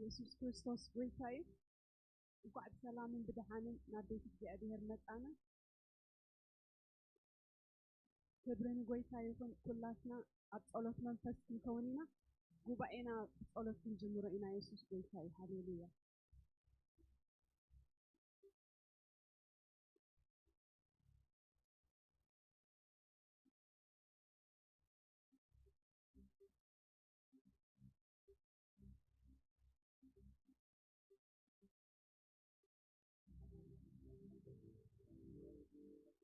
የሱስ ክርስቶስ ጎይታ እዩ። እንኳዕ ብሰላምን ብደሓንን ናብ ቤት እግዚኣብሔር መጻና። ክብሪ ንጎይታ ይኹን። ኩላትና ኣብ ጸሎት መንፈስ ክንከውን ኢና። ጉባኤና ብጸሎት ክንጅምሮ ኢና። የሱስ ጎይታ እዩ። ሃሌሉያ።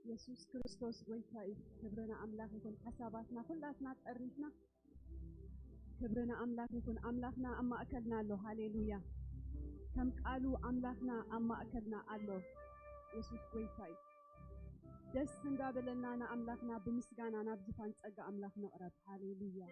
የሱስ ክርስቶስ ጎይታ እዩ። ክብሪ ንኣምላኽ ይኹን። ሓሳባትና ኩላትና ጠሪፍና፣ ክብሪ ንኣምላኽ ይኹን። ኣምላኽና ኣብ ማእከልና ኣሎ። ሃሌሉያ። ከም ቃሉ ኣምላኽና ኣብ ማእከልና ኣሎ። የሱስ ጎይታ እዩ። ደስ እንዳበለና ንኣምላኽና ብምስጋና ናብ ዝፋን ጸጋ ኣምላኽ ንቕረብ። ሃሌሉያ።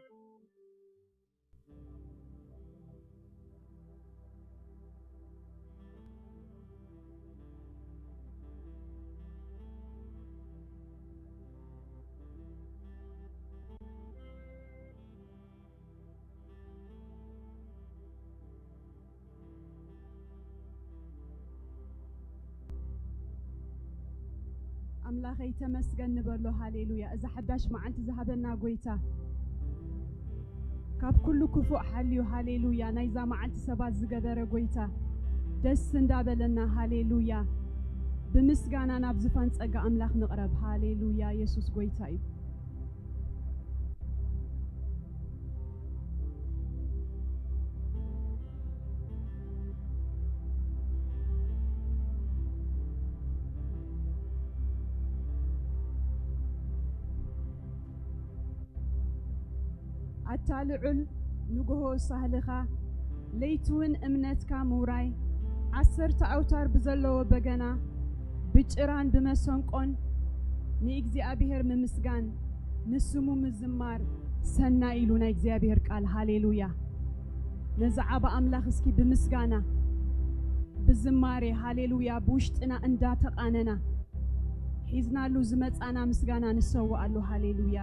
ኣምላኸይ ተመስገን ንበሎ። ሃሌሉያ። እዛ ሓዳሽ መዓልቲ ዝሃበና ጎይታ፣ ካብ ኩሉ ክፉእ ሓልዩ፣ ሃሌሉያ፣ ናይዛ መዓልቲ ሰባት ዝገበረ ጎይታ፣ ደስ እንዳበለና፣ ሃሌሉያ፣ ብምስጋና ናብ ዝፋን ጸጋ ኣምላኽ ንቕረብ። ሃሌሉያ። የሱስ ጎይታ እዩ። ኣታ ልዑል ንግሆ ሳህልኻ፣ ለይቲ እውን እምነትካ ምውራይ፣ ዓሰርተ ኣውታር ብዘለዎ በገና፣ ብጭራን ብመሰንቆን ንእግዚኣብሔር ምምስጋን፣ ንስሙ ምዝማር ሰናይ ኢሉ ናይ እግዚኣብሔር ቃል። ሃሌሉያ። ነዚ ዓቢ ኣምላኽ እስኪ ብምስጋና፣ ብዝማሬ፣ ሃሌሉያ፣ ብውሽጥና እንዳተቓነና፣ ሒዝናሉ ዝመጻና ምስጋና ንሰውኣሉ። ሃሌሉያ።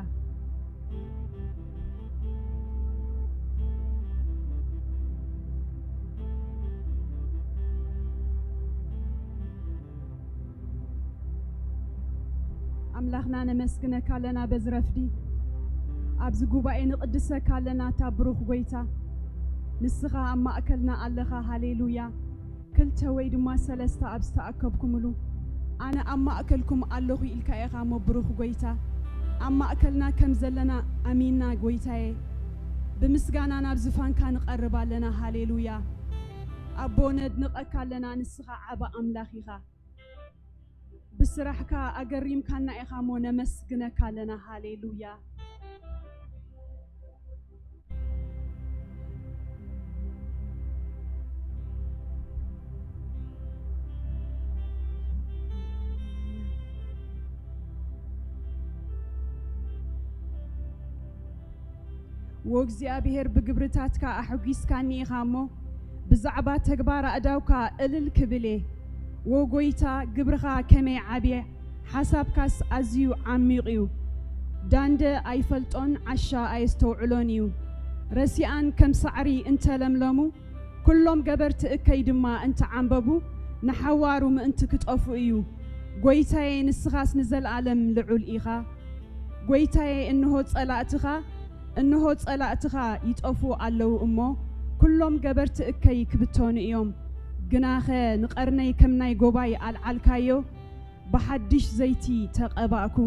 ኣምላኽና ነመስግነካ ኣለና በዚ ረፍዲ። ኣብዚ ጉባኤ ንቕድሰካ ኣለና እታ ብሩኽ ጎይታ። ንስኻ ኣብ ማእከልና ኣለኻ። ሃሌሉያ። ክልተ ወይ ድማ ሰለስተ ኣብ ዝተኣከብኩምሉ፣ ኣነ ኣብ ማእከልኩም ኣለኹ ኢልካ ኢኻ እሞ፣ ብሩኽ ጎይታ፣ ኣብ ማእከልና ከም ዘለና ኣሚንና፣ ጎይታየ፣ ብምስጋና ናብ ዝፋንካ ንቐርብ ኣለና። ሃሌሉያ። ኣቦ፣ ነድንቐካ ኣለና፣ ንስኻ ዓቢ ኣምላኽ ኢኻ። ብስራሕካ ኣገሪምካና ኢኻ እሞ፣ ነመስግነካ ኣለና። ሃሌሉያ። ወእግዚኣብሔር፣ ብግብርታትካ ኣሕጒስካኒ ኢኻ እሞ፣ ብዛዕባ ተግባር ኣእዳውካ እልል ክብል እየ። ወጎይታ፣ ግብርኻ ከመይ ዓብየ፣ ሓሳብካስ ኣዝዩ ዓሚቕ እዩ። ዳንደ ኣይፈልጦን፣ ዓሻ ኣየስተውዕሎን እዩ። ረሲኣን ከም ሳዕሪ እንተለምለሙ፣ ኩሎም ገበርቲ እከይ ድማ እንተዓምበቡ፣ ንሓዋሩ ምእንቲ ክጠፍኡ እዩ። ጐይታየ፣ ንስኻስ ንዘለኣለም ልዑል ኢኻ። ጐይታየ፣ እንሆ ጸላእትኻ፣ እንሆ ጸላእትኻ ይጠፍኡ ኣለዉ እሞ፣ ኩሎም ገበርቲ እከይ ክብተኑ እዮም። ግናኸ ንቐርነይ ከም ናይ ጎባይ ኣልዓልካዮ፣ ብሓድሽ ዘይቲ ተቐባእኩ።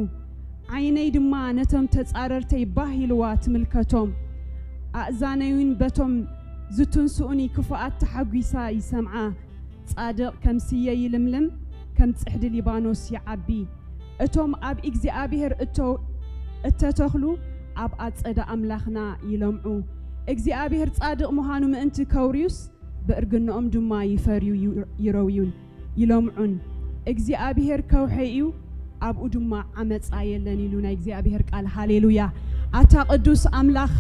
ዓይነይ ድማ ነቶም ተጻረርተይ ባህ ኢልዋ ትምልከቶም። ኣእዛነይውን በቶም ዝትንስኡኒ ክፉኣት ተሓጒሳ ይሰምዓ። ጻድቕ ከም ስየ ይልምልም፣ ከም ጽሕዲ ሊባኖስ ይዓቢ። እቶም ኣብ እግዚኣብሔር እቶ-፣ እተተኽሉ ኣብ ኣጸደ ኣምላኽና ይለምዑ። እግዚኣብሔር ጻድቕ ምዃኑ ምእንቲ ከውርዩስ፣ ብእርግንኦም ድማ ይፈርዩ፣ ዩ-፣ ይረውዩን ይለምዑን። እግዚኣብሔር ከውሒ እዩ፣ ኣብኡ ድማ ዓመጻ የለን ኢሉ ናይ እግዚኣብሔር ቃል። ሃሌሉያ! ኣታ ቅዱስ ኣምላኽ፣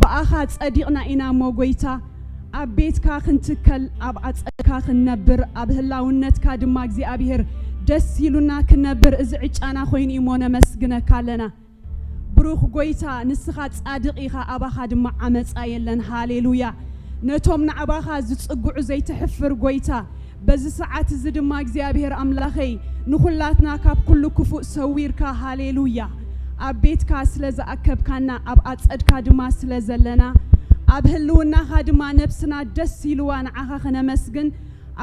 ብኣኻ ጸዲቕና ኢና እሞ፣ ጐይታ፣ ኣብ ቤትካ ክንትከል፣ ኣብ ኣጸድካ ክንነብር፣ ኣብ ህላውነትካ ድማ እግዚኣብሔር ደስ ኢሉና ክንነብር፣ እዚ ዕጫና ኮይኑ እዩ እሞ፣ ነመስግነካ ኣለና። ብሩኽ ጐይታ፣ ንስኻ ጻድቕ ኢኻ፣ ኣባኻ ድማ ዓመጻ የለን። ሃሌሉያ! ነቶም ናዕባኻ ዝጽግዑ ዘይትሕፍር ጐይታ፣ በዚ ሰዓት እዚ ድማ እግዚኣብሔር ኣምላኸይ፣ ንኹላትና ካብ ኩሉ ክፉእ ሰዊርካ፣ ሃሌሉያ፣ ኣብ ቤትካ ስለ ዝኣከብካና፣ ኣብ ኣጸድካ ድማ ስለ ዘለና፣ ኣብ ህልውናኻ ድማ ነብስና ደስ ኢልዋ ንዓኻ ከነመስግን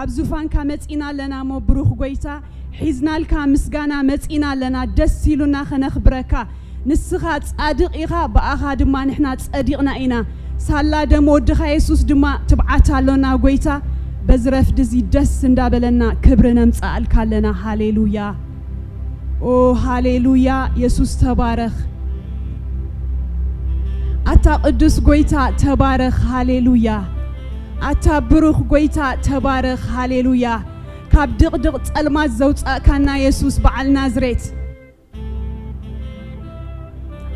ኣብ ዙፋንካ መጺና ኣለና እሞ፣ ብሩኽ ጐይታ፣ ሒዝናልካ ምስጋና መጺና ኣለና። ደስ ኢሉና ከነኽብረካ። ንስኻ ጻድቕ ኢኻ፣ ብኣኻ ድማ ንሕና ጸዲቕና ኢና። ሳላ ደም ወድኻ የሱስ ድማ ትብዓት ኣሎና ጐይታ። በዚ ረፍዲ እዚ ደስ እንዳበለና ክብሪ ነምጽኣልካ ኣለና። ሃሌሉያ! ኦ ሃሌሉያ! የሱስ ተባረኽ። ኣታ ቅዱስ ጐይታ ተባረኽ። ሃሌሉያ! ኣታ ብሩኽ ጐይታ ተባረኽ። ሃሌሉያ! ካብ ድቕድቕ ጸልማት ዘውጻእካና የሱስ በዓል ናዝሬት፣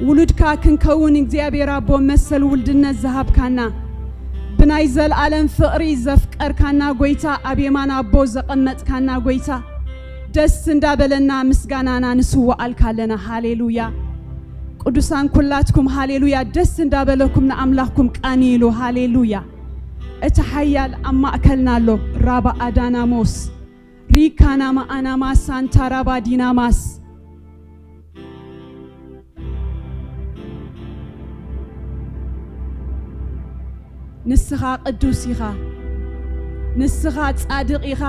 ውሉድካ ክንከውን እግዚኣብሔር ኣቦ መሰል ውልድነት ዝሃብካና፣ ብናይ ዘልኣለም ፍቕሪ ዘፍቀርካና ጐይታ፣ ኣብ የማን ኣቦ ዘቐመጥካና ጐይታ፣ ደስ እንዳበለና ምስጋናና ንስውኣልካ ኣለና። ሃሌሉያ! ቅዱሳን ኩላትኩም ሃሌሉያ! ደስ እንዳበለኩም ንኣምላኽኩም ቃንይሉ። ሃሌሉያ! እቲ ሓያል ኣብ ማእከልና ኣሎ። ራባ ኣዳናሞስ ሪካናማ ኣናማስ ሳንታ ራባ ዲናማስ። ንስኻ ቅዱስ ኢኻ፣ ንስኻ ጻድቕ ኢኻ።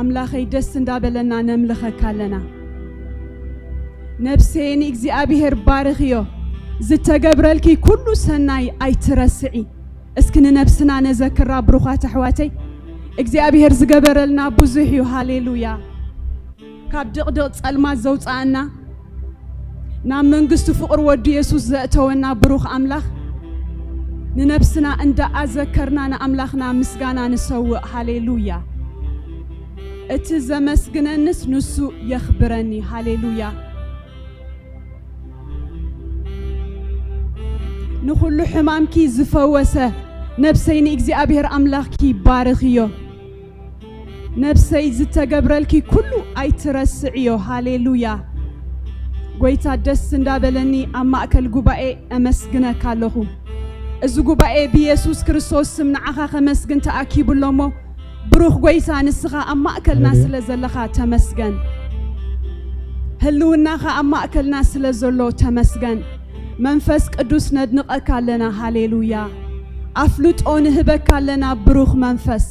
ኣምላኸይ ደስ እንዳበለና ነምልኸካ ኣለና። ነብሰይ ንእግዚኣብሔር ባርኽዮ፣ ዝተገብረልኪ ኩሉ ሰናይ ኣይትረስዒ። እስኪ ንነብስና ነዘክራ ብሩኻት ኣሕዋተይ፣ እግዚኣብሔር ዝገበረልና ብዙሕ እዩ። ሃሌሉያ! ካብ ድቕድቕ ጸልማት ዘውጽኣና፣ ናብ መንግስቱ ፍቕሪ ወዱ የሱስ ዘእተወና ብሩኽ ኣምላኽ፣ ንነብስና እንዳ ኣዘከርና ንኣምላኽና ምስጋና ንሰውእ። ሃሌሉያ! እቲ ዘመስግነንስ ንሱ የኽብረኒ። ሃሌሉያ! ንኹሉ ሕማምኪ ዝፈወሰ፣ ነብሰይ ንእግዚኣብሔር ኣምላኽኪ ባርኽዮ። ነብሰይ ዝተገብረልኪ ኩሉ ኣይትረስዕዮ። ሃሌሉያ። ጐይታ ደስ እንዳበለኒ ኣብ ማእከል ጉባኤ እመስግነካ ኣለኹ። እዚ ጉባኤ ብየሱስ ክርስቶስ ስም ንዓኻ ከመስግን ተኣኪቡ ኣሎ እሞ፣ ብሩኽ ጐይታ ንስኻ ኣብ ማእከልና ሃሌሉያ። ስለ ዘለኻ ተመስገን። ህልውናኻ ኣብ ማእከልና ስለ ዘሎ ተመስገን። መንፈስ ቅዱስ ነድንቐካ ኣለና። ሃሌሉያ። ኣፍልጦ ንህበካ ኣለና ብሩኽ መንፈስ።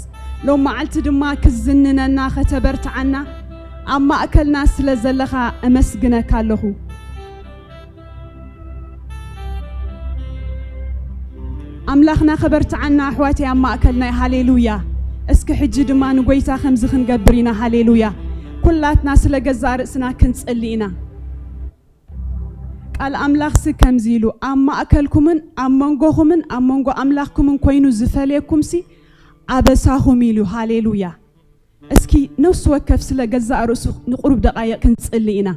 ሎም መዓልቲ ድማ ክዝንነና ከተበርትዓና ኣብ ማእከልና ስለ ዘለኻ እመስግነካ ኣለኹ። ኣምላኽና ከበርትዓና ኣሕዋተይ ኣብ ማእከልና እዩ። ሃሌሉያ። እስኪ ሕጂ ድማ ንጐይታ ከምዚ ክንገብር ኢና። ሃሌሉያ። ኩላትና ስለ ገዛእ ርእስና ክንጽሊ ኢና። ቃል ኣምላኽሲ ከምዚ ኢሉ፣ ኣብ ማእከልኩምን ኣብ መንጎኹምን ኣብ መንጎ ኣምላኽኩምን ኮይኑ ዝፈልየኩምሲ ኣበሳኹም ኢሉ። ሃሌሉያ። እስኪ ነፍሲ ወከፍ ስለ ገዛእ ርእሱ ንቁሩብ ደቓይቕ ክንጽሊ ኢና።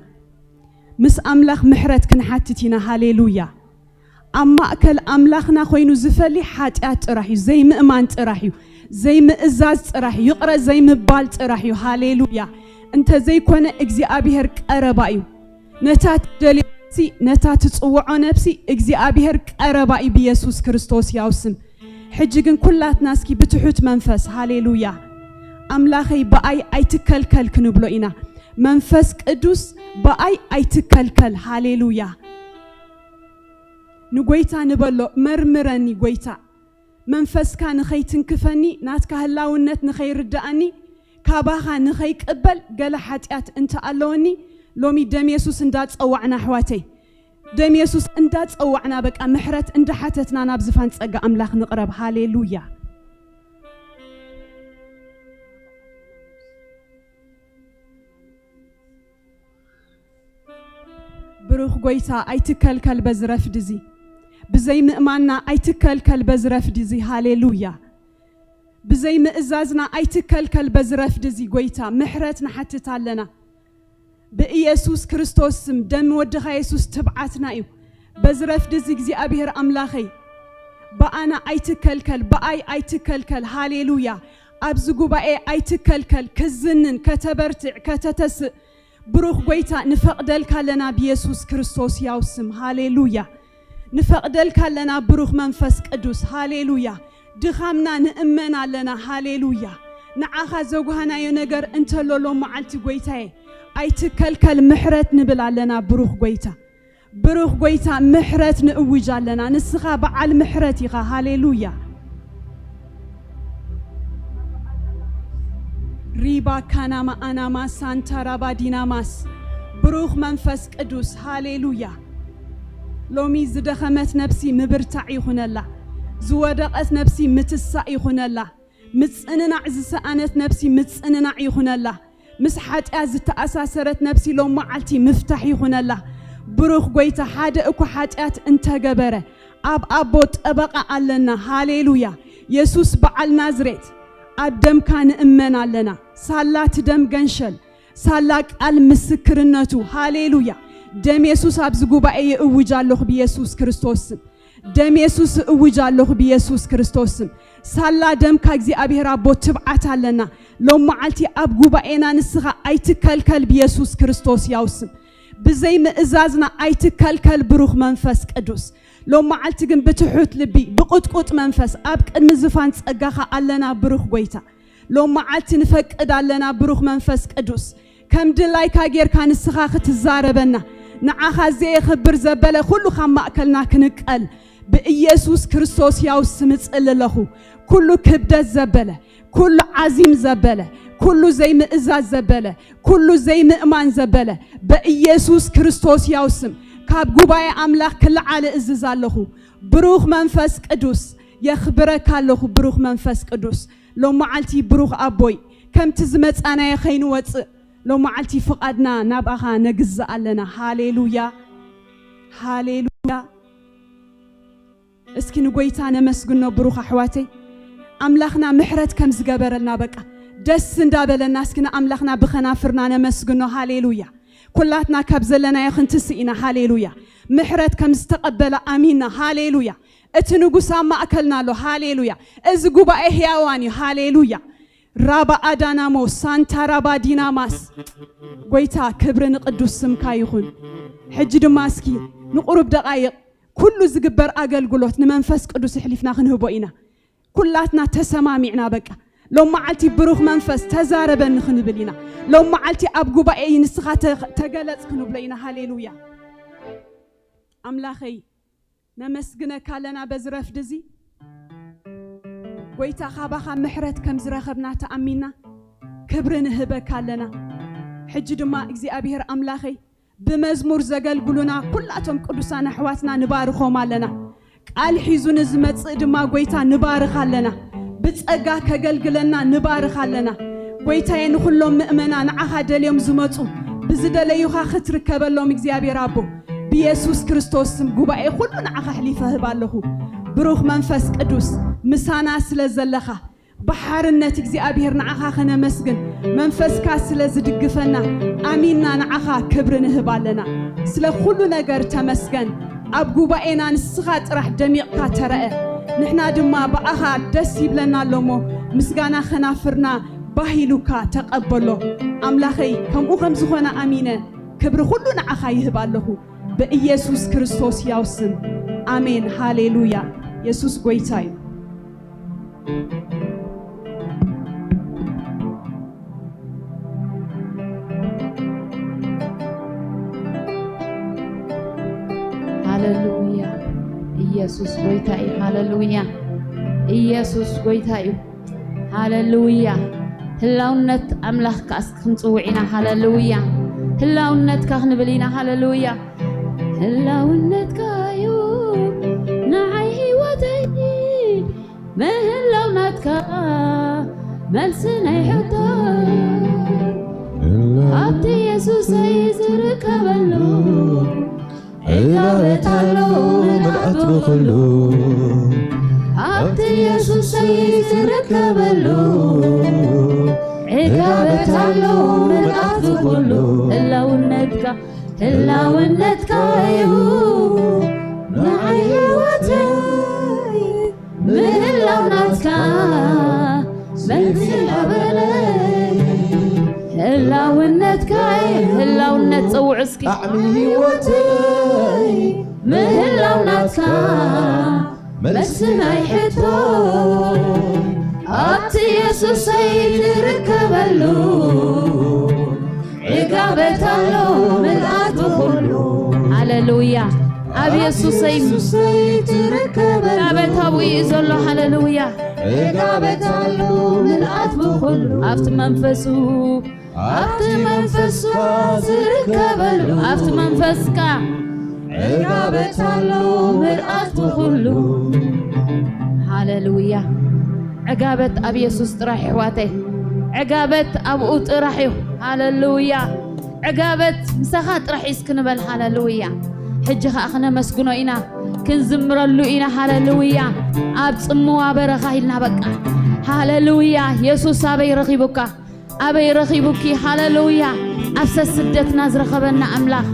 ምስ ኣምላኽ ምሕረት ክንሓትት ኢና። ሃሌሉያ። ኣብ ማእከል ኣምላኽና ኮይኑ ዝፈሊ ሓጢኣት ጥራሕ እዩ፣ ዘይምእማን ጥራሕ እዩ፣ ዘይምእዛዝ ጥራሕ እዩ፣ ይቕረ ዘይምባል ጥራሕ እዩ። ሃሌሉያ። እንተ ዘይኮነ እግዚኣብሔር ቀረባ እዩ። ነታ ትደልዮ ነፍሲ፣ ነታ ትጽውዖ ነፍሲ እግዚኣብሔር ቀረባ እዩ ብየሱስ ክርስቶስ ያው ስም። ሕጂ ግን ኩላትና እስኪ ብትሑት መንፈስ፣ ሃሌሉያ፣ ኣምላኸይ ብኣይ ኣይትከልከል ክንብሎ ኢና። መንፈስ ቅዱስ ብኣይ ኣይትከልከል። ሃሌሉያ። ንጐይታ ንበሎ፣ መርምረኒ ጐይታ፣ መንፈስካ ንኸይትንክፈኒ፣ ናትካ ህላውነት ንኸይርድኣኒ፣ ካባኻ ንኸይቅበል ገለ ሓጢኣት እንተ ኣለወኒ፣ ሎሚ ደም የሱስ እንዳጸዋዕና ኣሕዋተይ፣ ደም የሱስ እንዳጸዋዕና፣ በቃ ምሕረት እንዳሓተትና ናብ ዝፋን ጸጋ ኣምላኽ ንቕረብ። ሃሌሉያ። ጎይታ ኣይትከልከል በዚ ረፍዲ እዚ። ብዘይ ምእማንና ኣይትከልከል በዚ ረፍዲ እዚ። ሃሌሉያ። ብዘይ ምእዛዝና ኣይትከልከል በዚ ረፍዲ እዚ። ጎይታ ምሕረት ንሓትት ኣለና። ብኢየሱስ ክርስቶስ ስም ደም ወድኻ የሱስ ትብዓትና እዩ። በዚ ረፍዲ እዚ እግዚኣብሔር ኣምላኸይ ብኣና ኣይትከልከል፣ ብኣይ ኣይትከልከል። ሃሌሉያ። ኣብዚ ጉባኤ ኣይትከልከል፣ ክዝንን፣ ከተበርትዕ፣ ከተተስእ። ብሩኽ ጎይታ ንፈቕደልካ ኣለና ብየሱስ ክርስቶስ ያው ስም። ሃሌሉያ። ንፈቕደልካ ኣለና ብሩኽ መንፈስ ቅዱስ። ሃሌሉያ። ድኻምና ንእመን ኣለና። ሃሌሉያ። ንዓኻ ዘጉሃናዮ ነገር እንተሎ ሎም መዓልቲ ጎይታዬ ኣይትከልከል ምሕረት ንብል ኣለና ብሩኽ ጎይታ። ብሩኽ ጎይታ ምሕረት ንእውጅ ኣለና። ንስኻ በዓል ምሕረት ኢኻ። ሃሌሉያ። ሪባ ካናማ ኣናማስ ሳንታ ራባ ዲናማስ። ብሩኽ መንፈስ ቅዱስ። ሃሌሉያ። ሎሚ ዝደኸመት ነብሲ ምብርታዕ ይኹነላ። ዝወደቐት ነብሲ ምትሳእ ይኹነላ። ምጽንናዕ ዝሰኣነት ነብሲ ምጽንናዕ ይኹነላ። ምስ ሓጢኣት ዝተኣሳሰረት ነብሲ ሎም መዓልቲ ምፍታሕ ይኹነላ። ብሩኽ ጎይታ ሓደ እኳ ሓጢኣት እንተገበረ ኣብ ኣቦ ጠበቓ ኣለና። ሃሌሉያ። የሱስ በዓል ናዝሬት ኣብ ደምካ ንእመን ኣለና። ሳላ እቲ ደም ገንሸል፣ ሳላ ቃል ምስክርነቱ። ሃሌሉያ። ደም የሱስ ኣብዚ ጉባኤ የእውጅ ኣለኹ ብየሱስ ክርስቶስ ስም። ደም የሱስ እውጅ ኣለኹ ብየሱስ ክርስቶስ ስም። ሳላ ደምካ እግዚኣብሔር ኣቦ ትብዓት ኣለና። ሎም መዓልቲ ኣብ ጉባኤና ንስኻ ኣይትከልከል ብየሱስ ክርስቶስ ያው ስም። ብዘይ ምእዛዝና ኣይትከልከል ብሩኽ መንፈስ ቅዱስ። ሎም መዓልቲ ግን ብትሑት ልቢ፣ ብቕጥቁጥ መንፈስ ኣብ ቅድሚ ዝፋን ጸጋኻ ኣለና ብሩኽ ጎይታ። ሎም መዓልቲ ንፈቅድ ኣለና ብሩኽ መንፈስ ቅዱስ። ከም ድላይካ ጌርካ ንስኻ ክትዛረበና፣ ንዓኻ ዘየኽብር ዘበለ ኩሉ ካብ ማእከልና ክንቀል ብኢየሱስ ክርስቶስ ያው ስም እጽሊ ኣለኹ። ኩሉ ክብደት ዘበለ፣ ኩሉ ዓዚም ዘበለ፣ ኩሉ ዘይምእዛዝ ዘበለ፣ ኩሉ ዘይምእማን ዘበለ በኢየሱስ ክርስቶስ ያው ስም ካብ ጉባኤ ኣምላኽ ክልዓል እእዝዝ ኣለኹ። ብሩኽ መንፈስ ቅዱስ የኽብረካ ኣለኹ። ብሩኽ መንፈስ ቅዱስ ሎም መዓልቲ ብሩኽ ኣቦይ ከምቲ ዝመጻናዮ ከይንወጽእ ሎም መዓልቲ ፍቓድና ናብኣኻ ነግዝእ ኣለና። ሃሌሉያ፣ ሃሌሉያ። እስኪ ንጎይታ ነመስግኖ ብሩኽ ኣሕዋተይ። ኣምላኽና ምሕረት ከም ዝገበረልና በቃ ደስ እንዳበለና እስኪ ንኣምላኽና ብኸናፍርና ነመስግኖ። ሃሌሉያ። ኩላትና ካብ ዘለናዮ ክንትስእ ኢና። ሃሌሉያ። ምሕረት ከም ዝተቐበለ ኣሚንና። ሃሌሉያ። እቲ ንጉስ ኣብ ማእከልና ኣሎ። ሃሌሉያ። እዚ ጉባኤ ህያዋን እዩ። ሃሌሉያ። ራባ ኣዳናሞ ሳንታ ራባ ዲናማስ። ጎይታ ክብሪ ንቅዱስ ስምካ ይኹን። ሕጂ ድማ እስኪ ንቁሩብ ደቃይቕ ኩሉ ዝግበር ኣገልግሎት ንመንፈስ ቅዱስ ኣሕሊፍና ክንህቦ ኢና። ኩላትና ተሰማሚዕና በቃ ሎም መዓልቲ ብሩኽ መንፈስ ተዛረበኒ ክንብል ኢና። ሎም መዓልቲ ኣብ ጉባኤ ንስኻ ተ-፣ ተገለጽ ክንብሎ ኢና። ሃሌሉያ። ኣምላኸይ ነመስግነካ ኣለና በዚ ረፍዲ እዚ። ጎይታ ካባኻ ምሕረት ከም ዝረኸብና ተኣሚንና ክብሪ ንህበካ ኣለና። ሕጂ ድማ እግዚኣብሔር ኣምላኸይ ብመዝሙር ዘገልግሉና ኩላቶም ቅዱሳን ኣሕዋትና ንባርኾም ኣለና። ቃል ሒዙ ንዝመጽእ ድማ ጎይታ ንባርኽ ኣለና። ብጸጋ ከገልግለና ንባርኽ ኣለና። ጎይታዬ ንኹሎም ምእመና ንዓኻ ደልዮም ዝመጹ ብዝደለዩኻ ክትርከበሎም እግዚኣብሔር ኣቦ ብየሱስ ክርስቶስ ስም ጉባኤ ኩሉ ንዓኻ ኣሕሊፈ ህብ ኣለኹ። ብሩኽ መንፈስ ቅዱስ ምሳና ስለ ዘለኻ ብሓርነት እግዚኣብሔር ንዓኻ ከነመስግን መንፈስካ ስለ ዝድግፈና ኣሚንና ንዓኻ ክብሪ ንህብ ኣለና። ስለ ኩሉ ነገር ተመስገን። ኣብ ጉባኤና ንስኻ ጥራሕ ደሚቕካ ተረአ። ንሕና ድማ ብኣኻ ደስ ይብለና ኣሎ እሞ ምስጋና ኸናፍርና ባህ ኢሉካ ተቐበሎ። ኣምላኸይ ከምኡ ከም ዝኾነ ኣሚነ ክብሪ ኩሉ ንዓኻ ይህብ ኣለኹ። ብኢየሱስ ክርስቶስ ያው ስም ኣሜን። ሃሌሉያ። የሱስ ጎይታ እዩ። ሃሌሉያ። ኢየሱስ ጎይታ እዩ። ሃሌሉያ። ኢየሱስ ጎይታ እዩ። ሃሌሉያ። ህላውነት ኣምላኽ ከኣስ ክንጽውዕ ኢና። ሃሌሉያ። ህላውነትካ ክንብል ኢና። ሃሌሉያ። ህላውነትካ እዩ ንዓይ ህይወተይ ምህላው ናትካ መልሲ ናይ ሕቶ ኣብቲ የሱሰይ ዝርከበሉ ኢየሱሰይ ትርከበሉ ዕጋበት ኣሎ ምልኣት ብኹሉ። ህላውነትካ፣ ህላውነትካ እዩ ንዓይ ህይወተይ። ምህላው ናትካ መልሲ ሃበለይ። ህላውነትካ፣ ህላውነት ጽውዑ እስኪ። ጣዕሚ ህይወተይ ምህላው ናትካ መልሲ ናይ ሕቶ። ኣብቲ የሱሰይ ትርከበሉ ዕጋበት ኣሎ ምልኣት ብኹሉ። ሃሌሉያ። ኣብ የሱሰይ የሱሰይ ትርከበሉ ዕጋበት ኣብኡ እዩ ዘሎ። ሃሌሉያ። ዕጋበት ኣሎ ምልኣት ብኹሉ። ኣብቲ መንፈሱ፣ ኣብቲ መንፈስካ ዝርከበሉ። ኣብቲ መንፈስካ ዕጋበት ኣሎ ምልኣት ብኹሉ። ሃሌሉያ። ዕጋበት ኣብ የሱስ ጥራሕ፣ ኣሕዋተይ። ዕጋበት ኣብኡ ጥራሕ እዩ። ሃሌሉያ። ዕጋበት ምሳኻ ጥራሕ እዩ እስኪ ንበል። ሃሌሉያ። ሕጂ ኸኣ ክነመስግኖ ኢና፣ ክንዝምረሉ ኢና። ሃሌሉያ። ኣብ ጽምዋ በረኻ ኢልና በቃ። ሃሌሉያ። የሱስ ኣበይ ረኺቡካ? ኣበይ ረኺቡኪ? ሃሌሉያ። ኣብ ሰስደትና ዝረኸበና ኣምላኽ።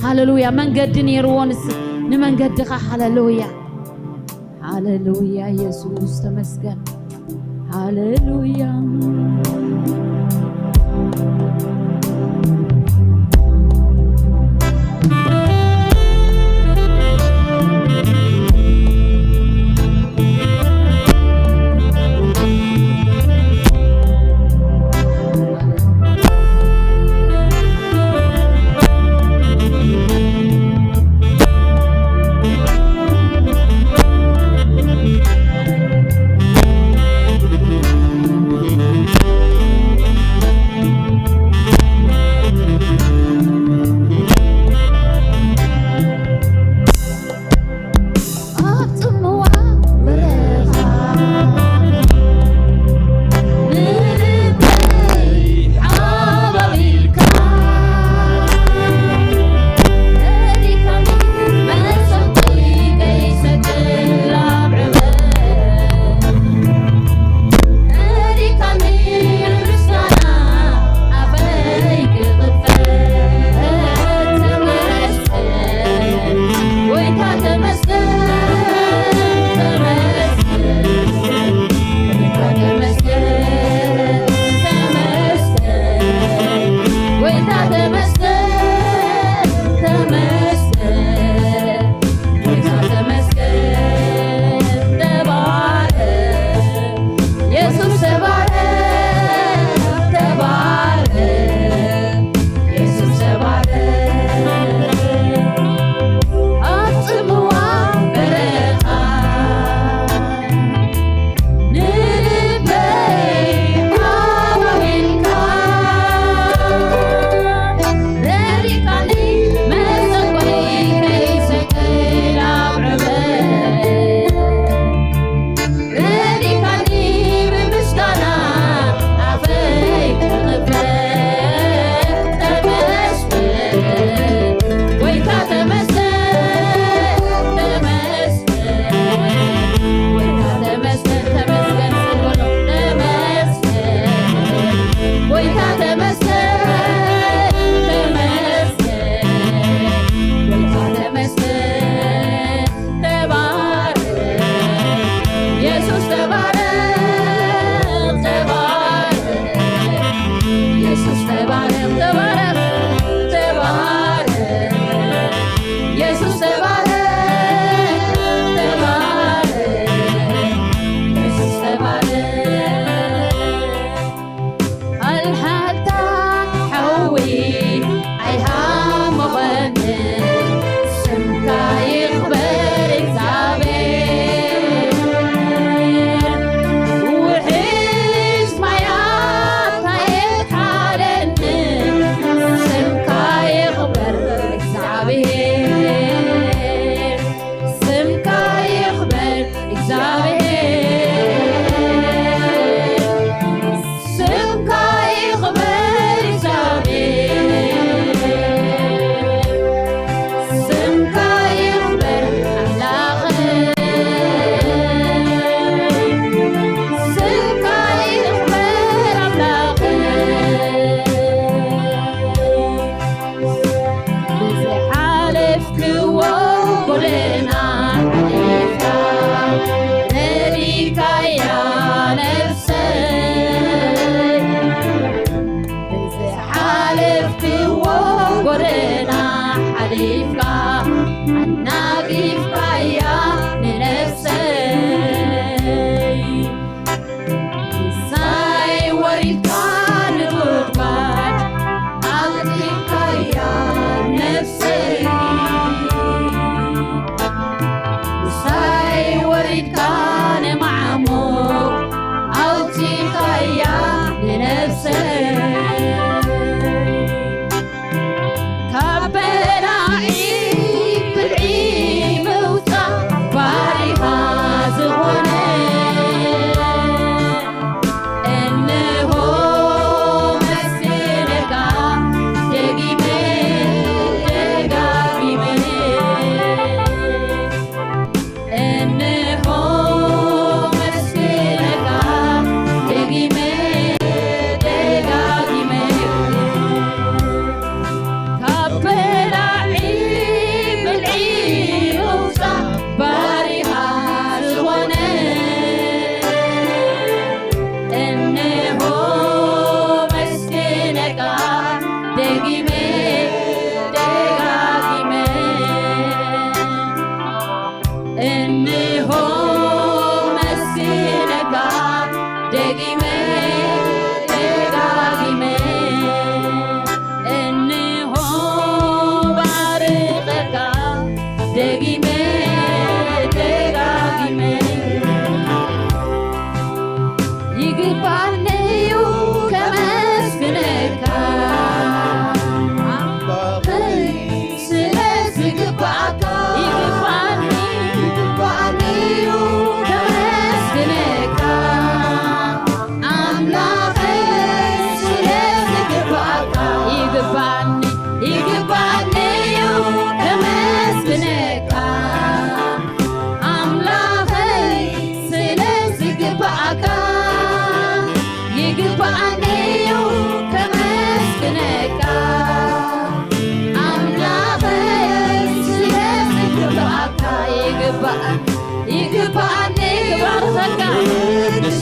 ሃሌሉያ። መንገዲ ነይርዎ ንስ-፣ ንመንገድኻ። ሃሌሉያ። ሃሌሉያ የሱስ ተመስገን። ሃሌሉያ።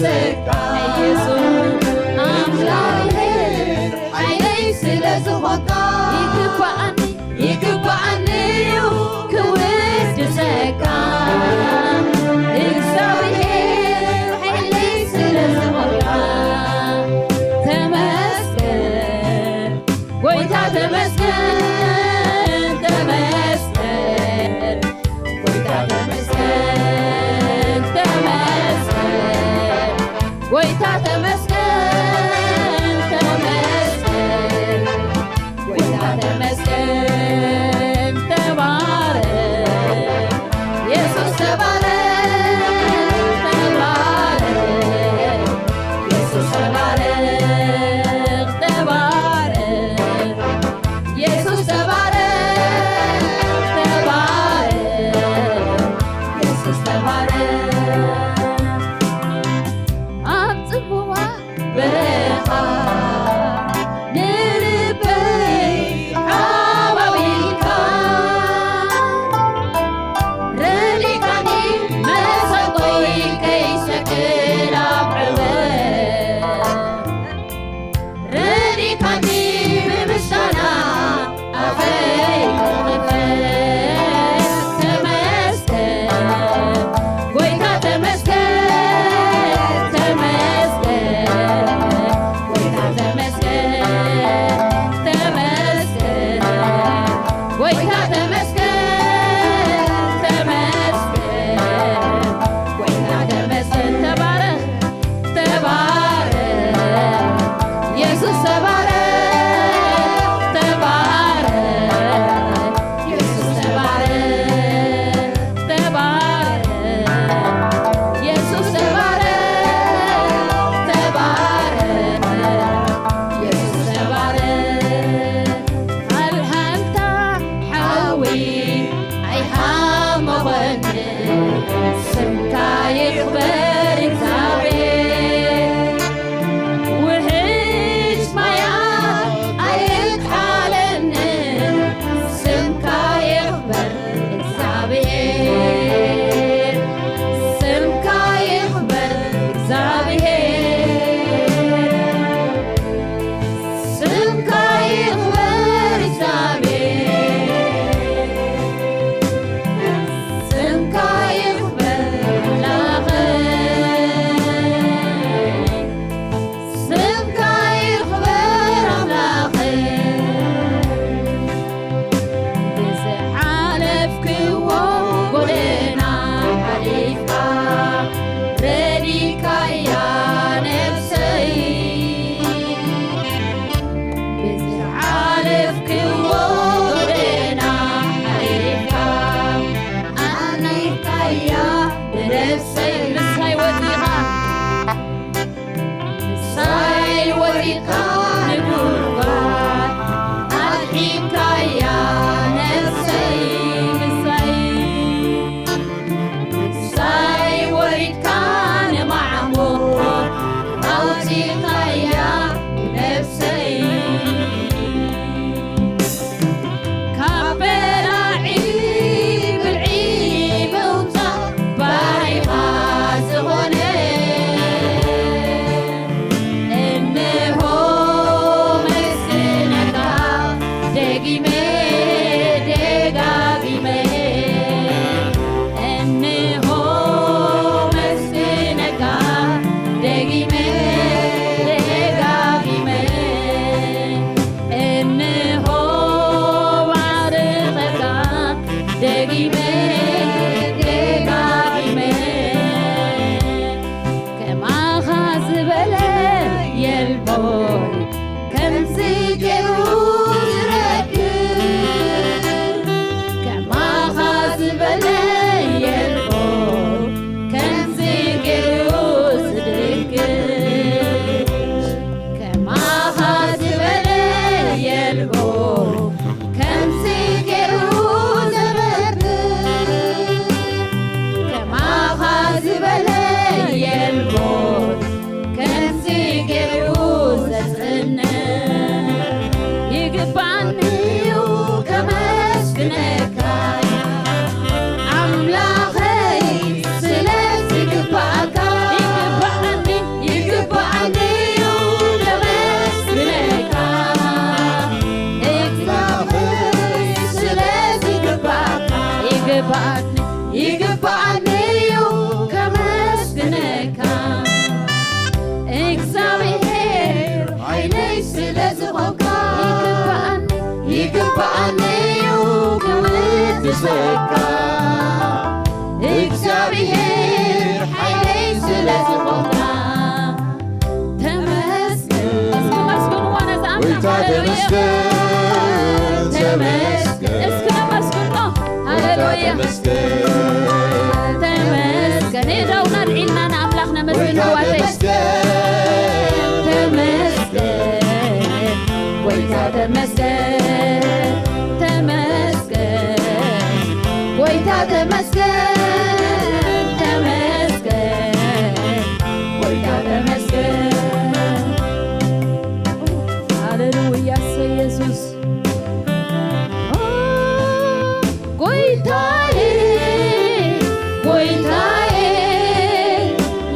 ኢየሱስ ኣምላኸይ ሓይለይ ስለ ዝኾንካ ይግባኣኒ፣ ይግባኣኒ እዩ ክውድሰካ። እግዚኣብሔር ሓይለይ ስለ ዝኾንካ ተመስገን፣ ጎይታ ተመስገን፣ ተመስገን፣ ጎይታ ተመስገን፣ ተመስገን፣ ጎይታ ተመስገን፣ ተመስገን፣ ጎይታ ተመስገን። ተባረክ ኢየሱስ፣ ተባረክ፣ ተባረክ ኢየሱስ፣ ተባረክ፣ ተባረክ ኢየሱስ፣ ተባረክ፣ ተባረክ ኢየሱስ፣ ተባረክ። ኣብ ጽምዋ ተመስገን፣ ተመስገን። የዳውና ኣልዒልና ንኣምላኽ ነመስግን ኣሕዋተይ። ተመስገን፣ ጎይታ ተመስገን፣ ተመስገን፣ ጎይታ ተመስገን፣ ተመስገን፣ ጎይታ ተመስገን። ሃሌሉያ፣ እሰይ የሱስ። ጎይታዬ፣ ጎይታዬ፣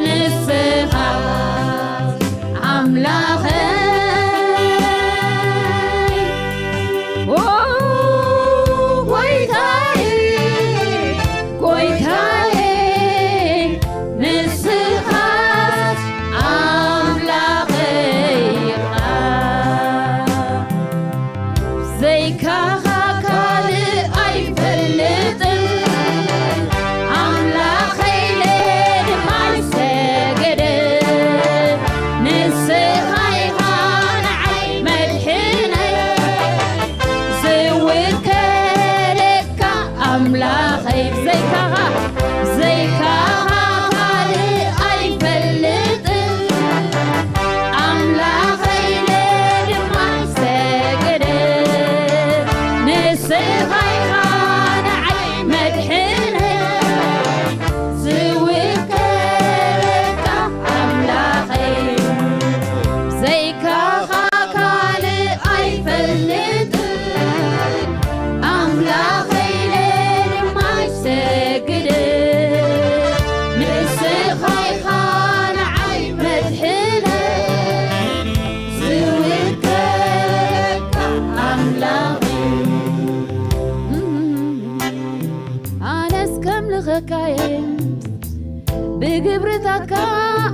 ንስኻ ኣምላኸይ። ኦ፣ ጎይታዬ፣ ጎይታዬ፣ ንስኻስ ኣምላኸይ ኢኻ። ዘይካኻ ካልእ ኣይፈልጥን፣ ኣምላኸይ ኢለ ድማ ይሰግድ። ንስኻ ኢኻ ንዓይ መድሕነይ፣ ዝውከለካ ኣምላኸይ። ዘይካኻ፣ ዘይካኻ ካልእ ኣይፈልጥን፣ ኣምላኸይ ኢለ ድማ ይሰግድ። ንስኻ ኢኻ ንዓይ መድሕነይ፣ ዝውከለካ ኣምላኸይ። ዘይካኻ ካልእ ኣይፈልጥን፣ ኣምላኸይ ኢለ ድማ ይሰግድ። ንስኻ ኢኻ ንዓይ መድሕነይ፣ ዝውከለካ ኣምላኸይ። ኣነስ ከምልኸካየ፣ ብግብርታትካ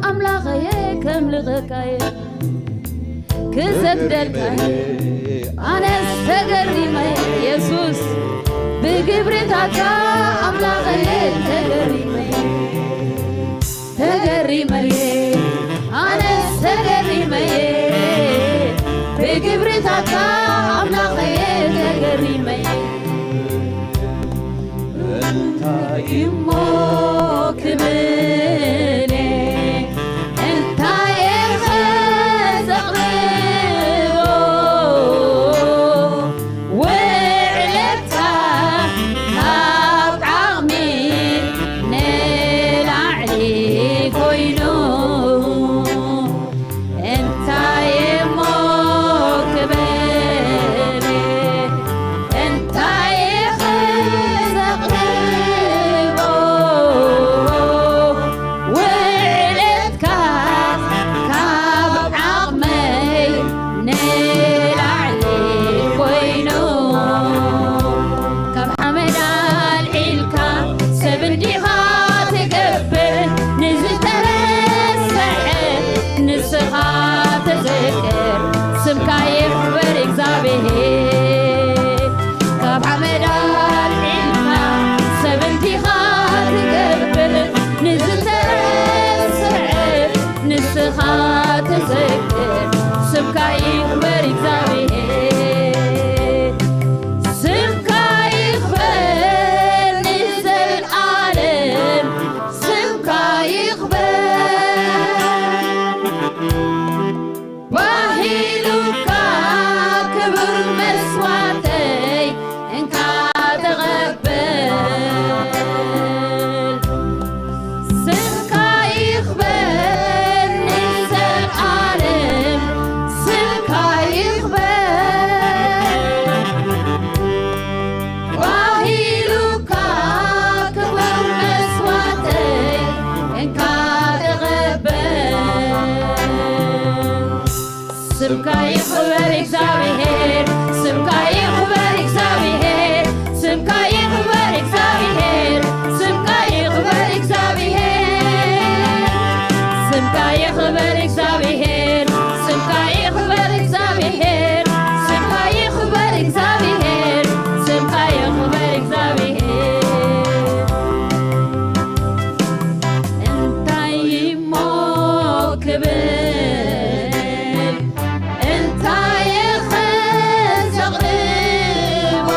ኣምላኸየ ከምልኸካየ፣ ክሰግደልካየ። ኣነስ ተገሪመየ የሱስ፣ ብግብርታትካ ኣምላኸየ ተገሪመየ፣ ተገሪመየ። ኣነስ ተገሪመየ፣ ብግብርታትካ ኣምላኸየ ተገሪመየ። እንታይ እሞ ክብል እየ፣ እንታይ እየ ዘቕርቦ? ውዕለትካ ካብ ዓቕሚ ንላዕሊ ኮይኑ፣ እንታይ እሞ ክብል፣ እንታይ ዘቕርቦ? ውዕለትካ ካብ ዓቕመይ ንላዕሊ ኮይኑ፣ ካብ ሓመድ ኣልዒልካ ሰብ እንዲኻ ትገብር፣ ንዝተረስዐ ንስኻ ተዘክር፣ ስምካ ይኽበር እግዚኣብሔር። ካብ ሓመድ ኣልዒልካ ሰብ እንዲኻ ትገብር፣ ንዝተረስዐ ንስኻ ተዘክር፣ ስምካ ይኽበር እግዚኣብሔር። ስምካ ይኽበር ንዘልኣለም፣ ስምካ ይኽበር። ባሂሉካ ክቡር መስዋዕተይ እንካ ተቐበል። ስምካ ይኽበር ንዘልኣለም፣ ስምካ ይኽበር። ባሂሉካ ክቡር መስዋዕተይ እንካ ተቐበል። ስምካ ይኽበር እግዚኣብሔር፣ ስምካ ይኽበር እግዚኣብሔር፣ ስምካ ይኽበር እግዚኣብሔር፣ ስምካ ይኽበር እግዚኣብሔር፣ ስምካ ይኽበር እግዚኣብሔር፣ ስምካ ይኽበር እግዚኣብሔር፣ ስምካ ይኽበር እግዚኣብሔር፣ ስምካ ይኽበር እግዚኣብሔር። እንታይ እሞ ክብል፣ እንታይ እኸ ዘቕርቦ?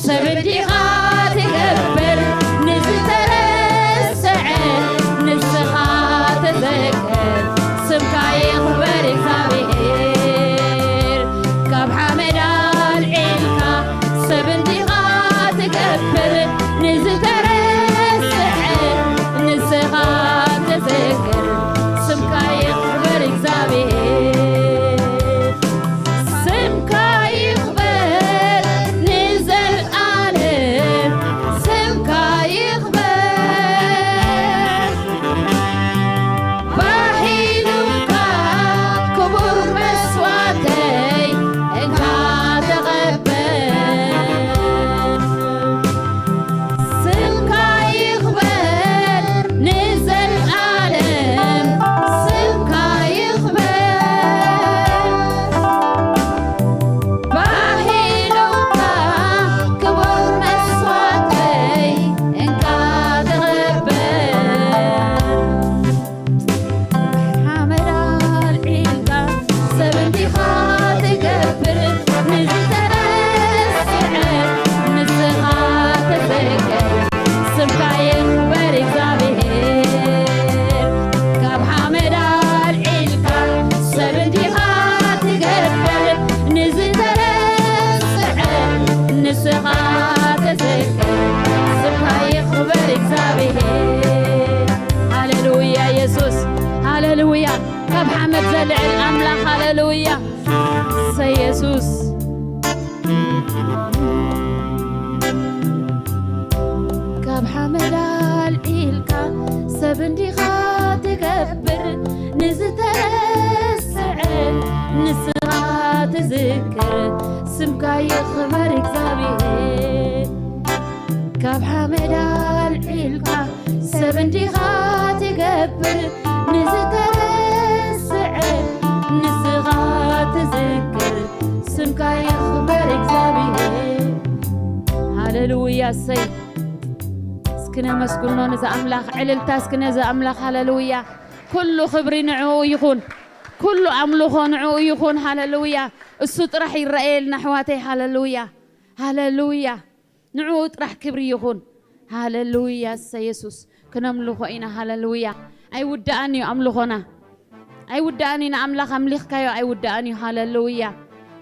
ሰብ እንዲኻ ትገብር ንዝተረስዐ፣ ንስኻ ተዘክር፣ ስምካ ይኽበር እግዚኣብሔር። ካብ ሓመድ ኣልዒልካ ሰብ እንዲኻ ትገብር ንዝተረስዐ፣ ንስኻ ተዘክር፣ ስምካ ይኽበር እግዚኣብሔር። ስምካ ይኽበር ንዘልኣለም፣ ስምካ ይኽበር። ባሂሉካ ክቡር መስዋእተይ እንካ ተቐበል። ስምካ ይኽበር ንዘልኣለም፣ ስምካ ይኽበር። ባሂሉካ ክቡር መስዋእተይ እንካ ተቐበል። ሓመድ ኣልዒልካ ሰብ እንዲኻ ትገብር፣ ንዝተረስዐ ንስኻ ተዘክር። ስምካ ይኽበር እግዚኣብሔር። ካብ ሓመድ ኣልዒልካ ሰብ እንዲኻ ትገብር፣ ንዝተረስዐ ንስኻ ተዘክር። ስምካ ይኽበር እግዚኣብሔር። ሃሌሉያ የሱስ፣ ሃሌሉያ። ካብ ሓመድ ዘልዕል ኣምላኽ፣ ሃሌሉያ። እሰይ የሱስ። ካብ ሓመድ ኣልዒልካ ሰብ እንዲኻ ትገብር፣ ንዝተረስዐ ንስኻ ትዝክር። ስምካ ይኽበር እግዚኣብሔር። ካብ ሓመድ ኣልዒልካ ሰብ እንዲኻ ትገብር፣ ንዝተረስዐ ንስኻ ትዝክር። ስምካ ይኽበር እግዚኣብሔር። ሃሌሉያ። እሰይ፣ እስኪ ነመስግኖ ነዚ ኣምላኽ። ዕልልታ እስኪ ነዚ ኣምላኽ። ሃሌሉያ። ኩሉ ክብሪ ንዕኡ ይኹን፣ ኩሉ ኣምልኾ ንዕኡ ይኹን። ሃሌሉያ። እሱ ጥራሕ ይረኣየልና ኣሕዋተይ። ሃሌሉያ፣ ሃሌሉያ። ንዕኡ ጥራሕ ክብሪ ይኹን። ሃሌሉያ። እሰይ የሱስ፣ ክነምልኾ ኢና። ሃሌሉያ። ኣይውዳእን እዩ ኣምልኾና፣ ኣይውዳእን እዩ። ንኣምላኽ ኣምሊኽካዮ ኣይውዳእን እዩ። ሃሌሉያ።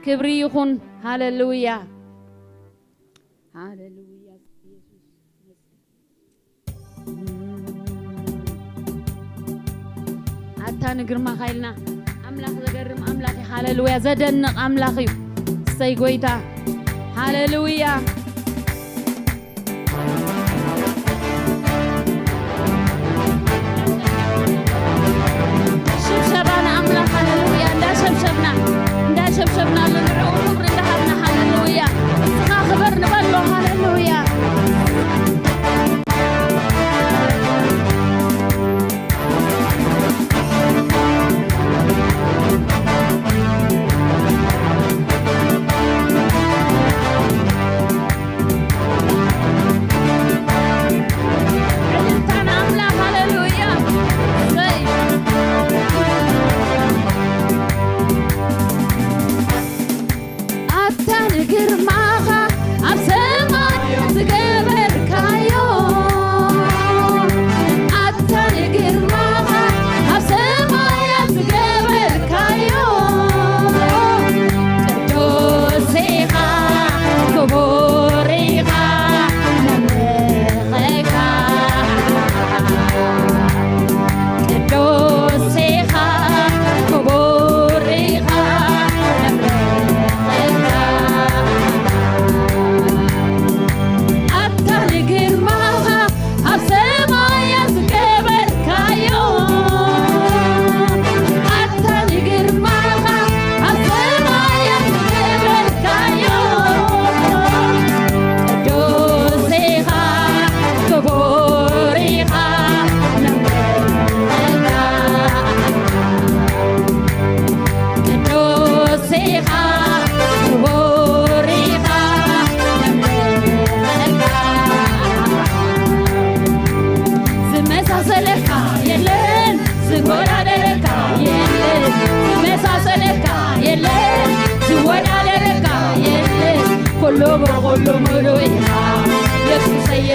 ክብሪ ይኹን። ሃሌሉያ፣ ሃሌሉያ። ኣታ ንግርማኻ ኢልና። ኣምላኽ ዘገርም ኣምላኽ እዩ። ሃሌሉያ። ዘደንቕ ኣምላኽ እዩ። እሰይ ጎይታ። ሃሌሉያ። ሽብሸባ ንኣምላኽ። ሃሌሉያ። እንዳሸብሸብና፣ እንዳሸብሸብናሉ ንዕኡ ክብሪ እንዳሃብና። ሃሌሉያ። ንስኻ ክበር ንበሎ። ሃሌሉያ።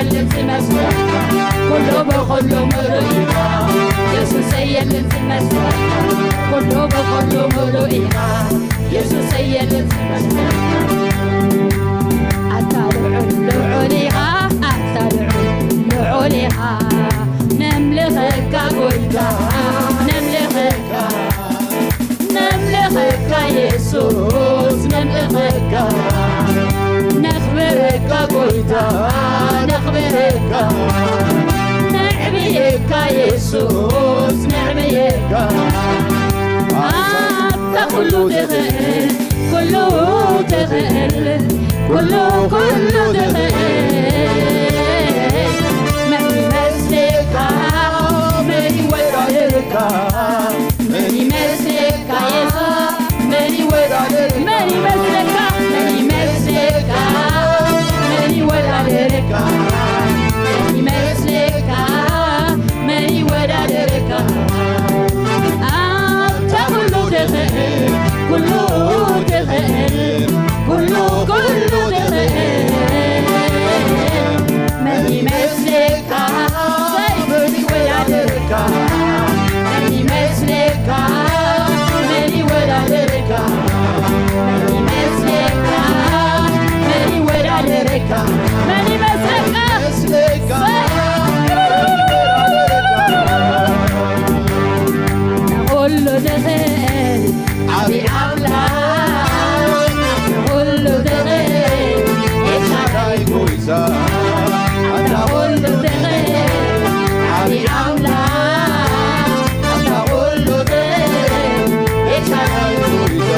የለን ዝመስለካ፣ ኩሉ ብኹሉ ምሉእ ኢኻ። የሱሰይ የለን ዝመስለካ፣ ኩሉ ብኹሉ ምሉእ ኢኻ። የሱሰይ የለን ዝመስለካ። ኣታ ልዑል ልዑል ኢኻ፣ ኣታ ልዑል ልዑል ኢኻ። ነምልኸካ ጎይታ፣ ነምልኸካ፣ ነምልኸካ የሱስ፣ ነምልኸካ። ነኽብረካ ጎይታ፣ ነኽብረካ። ነዕብየካ የሱስ፣ ነዕብየካ። ኣታ ኩሉ ትኽእል፣ ኩሉ ትኽእል፣ ኩሉ፣ ኩሉ ትኽእል። መን ይመስለካ፣ መን ይወዳደረካ? መን ይመስለካ የሱስ? መን ይወዳደረካ? መን ይመስለካ? መን ይመስለካ? መን ይወዳደረካ? መን ይመስለካ? መን ይወዳደረካ? ኣንታ ኩሉ ትኽእል፣ ኩሉ ትኽእል፣ ኩሉ፣ ኩሉ ትኽእል። መን ይመስለካ? መን ይወዳደረካ? መን ይመስለካ? መን ይወዳደረካ? መን ይመስለካ? መን ይወዳደረካ? መን ይመስለካ? ኩሉ ትኽእል ዓቢ ኣምላኽ፣ ኩሉ ትኽእል ኤልሻዳይ ጎይታ፣ ኣንታ ኩሉ ትኽእል ዓቢ ኣምላኽ፣ ኣንታ ኩሉ ትኽእል ኤልሻዳይ ጎይታ።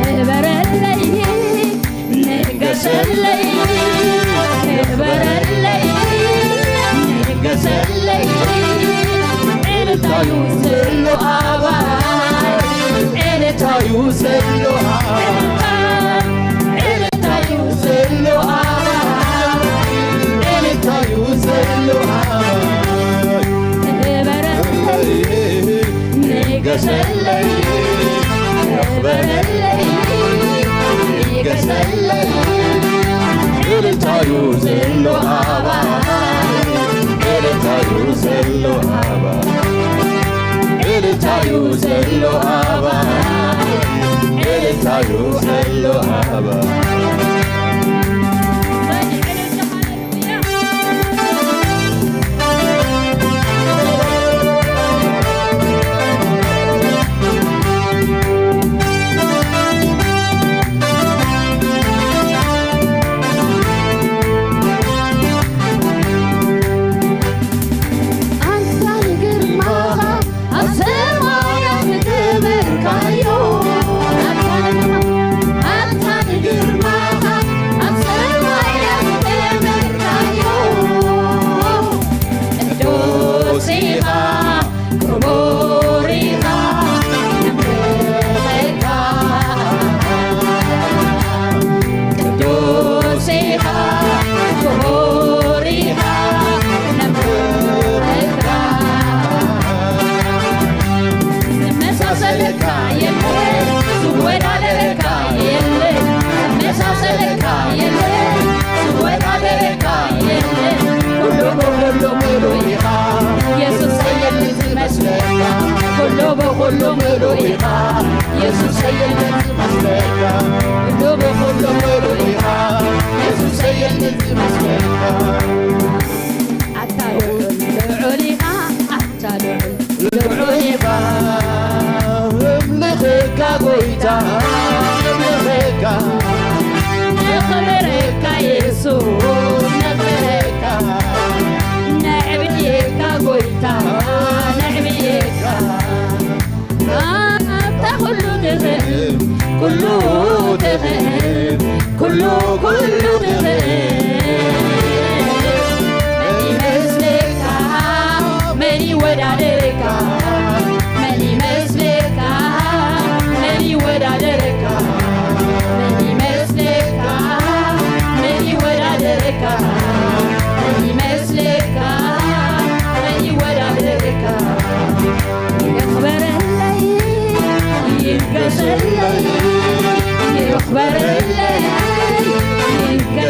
ክበረለይ፣ ንገሰለይ፣ ክበረለይ፣ ንገሰለይ። ዕልልታዩ ዘሎ ኣባይ፣ ዕልልታዩ ዘሎ ኣባይ፣ ዕልልታዩ ዘሎ ኣባይ፣ ዕልልታዩ ዘሎ ኣባይ። ክበረለይ፣ ንገሰለይ፣ ክበረለይ፣ ንገሰለይ። ዕልልታዩ ዘሎ ኣባይ፣ ዕልልታዩ ዘሎ ኣባይ፣ ዕልልታዩ ዘሎ ኣባይ፣ ዕልልታዩ ዘሎ ኣባይ። ኣንታ ንግርማኻ ኣብ ሰማያት ዝገበርካዮ፣ ኣንታ ንግርማ-፣ ኣንታ ንግርማኻ ኣብ ሰማያት ዝገበርካዮ፣ ቅዱስ ኢኻ፣ ክቡር ኢኻ፣ ነምልኸካ። ቅዱስ ኢኻ፣ ክቡር ኢኻ፣ ነምልኸካ። ዝመሳሰለካ የለን፣ ዝወዳደረካ የለን፣ ዝመሳሰለካ የለን፣ ዝወዳደረካ የለን። ኩሉ ብኹሉ ምሉእ ኢኻ፣ የሱስ የለን ዝመስለካ። ኩሉ ብኹሉ ምሉእ ኢኻ፣ የሱስ የለን ዝመስለካ። ኩሉ ብኹሉ ምሉእ ኢኻ፣ የሱስ የለን ዝመስለካ። ኣታ ልዑል ልዑል ኢኻ፣ ኣታ ልዑል ልዑል ኢኻ። እምልኸካ ጎይታ፣ እምልኸካ። ነኽብረካ የሱስ፣ ነኽብረካ። ነዕብየካ ጎይታ፣ ነዕብየካ። ኣታ ኩሉ ትኽእል፣ ኩሉ ትኽእል፣ ኩሉ፣ ኩሉ ትኽእል። መን ይመስለካ? መን ይወዳደረካ? መን ይመስለካ? መን ይወዳደረካ? መን ይመስለካ? መን ይወዳደረካ? መን ይመስለካ? መን ይወዳደረካ? ይኽበረለይ፣ ይንገሰለይ፣ ይኽበረለይ፣ ይንገ-፣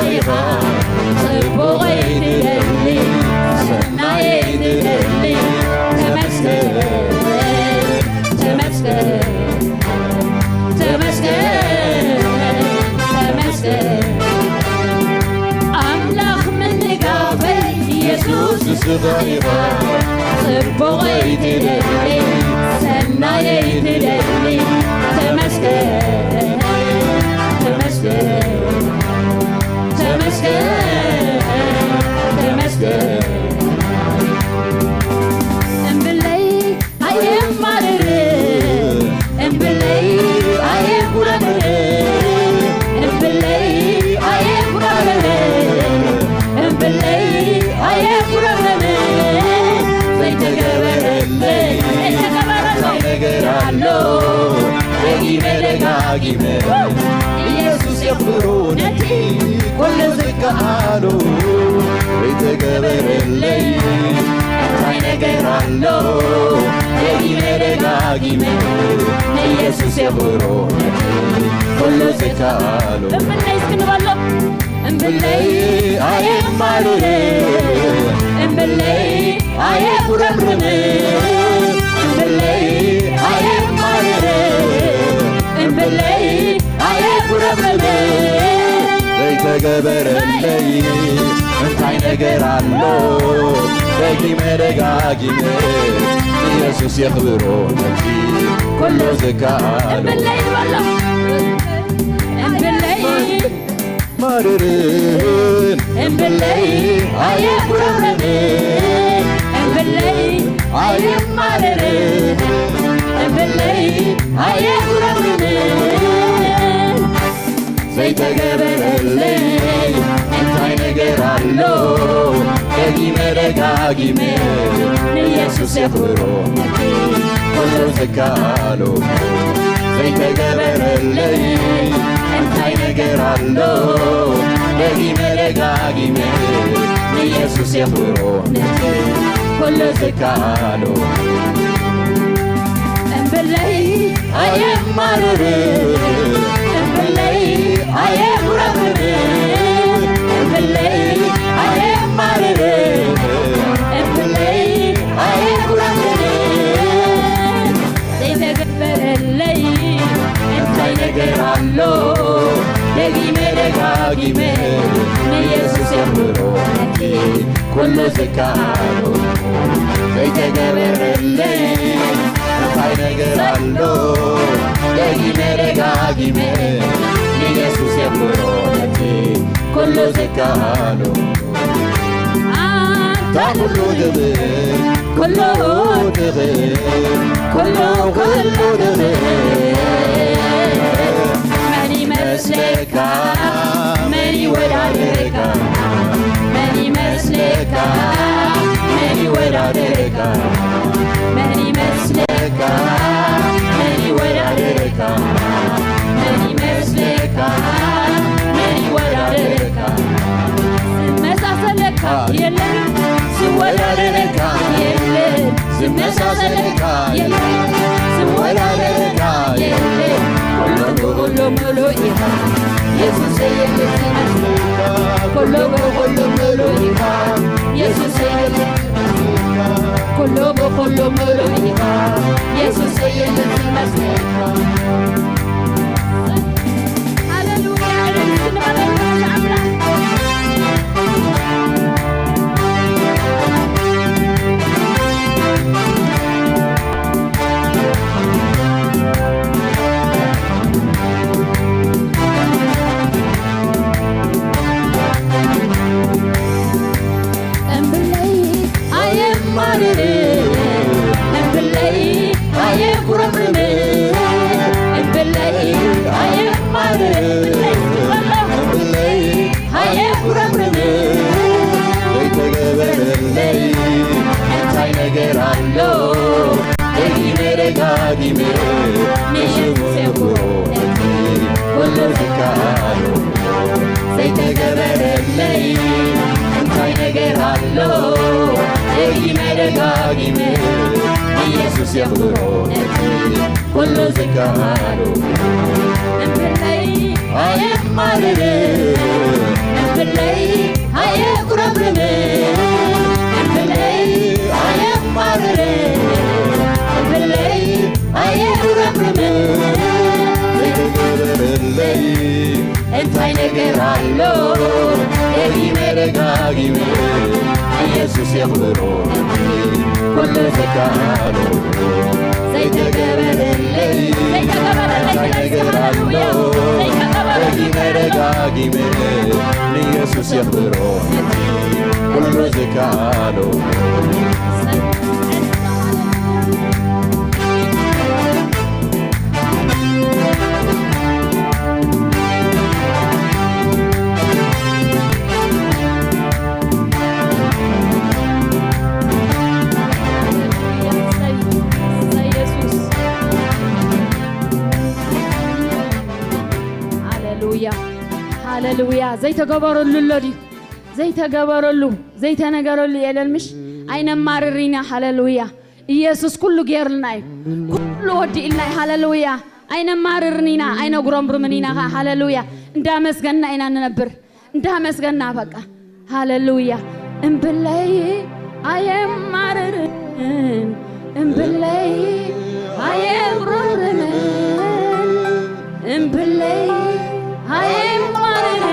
ኢኻ ጽቡቐይ ትደሊ፣ ሰናየይ ትደሊ። ተመስገን፣ ተመስገን፣ ተመስገን፣ ተመስገን። ኣምላኽ ምንጋፈይ የሱስ ንስኻ ኢኻ ጽቡቐይ ትደሊ፣ ሰናየይ ትደሊ። ተመስገን፣ ተመስገን፣ ተመስገን፣ ተመስገን። እምብለይ ኣየማርር፣ እምብለይ ኣየጉረምርም፣ እምብለይ ኣየጉረምርም፣ እምብለይ ኣየጉረምርም። ዘይተገበረለይ ዘይተገበረለይ እንታይ ነገር ኣሎ? ደጊመ ደጋጊመ ኢየሱስ የኽብሮ ነቲ ኩሉ ዝከኣሎ። ዘይተገበረለይ እንታይ ነገር ኣሎ? ደጊመ ደጋጊመ ኢየሱስ የኽብሮ ነቲ ኩሉ ዝከኣሎ። እምብለይ እስኪ ንበሎ። እምብለይ ኣየማርር፣ እምብለይ ኣየጉረምርም፣ እምብለይ ኣየማርር፣ እምብለይ ኣየጉረምርም። ዘይተገበረለይ እንታይ ነገር ኣሎ? ደጊመ ደጋጊመ ኢየሱስ የኽብሮ ነቲ ኩሉ ዝከኣሎ። እምብለይ ንበሎ። እምብለይ ማርርን እምብለይ ኣየጉረምርምን፣ እምብለይ ኣየማርርን፣ እምብለይ ኣየጉረምርምን። ዘይተገበረለይ እንታይ ነገር ኣሎ? ደጊመ ደጋጊመ ንኢየሱስ የኽብሮ ኩሉ ዝከኣሎ። ዘይተገበረለይ እንታይ ነገር ኣሎ? ደጊመ ደጋጊመ ንኢየሱስ የኽብሮ ነቲ ኩሉ ዝከኣሎ። እምብለይ ኣየማርር፣ እምብለይ ኣየጉረምርም፣ እምብለይ ኣየማርር፣ እምብለይ ኣየጉረምርም። ዘይተገበረለይ እንታይ ነገር ኣሎ? ደጊመ ደጋጊመ ንኢየሱስ የኽብሮ ነቲ ኩሉ ዝከኣሎ። ዘይተገበረለይ እንታይ ነገር ኣሎ? ደጊመ ደጋጊመ ንኢየሱስ የኽብሮ ነቲ ኩሉ ዝከኣሎ። ኣንታ ኩሉ ትኽእል፣ ኩሉ ትኽእል፣ ኩሉ፣ ኩሉ ትኽእል። መን ይመስለካ? መን ይወዳደረካ? መን ይመስለካ? መን ይወዳደረካ? መን ይመስለካ? መን ይወዳደረካ? መን ይመስለካ? መን ይወዳደረካ? ዝመሳሰለካ የለን፣ ዝወዳደረካ የለን፣ ዝመሳሰለካ የለን፣ ዝወዳደረካ የለን። ኩሉ ብኩሉ ምሉእ ኢኻ የሱሰይ፣ የለን ዝመስለካ። ኩሉ ብኩሉ ምሉእ ኢኻ የሱሰይ፣ የለን ዝመስለካ። ኩሉ ብኩሉ ምሉእ ኢኻ የሱሰይ፣ የለን ዝመስለካ። ሃሌሉያ፣ ዕልል እስኪ ንበለሉ ንኣምላኽ። እምብለይ ኣየማርር፣ እምብለይ ኣየጉረምርም፣ እምብለይ ኣየማርር፣ እምብለይ ኣየጉረምርም። ዘይተገበረለይ እንታይ ነገር ኣሎ? ደጊመ ደጋጊመ ንሽሙ የኽብሮ ነቲ ኩሉ ዝከኣሎ። ዘይተገበረለይ እንታይ ነገር ኣሎ? ደጊመ ደጋጊመ ንኢየሱስ የኽብሮ ነቲ ኩሉ ዝከኣሎ። እምብለይ ኣየማርር፣ እምብለይ ኣየጉረምርም፣ እምብለይ ኣየማርር፣ እምብለይ ኣየጉረምርም። ዘይተገበረለይ እንታይ ነገር ኣሎ? ደጊመ ደጋጊመ ኢየሱስ የኽብሮ ነቲ ኩሉ ዝከኣሎ። ዘይተገበረለይ ዘይተገበረለይ እንታይ ነገር ኣሎ? ዘይተገበረለይ ደጊመ ደጋጊመ ንኢየሱስ የኽብሮ ነቲ ኩሉ ዝከኣሎ። ሃሌሉያ፣ ሃሌሉያ። ዘይተገበረሉ ኣሎ ድዩ? ዘይተገበረሉ፣ ዘይተነገረሉ የለን ምሽ? ኣይነማርር ኢና። ሃሌሉያ። ኢየሱስ ኩሉ ጌርልና እዩ። ኩሉ ወዲእልና እዩ። ሃሌሉያ። ኣይነማርርን ኢና፣ ኣይነጉረምርምን ኢና ኸዓ። ሃሌሉያ። እንዳመስገንና ኢና ንነብር። እንዳመስገንና በቃ። ሃሌሉያ። እምብለይ ኣየማርርን፣ እምብለይ ኣየጉረምርምን፣ እምብለይ ኣየማርርን፣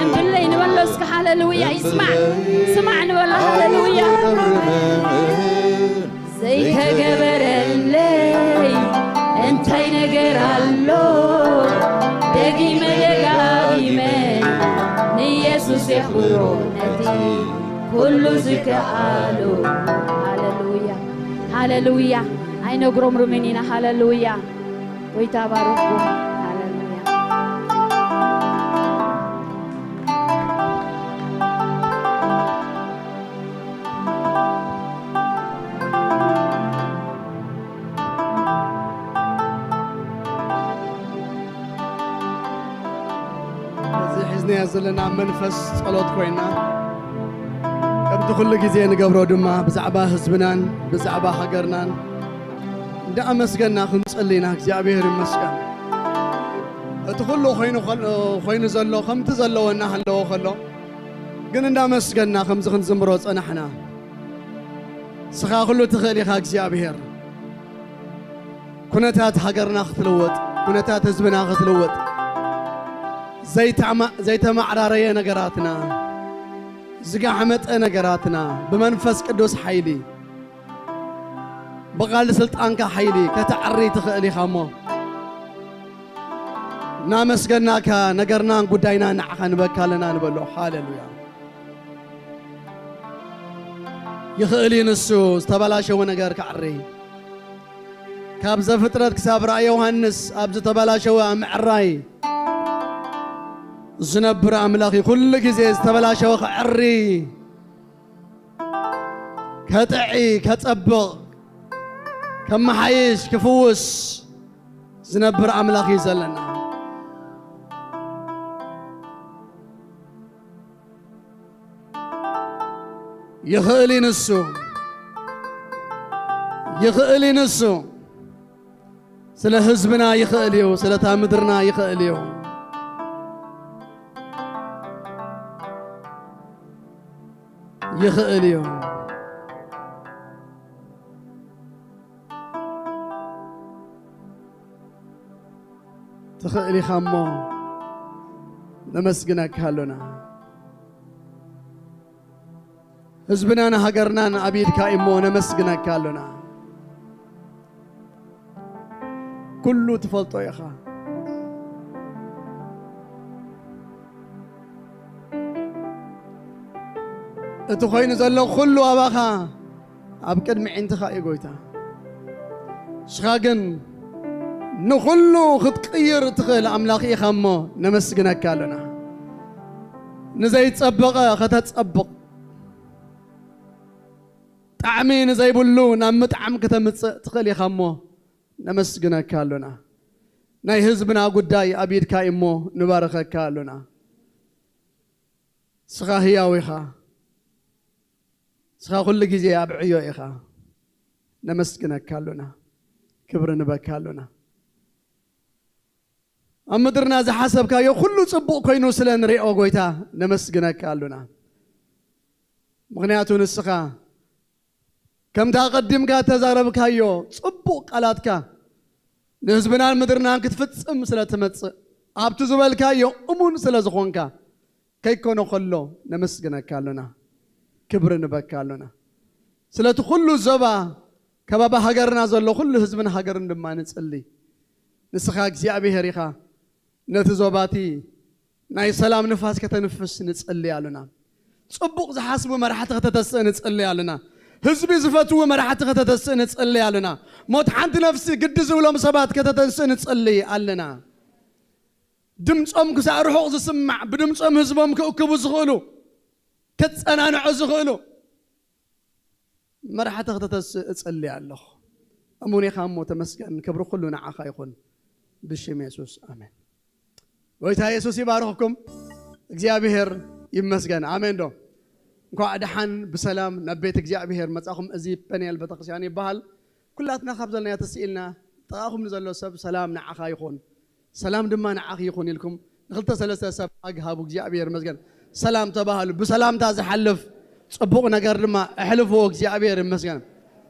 እምብለይ ንበሎ እስከ። ሃሌሉያ። ይስማዕ፣ ስማዕ ንበሎ። ሃሌሉያ። ዘይተገበረለይ እንታይ ነገር ኣሎ? ደጊመ ደጋጊመ ንኢየሱስ የኽብሮ ነቲ ኩሉ ዝከኣሎ። ሃሌሉያ፣ ሃሌሉያ። ኣይነጉረምርምን ኢና። ሃሌሉያ። ጎይታ ባርኽኩም። ሃሌሉያ። እዚ ሒዝናዮ ዘለና መንፈስ ጸሎት ኮይና፣ ከምቲ ኩሉ ግዜ ንገብሮ ድማ ብዛዕባ ህዝብናን ብዛዕባ ሃገርናን እንዳኣመስገና ክንጽሊ ኢና። እግዚኣብሔር ይመስገን። እቲ ኩሉ ኮይኑ ከሎ፣ ኮይኑ ዘሎ ከምቲ ዘለዎ እናሃለወ ከሎ፣ ግን እንዳመስገና ከምዚ ክንዝምሮ ጸናሕና። ንስኻ ኩሉ ትኽእል ኢኻ እግዚኣብሔር። ኩነታት ሃገርና ክትልውጥ፣ ኩነታት ህዝብና ክትልውጥ፣ ዘይተማ-፣ ዘይተማዕራረየ ነገራትና፣ ዝጋሕመጠ ነገራትና ብመንፈስ ቅዱስ ሓይሊ፣ ብቓል ስልጣንካ ሓይሊ ከተዕሪ ትኽእል ኢኻ እሞ፣ እናመስገናካ ነገርናን ጉዳይና ንዓኻ ንበካ ኣለና ንበሎ። ሃሌሉያ። ይኽእል እዩ ንሱ ዝተበላሸወ ነገር ከዕሪ። ካብ ዘፍጥረት ክሳብ ራእየ ዮሃንስ ኣብ ዝተበላሸወ ምዕራይ ዝነብር ኣምላኽ እዩ። ኩሉ ግዜ ዝተበላሸወ ከዕሪ፣ ከጥዒ፣ ከጸብቕ፣ ከመሓይሽ፣ ክፍውስ ዝነብር ኣምላኽ እዩ ዘለና። ይኽእል እዩ ንሱ። ይኽእል እዩ ንሱ። ስለ ህዝብና ይኽእል እዩ። ስለ እታ ምድርና ይኽእል እዩ። ይኽእል እዩ። ትኽእል ኢኻ እሞ ነመስግነካ ኣሎና። ህዝብናን ሃገርናን ኣብ ኢድካ እዩ እሞ ነመስግነካ ኣሎና። ኩሉ ትፈልጦ ኢኻ። እቲ ኮይኑ ዘሎ ኩሉ ኣባኻ ኣብ ቅድሚ ዒንትኻ እዩ ጎይታ። ንስኻ ግን ንኹሉ ክትቅይር እትኽእል ኣምላኽ ኢኻ እሞ ነመስግነካ ኣሎና። ንዘይጸበቐ ከተጸብቕ፣ ጣዕሚ ንዘይብሉ ናብ ምጥዓም ከተምጽእ ትኽእል ኢኻ እሞ ነመስግነካ ኣሎና። ናይ ህዝብና ጉዳይ ኣብ ኢድካ እዩ እሞ ንባርኸካ ኣሎና። ንስኻ ህያው ኢኻ። ንስኻ ኩሉ ግዜ ኣብ ዕዮ ኢኻ። ነመስግነካ ኣሎና። ክብሪ ንበካ ኣሉና። ኣብ ምድርና ዝሓሰብካዮ ኩሉ ጽቡቕ ኮይኑ ስለ ንሪኦ ጎይታ ነመስግነካ ኣሉና። ምኽንያቱ ንስኻ ከምታ ኣቐዲምካ ተዛረብካዮ ጽቡቕ ቃላትካ ንህዝብናን ምድርናን ክትፍጽም ስለ ትመጽእ ኣብቲ ዝበልካዮ እሙን ስለ ዝኾንካ ከይኮነ ከሎ ነመስግነካ ኣሉና። ክብሪ ንበካ ኣሉና። ስለቲ ኩሉ ዞባ ከባቢ ሃገርና ዘሎ ኩሉ ህዝብን ሃገርን ድማ ንጽሊ። ንስኻ እግዚኣብሔር ኢኻ። ነቲ ዞባቲ ናይ ሰላም ንፋስ ከተንፍስ ንጽሊ ኣሉና። ጽቡቕ ዝሓስቡ መራሕቲ ከተተስእ ንጽሊ ኣሉና። ህዝቢ ዝፈትዉ መራሕቲ ከተተስእ ንጽሊ ኣሉና። ሞት ሓንቲ ነፍሲ ግዲ ዝብሎም ሰባት ከተተንስእ ንጽሊ ኣለና። ድምጾም ክሳዕ ርሑቕ ዝስማዕ፣ ብድምጾም ህዝቦም ክእክቡ ዝኽእሉ፣ ክጸናንዑ ዝኽእሉ መራሕቲ ከተተስእ እጸሊ ኣለኹ። እሙን ኢኻ እሞ ተመስገን። ክብሪ ኩሉ ንዓኻ ይኹን። ብሽም የሱስ ኣሜን። ጎይታ የሱስ ይባርኽኩም። እግዚኣብሔር ይመስገን። ኣሜን ዶ? እንኳዕ ደሓን ብሰላም ናብ ቤት እግዚኣብሔር መጻኹም። እዚ ፔንኤል ቤተክርስትያን ይበሃል። ኩላትና ካብ ዘለናዮ ተስኢልና ጥቓኹም ንዘሎ ሰብ ሰላም ንዓኻ ይኹን፣ ሰላም ድማ ንዓኺ ይኹን ኢልኩም ንክልተ ሰለስተ ሰብ ኣግሃቡ። እግዚኣብሔር ይመስገን። ሰላም ተባሃሉ። ብሰላምታ ዝሓልፍ ጽቡቕ ነገር ድማ ኣሕልፍዎ። እግዚኣብሔር ይመስገን።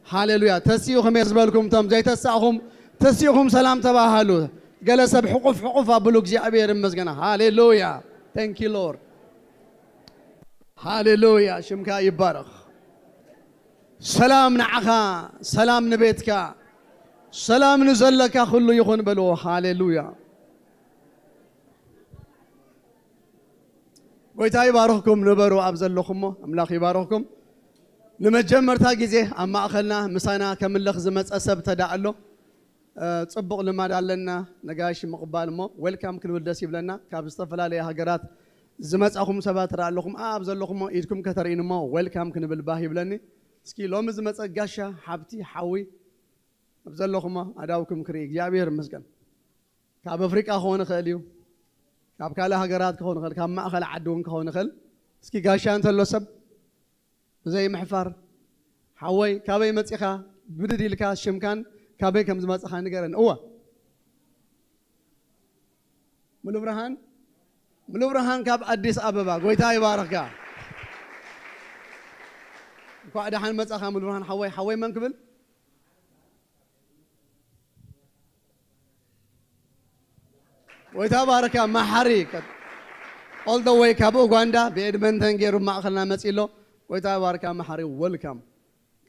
ሃሌሉያ። ተሲኡ ከመይ ዝበልኩም፣ እቶም ዘይተሳእኹም ተሲእኹም ሰላም ተባሃሉ። ገለ ሰብ ሕቑፍ ሕቑፍ ኣብሉ። እግዚኣብሔር ይመስገን። ሃሌሉያ። Thank you Lord። ሃሌሉያ። ሽምካ ይባረኽ። ሰላም ንዓኻ፣ ሰላም ንቤትካ፣ ሰላም ንዘለካ ኩሉ ይኹን በልዎ። ሃሌሉያ። ጎይታ ይባርኽኩም። ንበሩ ኣብ ዘለኹሞ ኣምላኽ ይባርኽኩም። ንመጀመርታ ግዜ ኣብ ማእኸልና ምሳና ከምልኽ ዝመጸ ሰብ ተዳኣ ኣሎ። እ፣ ጽቡቕ ልማድ ኣለና። ነጋሽ ምቕባል እሞ ዌልካም ክንብል ደስ ይብለና። ካብ ዝተፈላለያ ሃገራት ዝመጻኹም ሰባት ርኣ ኣለኹም። ኣብ ዘለኹሞ ኢድኩም ከተርእዩን እሞ ዌልካም ክንብል ባህ ይብለኒ። እስኪ ሎሚ ዝመጸ ጋሻ፣ ሓብቲ፣ ሓዊ፣ ኣብ ዘለኹሞ ኣዳውኩም ክርኢ እግዚኣብሔር ይመስገን። ካብ ኣፍሪቃ ክኸውን ይኽእል እዩ። ካብ ካልእ ሃገራት ክኸውን ይኽእል። ካብ ማእኸል ዓዲ እውን ክኸውን ይኽእል። እስኪ ጋሻ እንተሎ ሰብ ብዘይ ምሕፋር፣ ሓወይ፣ ካበይ መጺኻ? ብድድ ኢልካ ሽምካን ካበይ ከም ዝመጽኻ ንገረን። እወ። ሙሉ ብርሃን፣ ሙሉ ብርሃን ካብ ኣዲስ ኣበባ። ጎይታ ይባርኽካ። እንኳዕ ደሓን መጻኻ ሙሉ ብርሃን ሓወይ። ሓወይ መን ክብል? ጎይታ ባርካ። መሓሪ all the way ካብ ኡጋንዳ ብኤድመንተን ገይሩ ማእኸልና መጺ ኣሎ። ጎይታ ባርካ መሓሪ፣ ዌልካም።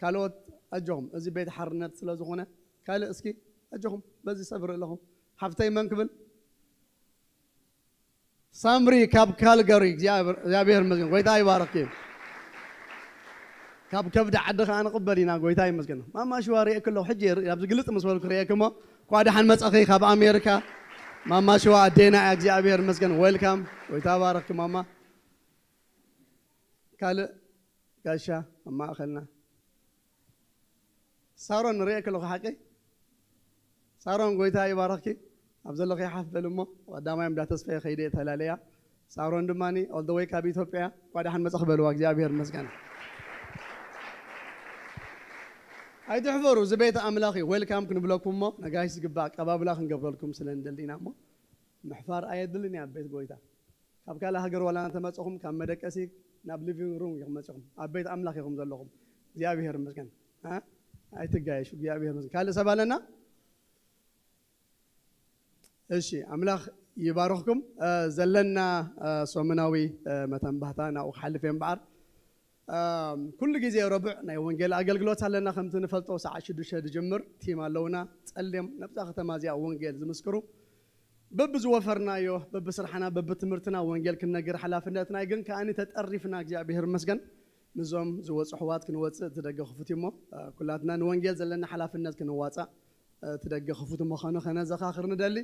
ካልኦት ኣጆኹም፣ እዚ ቤት ሓርነት ስለ ዝኾነ ካልእ እስኪ ኣጆኹም፣ በዚ ሰብ ርኢ ኣለኹም። ሓፍተይ መን ክብል? ሳምሪ ካብ ካልጋሪ። እግዚኣብሔር፣ እግዚኣብሔር ይመስገን። ጎይታ ይባርኽኪ። ካብ ከብዲ ዓዲ ኸዓ ንቕበል ኢና። ጎይታ ይመስገን። ማማ ሽዋ ርእየኪ ኣለኹ። ሕጂ ር-፣ ኣብዚ ግልጽ ምስ በልኩ ርእየኪ እሞ፣ እንኳዕ ደሓን መጻኺ ካብ ኣሜሪካ። ማማ ሽዋ ኣዴና እያ። እግዚኣብሔር ይመስገን። ዌልካም። ጎይታ ባረኽኪ ማማ። ካልእ ጋሻ ኣብ ማእኸልና። ሳሮን ርእየኪ ኣለኹ ሓቂ? ሳሮን ጎይታ ይባረኽኪ። ኣብ ዘለኺ ሓፍ በል እሞ፣ ቀዳማይ እምዳ ተስፋዬ ከይደ ተላለያ። ሳሮን ድማ all the way ካብ ኢትዮጵያ እንኳዕ ደሓን መጻኺ በልዋ። እግዚኣብሔር ይመስገን። ኣይትሕፈሩ፣ እዚ ቤት ኣምላኽ እዩ። ዌልካም ክንብለኩም እሞ፣ ነጋሽ ዝግባእ ኣቀባብላ ክንገብረልኩም ስለ ንደሊ ኢና እሞ፣ ምሕፋር ኣየድልን እዩ ኣብ ቤት ጎይታ። ካብ ካልእ ሃገር ዋላ እናተመጻኹም ካብ መደቀሲ ናብ ሊቪንግ ሩም ኢኹም መጺኹም። ኣብ ቤት ኣምላኽ ኢኹም ዘለኹም። እግዚኣብሔር ይመስገን። እ? ኣይትጋየሹ። እግዚኣብሔር ይመስገን። ካልእ ሰብ ኣለና? እሺ፣ ኣምላኽ ይባርኽኩም። እ፣ ዘለና፣ እ፣ ሰሙናዊ፣ እ፣ መተንባህታ ናብኡ ክሓልፍ እየ እምበኣር፣ እ፣ ኩሉ ግዜ ረቡዕ ናይ ወንጌል ኣገልግሎት ኣለና። ከምቲ ንፈልጦ ሰዓት ሽዱሽተ ዝጅምር ቲም ኣለውና። ጸልዮም ነብዛ ከተማ እዚኣ ወንጌል ዝምስክሩ በብዝወፈርናዮ፣ በብስራሕና፣ በብትምህርትና ወንጌል ክንነግር ሓላፍነትና እዩ። ግን ከኣኒ ተጠሪፍና፣ እግዚኣብሔር ይመስገን፣ ምስዞም ዝወጹ ኣሕዋት ክንወጽእ እቲ ደገ ክፉት እዩ እሞ፣ እ፣ ኩላትና ንወንጌል ዘለና ሓላፍነት ክንዋጻእ፣ እ፣ እቲ ደገ ክፉት ምዃኑ ከነዘኻኽር ንደሊ።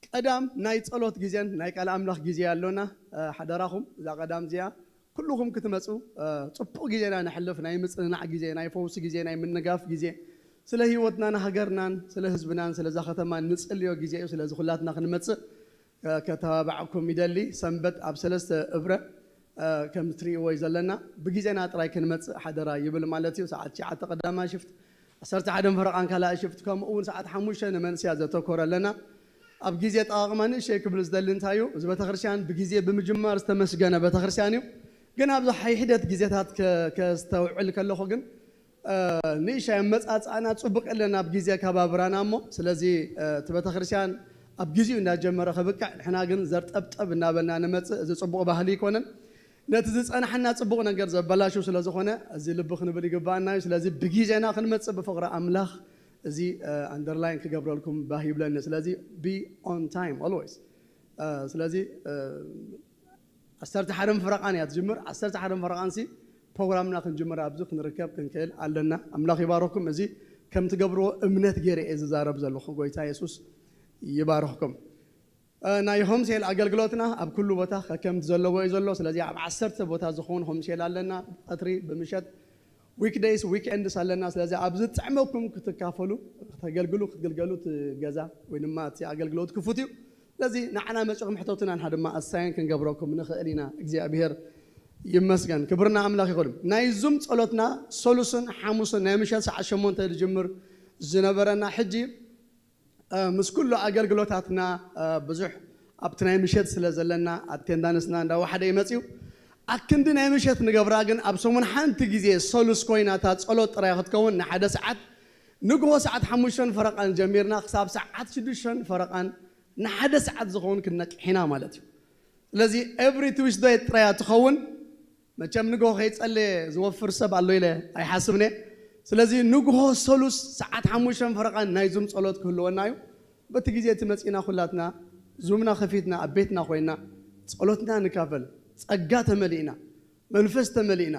ቀዳም ናይ ጸሎት ግዜን ናይ ቃል ኣምላኽ ግዜ ኣሎና። እ፣ ሓደራኹም፣ እዛ ቀዳም እዚኣ ኩልኹም ክትመጹ፣ እ፣ ጽቡቕ ግዜና ነሕልፍ፣ ናይ ምጽንናዕ ግዜ፣ ናይ ፈውሲ ግዜ፣ ናይ ምንጋፍ ግዜ፣ ስለ ህይወትናን ሃገርናን ስለ ህዝብናን ስለዛ ከተማን ንጽልዮ ግዜ እዩ። ስለዚ ኩላትና ክንመጽእ፣ እ፣ ከተባብዓኩም ይደሊ። ሰንበት ኣብ ሰለስተ እብረ፣ እ፣ ከም ትርእይዎ እዩ ዘለና። ብግዜና ጥራይ ክንመጽእ ሓደራ ይብል ማለት እዩ። ሰዓት ትሽዓተ ቀዳማይ ሽፍት፣ ዓሰርተ ሓደን ፈረቓን ካልኣይ ሽፍት፣ ከምኡ እውን ሰዓት ሓሙሽተ ንመንስያ ዘተኮረ ኣለና። ኣብ ግዜ ኣጠቓቕማ ንእሽተይ ክብል ዝደሊ እንታይ እዩ፣ እዚ ቤተክርስትያን ብግዜ ብምጅማር ዝተመስገነ ቤተክርስትያን እዩ። ግን ኣብዚ ሓይሕደት ግዜታት ከ- ከስተውዕል ከለኹ ግን ንእሽተይ ኣመጻጽኣና ጽቡቕ የለን ኣብ ግዜ ከባብራና እሞ፣ ስለዚ እቲ ቤተክርስትያን ኣብ ግዜኡ እንዳጀመረ ክብቅዕ፣ ንሕና ግን ዘርጠብጠብ እናበልና ንመጽእ፣ እዚ ጽቡቕ ባህሊ ኣይኮነን። ነቲ ዝጸናሕና ጽቡቕ ነገር ዘበላሹ ስለ ዝኾነ፣ እዚ ልቢ ክንብል ይግባኣና እዩ። ስለዚ ብግዜና ክንመጽእ ብፍቕሪ ኣምላኽ፣ እዚ ኣንደርላይን ክገብረልኩም ባህ ይብለኒ። ስለዚ be on time always። ስለዚ ዓሰርተ ሓደን ፈረቓን እያ ትጅምር። ዓሰርተ ሓደን ፈረቓንሲ ፕሮግራምና ክንጅምር ኣብዚ ክንርከብ ክንክእል ኣለና። ኣምላኽ ይባርኽኩም። እዚ ከም ትገብርዎ እምነት ገይረ እየ ዝዛረብ ዘለኹ። ጎይታ የሱስ ይባርኽኩም። ናይ ሆምሴል ኣገልግሎትና ኣብ ኩሉ ቦታ ከከም ዘለዎ እዩ ዘሎ። ስለዚ ኣብ ዓሰርተ ቦታ ዝኸውን ሆምሴል ኣለና። ቀትሪ፣ ብምሸት፣ ዊክደይስ፣ ዊክኤንድስ ኣለና። ስለዚ ኣብ ዝጥዕመኩም ክትካፈሉ፣ ከተገልግሉ፣ ክትግልገሉ፣ እቲ ገዛ ወይ ድማ እቲ ኣገልግሎት ክፉት እዩ። ስለዚ ንዓና መጺኹም ሕተቱና፣ ንሓ ድማ ኣሳይን ክንገብረኩም ንኽእል ኢና። እግዚኣብሔር ይመስገን። ክብርና ኣምላኽ ይኹን። ናይ ዙም ጸሎትና ሰሉስን ሓሙስን ናይ ምሸት ሰዓት ሸሞንተ ዝጅምር ዝነበረና፣ ሕጂ ምስ ኩሉ ኣገልግሎታትና ብዙሕ ኣብቲ ናይ ምሸት ስለ ዘለና ኣቴንዳንስና እንዳወሓደ ይመጽእ እዩ። ኣክንዲ ናይ ምሸት ንገብራ ግን ኣብ ሰሙን ሓንቲ ግዜ ሰሉስ ኮይና እታ ጸሎት ጥራይ ክትከውን፣ ንሓደ ሰዓት፣ ንግሆ ሰዓት ሓሙሽተን ፈረቓን ጀሚርና ክሳብ ሰዓት ሽዱሽተን ፈረቓን ንሓደ ሰዓት ዝኸውን ክንነቅሕ ኢና ማለት እዩ። ስለዚ ኤቭሪ ትዊስደይ ጥራይ እያ ትኸውን። መቸም ንግሆ ከይጸለየ ዝወፍር ሰብ ኣሎ ኢለ ኣይሓስብን እየ። ስለዚ ንግሆ ሰሉስ ሰዓት ሓሙሽተን ፈረቓን ናይ ዙም ጸሎት ክህልወና እዩ። በቲ ግዜ እቲ መጺና ኩላትና ዙምና ከፊትና ኣብ ቤትና ኮይና ጸሎትና ንካፈል። ጸጋ ተመሊእና፣ መንፈስ ተመሊእና፣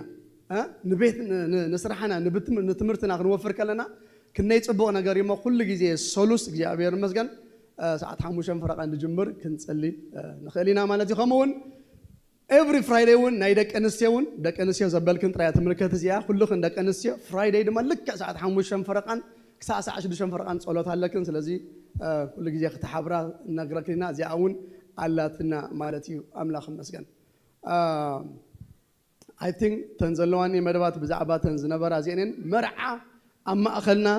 እ፣ ንቤት ን- ን- ንስራሕና ንብትም- ንትምህርትና ክንወፍር ከለና ክንደይ ጽቡቕ ነገር እዩ። እሞ ኩሉ ግዜ ሰሉስ እግዚኣብሔር ይመስገን፣ እ፣ ሰዓት ሓሙሽተን ፈረቓን ንጅምር ክንጸሊ፣ እ፣ ንኽእል ኢና ማለት እዩ። ከምኡ እውን ኤቭሪ ፍራይደይ እውን ናይ ደቂ ኣንስትዮ እውን፣ ደቂ ኣንስትዮ ዘበልክን ጥራይ ትምልከት እዚኣ። ኩልኽን ደቂ ኣንስትዮ ፍራይደይ ድማ ልክዕ ሰዓት ሓሙሽተን ፈረቓን ክሳዕ ሰዓት ሽዱሽተን ፈረቓን ጸሎት ኣለክን። ስለዚ ኩሉ ግዜ ክትሓብራ እነግረክን ኢና። እዚኣ እውን ኣላትና ማለት እዩ። ኣምላኽ ይመስገን። ኣይ ቲንክ ተን ዘለዋኒ መደባት ብዛዕባ ተን ዝነበራ እዚአንን። መርዓ ኣብ ማእኸልና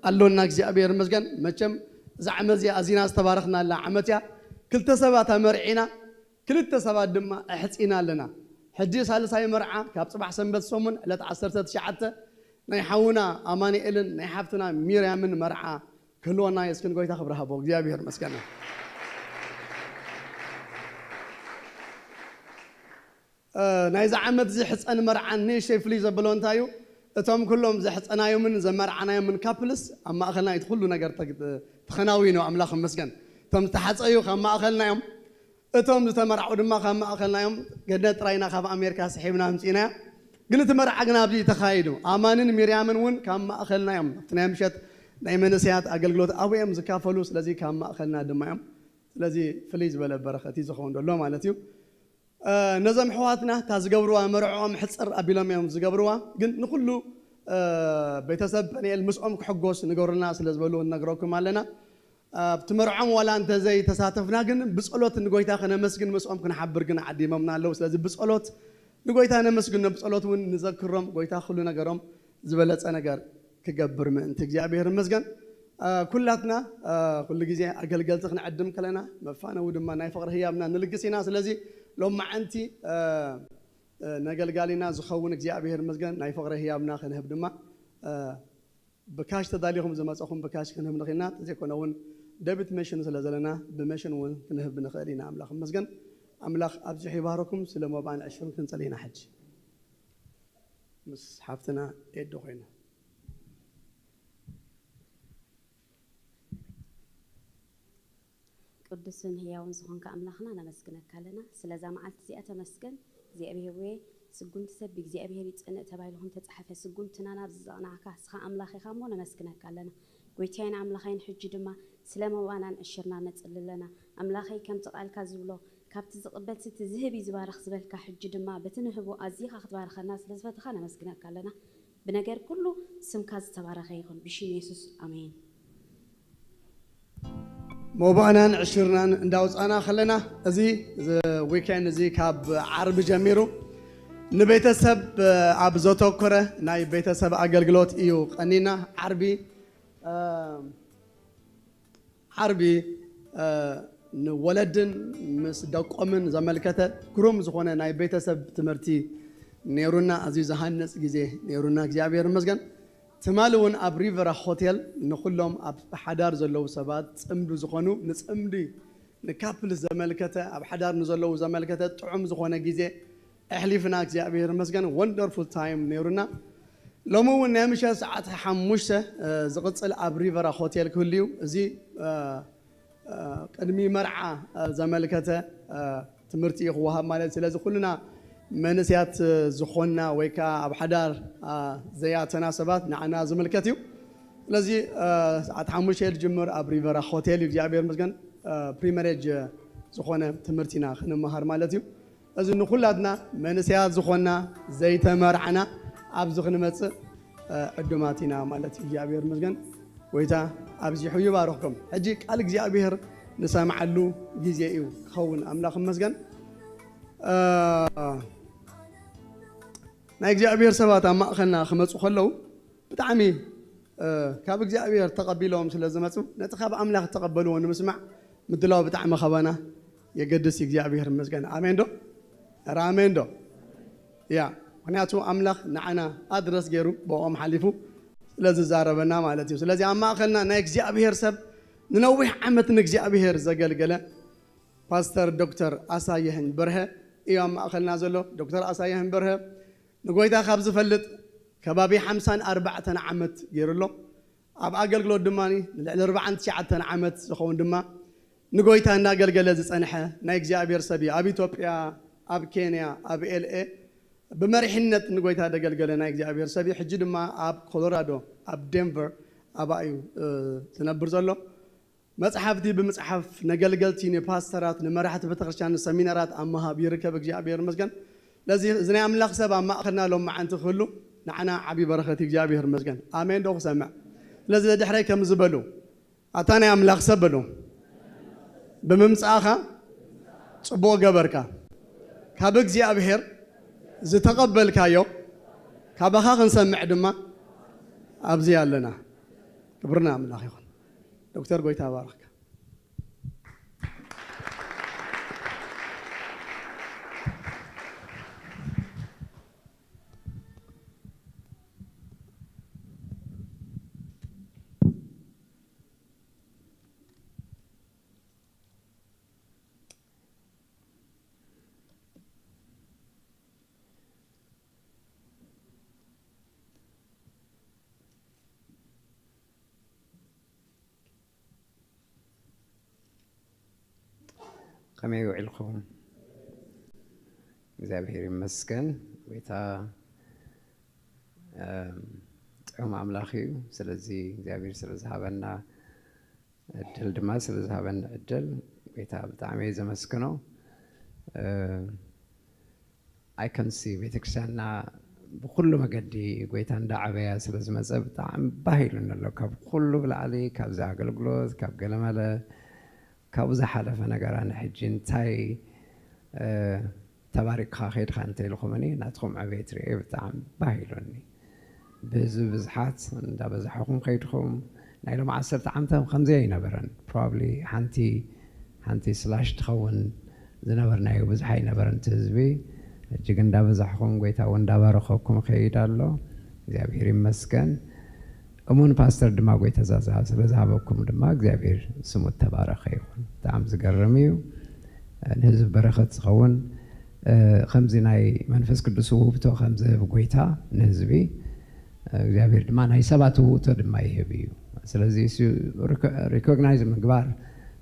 ኣሎና፣ እግዚኣብሔር ይመስገን። መቸም እዛ ዓመት እዚኣ ኣዚና ዝተባረኽናላ ዓመት እያ። ክልተ ሰባት ኣመርዒና፣ ክልተ ሰባት ድማ ኣሕፂና ኣለና። ሕጂ ሳልሳይ መርዓ ካብ ፅባሕ ሰንበት ሰሙን ዕለት ዓሰርተ ትሽዓተ ናይ ሓውና ኣማኑኤልን ናይ ሓፍትና ሚርያምን መርዓ ክህልወና እዩ። እስኪ ንጎይታ ክብሪ ሃቦ። እግዚኣብሔር ይመስገን። ናይዚ ዓመት እዚ ሕፀን መርዓን ንእሽተይ ፍልይ ዘብሎ እንታይ እዩ? እቶም ኩሎም ዘሕፀናዮምን ዘመርዓናዮምን ካፕልስ ኣብ ማእኸልና እቲ ኩሉ ነገር ተግ- ተኸናዊኑ፣ ኣምላኽ ይመስገን። እቶም ዝተሓፀዩ ካብ ማእኸልና እዮም። እቶም ዝተመርዓው ድማ ካብ ማእኸልና እዮም። ገነት ጥራይና ካብ ኣሜሪካ ስሒብና ኣምፂእናያ። ግን እቲ መርዓ ግን ኣብዚ እዩ ተኻይዱ። ኣማንን ሚርያምን እውን ካብ ማእኸልና እዮም። ኣብቲ ናይ ምሸት ናይ መንእሰያት ኣገልግሎት ኣብኡ እዮም ዝካፈሉ። ስለዚ ካብ ማእኸልና ድማ እዮም። ስለዚ ፍልይ ዝበለ በረኸት እዩ ዝኸውን ዘሎ ማለት እዩ። ነዞም ኣሕዋትና እታ ዝገብርዋ መርዕኦም ሕፅር ኣቢሎም እዮም ዝገብርዋ። ግን ንኩሉ ቤተሰብ ዳንኤል ምስኦም ክሕጎስ ንገሩልና ስለ ዝበሉ ንነግረኩም ኣለና። ኣብቲ መርዖም ዋላ እንተዘይተሳተፍና ግን ብፀሎት ንጎይታ ከነመስግን ምስኦም ክንሓብር ግን ዓዲሞምና ኣለዉ። ስለዚ ብፀሎት ንጎይታ ነመስግኖም፣ ብፀሎት እውን ንዘክሮም። ጎይታ ኩሉ ነገሮም ዝበለፀ ነገር ክገብር ምእንቲ እግዚኣብሔር ይመስገን። ኩላትና ኩሉ ግዜ ኣገልገልቲ ክንዕድም ከለና መፋነዊ ድማ ናይ ፍቕሪ ህያብና ንልግስ ኢና። ስለዚ ሎማዓንቲ ነገልጋሊና ዝኸውን እግዚኣብሔር ይመስገን ናይ ፍቕሪ ህያብና ክንህብ ድማ ብካሽ ተዳሊኹም ዝመፀኹም ብካሽ ክንህብ ንኽእልና፣ ተዘይኮነ እውን ደቢት መሽን ስለ ዘለና ብመሽን እውን ክንህብ ንኽእል ኢና። ኣምላኽ ይመስገን። ኣምላኽ ኣብዚሑ ይባርኩም። ስለ መባን ዕሽርን ክንጸሊ ኢና። ሕጂ ምስ ሓፍትና ኤዶ ኮይና። ቅዱስን ህያውን ዝኾንካ ኣምላኽና ነመስግነካ ኣለና። ስለዛ መዓልቲ እዚኣ ተመስገን። እግዚኣብሔር ወይ ስጉምቲ ሰብ ብእግዚኣብሔር ይጸንእ ተባሂሉ ከም ተጻሕፈ ስጉምትና ናብዚ ዘቕናዕካ እስኻ ኣምላኽ ኢኻ እሞ ነመስግነካ ኣለና። ጎይታይን ኣምላኸይን ሕጂ ድማ ስለ መባናን ዕሽርና ነጽሊ ኣለና። ኣምላኸይ ከምቲ ቃልካ ዝብሎ ካብቲ ዝቕበልሲ እቲ ዝህብ እዩ ዝባርኽ ዝበልካ ሕጂ ድማ በቲ ንህቦ ኣዚኻ ክትባርኸና ስለ ዝፈተኻ ነመስግነካ ኣለና። ብነገር ኩሉ ስምካ ዝተባረኸ ይኹን ብሽም የሱስ ኣሜን። ሞባእናን ዕሽርናን እንዳውፃና ከለና እዚ ዊኬንድ እዚ ካብ ዓርቢ ጀሚሩ ንቤተሰብ ኣብ ዘተኮረ ናይ ቤተሰብ ኣገልግሎት እዩ ቀኒና። ዓርቢ ዓርቢ ንወለድን ምስ ደቆምን ዘመልከተ ግሩም ዝኾነ ናይ ቤተሰብ ትምህርቲ ነይሩና። ኣዝዩ ዝሃንጽ ግዜ ነይሩና። እግዚኣብሔር ይመስገን። ትማሊ እውን ኣብ ሪቨራ ሆቴል ንኩሎም ኣብ ሓዳር ዘለዉ ሰባት፣ ጽምዱ ዝኾኑ፣ ንጽምዲ ንካፕልስ ዘመልከተ፣ ኣብ ሓዳር ንዘለዉ ዘመልከተ ጥዑም ዝኾነ ግዜ ኣሕሊፍና። እግዚኣብሔር ይመስገን። ወንደርፉል ታይም ነይሩና። ሎሚ እውን ናይ ምሸት ሰዓት ሓሙሽተ ዝቕጽል ኣብ ሪቨራ ሆቴል ክህሉ እዩ። እዚ ቅድሚ መርዓ ዘመልከተ ትምህርቲ እዩ ክወሃብ ማለት። ስለዚ ኩልና መንስያት ዝኾንና ወይ ከዓ ኣብ ሓዳር ዘያተና ሰባት ንዓና ዝምልከት እዩ። ስለዚ ሰዓት ሓሙሽተ ዝጅምር ኣብ ሪቨራ ሆቴል እዩ። እግዚኣብሔር ይመስገን። ፕሪመሬጅ ዝኾነ ትምህርቲ ኢና ክንመሃር ማለት እዩ። እዚ ንኹላትና መንእሰያት ዝኾንና ዘይተመርዓና ኣብዚ ክንመጽእ ዕዱማት ኢና ማለት እዩ። እግዚኣብሔር ይመስገን። ጎይታ ኣብዚሑ ይባርኽኩም። ሕጂ ቃል እግዚኣብሔር ንሰምዓሉ ግዜ እዩ ክኸውን። ኣምላኽ ይመስገን። ናይ እግዚኣብሔር ሰባት ኣብ ማእኸልና ክመጹ ከለዉ ብጣዕሚ ካብ እግዚኣብሔር ተቐቢሎም ስለ ዝመጹ ነቲ ካብ ኣምላኽ እተቐበልዎ ንምስማዕ ምድላው ብጣዕሚ ካባና የገድስ። እግዚኣብሔር ይመስገን። ኣሜን ዶ? ኧረ ኣሜን ዶ? ያ፣ ምኽንያቱ ኣምላኽ ንዓና ኣድረስ ገይሩ ብኦም ሓሊፉ ስለ ዝዛረበና ማለት እዩ። ስለዚ ኣብ ማእኸልና ናይ እግዚኣብሔር ሰብ፣ ንነዊሕ ዓመት ንእግዚኣብሔር ዘገልገለ ፓስተር ዶክተር ኣሳየህን በርሀ እዩ ኣብ ማእኸልና ዘሎ። ዶክተር ኣሳየህን በርሀ ንጎይታ ካብ ዝፈልጥ ከባቢ ሓምሳን ኣርባዕተን ዓመት ገይሩ ኣሎ። ኣብ ኣገልግሎት ድማ ንልዕሊ ኣርባዓን ትሽዓተን ዓመት ዝኸውን ድማ ንጎይታ እናገልገለ ዝጸንሐ ናይ እግዚኣብሔር ሰብ እዩ። ኣብ ኢትዮጵያ፣ ኣብ ኬንያ፣ ኣብ ኤልኤ ብመሪሕነት ንጎይታ ዘገልገለ ናይ እግዚኣብሔር ሰብ እዩ። ሕጂ ድማ ኣብ ኮሎራዶ፣ ኣብ ዴንቨር፣ ኣብኣ እዩ ዝነብር ዘሎ። መጽሓፍቲ ብምጽሓፍ፣ ነገልገልቲ፣ ንፓስተራት፣ ንመራሕቲ ቤተክርስትያን፣ ንሰሚናራት ኣብ ምሃብ ይርከብ። እግዚኣብሔር ይመስገን። ስለዚ እዚ ናይ ኣምላኽ ሰብ ኣብ ማእኸልና ሎማዓንቲ ክህሉ ንዓና ዓቢ በረኸት እዩ። እግዚኣብሔር ይመስገን። ኣሜን ዶ ክሰምዕ? ስለዚ ደድሕረይ ከም ዝበሉ፣ ኣታ ናይ ኣምላኽ ሰብ በሉ፣ ብምምጻእኻ ጽቡቕ ገበርካ። ካብ እግዚኣብሔር ዝተቐበልካዮ ካባኻ ክንሰምዕ ድማ ኣብዚ ኣለና። ክብርና ኣምላኽ ይኹን። ዶክተር ጎይታ ባርኽካ። ከመይ ውዒልኩም? እግዚኣብሔር ይመስገን። ጎይታ፣ እም፣ ጥዑም ኣምላኽ እዩ። ስለዚ እግዚኣብሔር ስለ ዝሃበና ዕድል ድማ፣ ስለ ዝሃበኒ ዕድል ጎይታ ብጣዕሚ እየ ዘመስግኖ። እ፣ I can see ቤተክርስትያንና ብኩሉ መገዲ ጎይታ እንዳዓበያ ስለ ዝመጸ ብጣዕሚ ባህ ኢሉኒ ኣሎ። ካብ ኩሉ ብላዕሊ ካብዚ ኣገልግሎት፣ ካብ ገለመለ፣ ካብኡ ዝሓለፈ ነገር ኣነ ሕጂ እንታይ፣ እ፣ ተባሪክኻ ከይድካ እንተኢልኩምኒ፣ ናትኩም ዕቤት ርእየ ብጣዕሚ ባህ ኢሉኒ። ብህዝቢ ብዝሓት እንዳበዛሕኹም ከይድኩም፣ ናይ ሎም ዓሰርተ ዓመታት ከምዚ ኣይነበረን። ፕሮባብሊ ሓንቲ፣ ሓንቲ ስላሽ ትኸውን ዝነበርናዮ፣ ብዙሕ ኣይነበረን እቲ ህዝቢ። ሕጂ ግን እንዳበዛሕኹም፣ ጎይታ እውን እንዳባረኸኩም ይኸይድ ኣሎ። እግዚኣብሔር ይመስገን። እሙን ፓስተር ድማ ጎይታ ዛዛ ስለ ዝሃበኩም ድማ እግዚኣብሔር ስሙ እተባረኸ ይኹን። ብጣዕሚ ዝገርም እዩ። ንህዝቢ በረኸት ዝኸውን፣ እ፣ ከምዚ ናይ መንፈስ ቅዱስ ውህብቶ ከም ዝህብ ጎይታ ንህዝቢ፣ እ፣ እግዚኣብሔር ድማ ናይ ሰባት ውህብቶ ድማ ይህብ እዩ። ስለዚ እሱ ሪኮ-፣ ሪኮግናይዝ ምግባር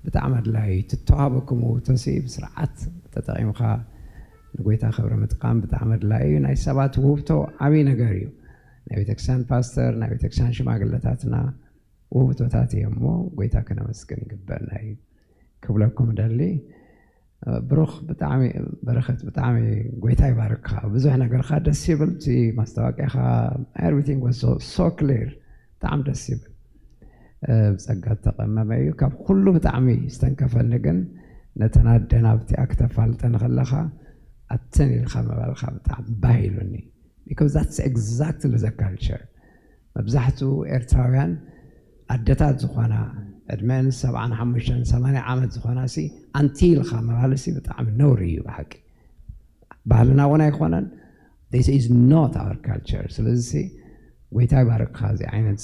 ብጣዕሚ ኣድላዪ እዩ። ትተዋህበኩም ውህብቶ ሲ ብስርዓት ተጠቒምካ ንጎይታ ክብሪ ምጥቃም ብጣዕሚ ኣድላዪ እዩ። ናይ ሰባት ውህብቶ ዓብዪ ነገር እዩ። ናይ ቤተክርስትያን ፓስተር፣ ናይ ቤተክርስትያን ሽማግለታትና ውህብቶታት እዮም እሞ ጎይታ ከነመስግን ይግበአና እዩ ክብለኩም እደሊ። ብሩኽ፣ ብጣዕሚ በረኸት፣ ብጣዕሚ ጎይታ ይባርክኻ። ብዙሕ ነገርካ ደስ ይብል፣ እቲ ማስታወቂያኻ፣ everything was so, so clear። ብጣዕሚ ደስ ይብል። እ፣ ብጸጋ ዝተቐመመ እዩ። ካብ ኩሉ ብጣዕሚ ዝተንከፈኒ ግን ነተን ኣደን ኣብቲኣ ክተፋልጠን ከለኻ ኣትን ኢልካ ምባልካ ብጣዕሚ ባህ ኢሉኒ። Because that's exactly the culture። መብዛሕትኡ ኤርትራውያን ኣደታት ዝኾና ዕድመን ሰብዓን ሓሙሽተን ሰማንያ ዓመት ዝኾና ሲ ኣንቲ ኢልካ ምባል ሲ ብጣዕሚ ነውሪ እዩ ብሓቂ። ባህልና እውን ኣይኮነን። This is not our culture። ስለዚ ጎይታ ይባርክካ፣ እዚ ዓይነት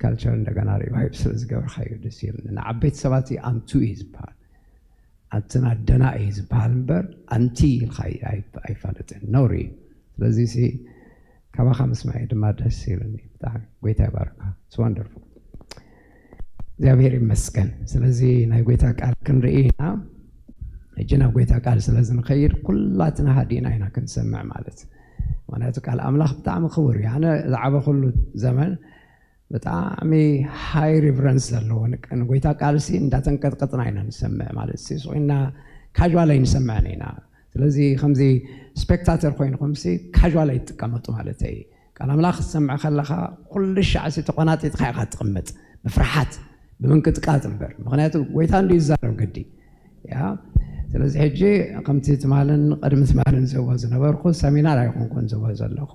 ካልቸር እንደገና ሪቫይቭ ስለ ዝገበርካ እዩ ደስ ይብል። ንዓበይቲ ሰባት ኣንቱ እዩ ዝበሃል፣ ኣትን ኣደና እዩ ዝበሃል እምበር ኣንቲ ኢልካ ኣይ- ኣይፋለጥን፣ ነውሪ እዩ። ስለዚ ሲ ካባኻ ምስማዕ እዩ ድማ ደስ ይብለኒ ብጣዕሚ። ጎይታ ይባርካ። It's wonderful። እግዚኣብሔር ይመስገን። ስለዚ ናይ ጎይታ ቃል ክንርኢ ኢና። ሕጂ ናብ ጎይታ ቃል ስለ ዝንኸይድ ኩላትና ሃዲእና ኢና ክንሰምዕ ማለት። ምክንያቱ ቃል ኣምላኽ ብጣዕሚ ክቡር እዩ። ኣነ ዝዓበኹሉ ዘመን ብጣዕሚ ሃይ ሪቨረንስ ዘለዎ ንቅ- ንጎይታ ቃል ሲ እንዳተንቀጥቀጥና ኢና ንሰምዕ ማለት ሲ ስቑና ካዥዋል ኣይንሰምዕን ኢና። ስለዚ ከምዚ ስፔክታተር ኮይንኩም ሲ ካዥዋል ኣይትጥቀመጡ ማለት እዩ። ቃል ኣምላኽ ክትሰምዕ ከለኻ ኩሉ ሻዕ ሲ ተቆናጢጥካ ኢኻ ትቕመጥ፣ ብፍርሓት ብምንቅጥቃጥ እምበር። ምክንያቱ ጎይታ እንዲ ይዛረብ ግዲ ያ። ስለዚ ሕጂ ከምቲ ትማልን ቅድሚ ትማልን ዝህቦ ዝነበርኩ ሰሚናር ኣይኮንኩን ዝህቦ ዘለኹ።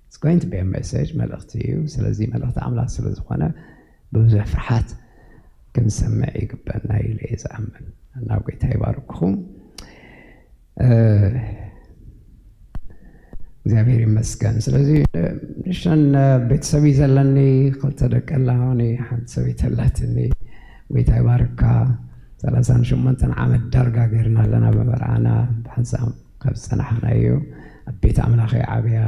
It's going to be a message፣ መልእኽቲ እዩ። ስለዚ መልእኽቲ ኣምላኽ ስለ ዝኾነ ብብዙሕ ፍርሓት ክንሰምዕ ይግበና ኢለ እየ ዝኣምን። እና ጎይታ ይባርክኹም። እግዚኣብሔር ይመስገን። ስለዚ ንሽን ቤተሰብ እዩ ዘለኒ፣ ክልተ ደቂ ኣላኒ፣ ሓንቲ ሰበይቲ ኣላትኒ። ጎይታ ይባርካ። ሰላሳን ሸሞንተን ዓመት ዳርጋ ገይርና ኣለና ብመርዓና፣ ብሓንሳብ ካብ ዝፀናሕና እዩ። ኣብ ቤት ኣምላኽ እየ ዓብያ።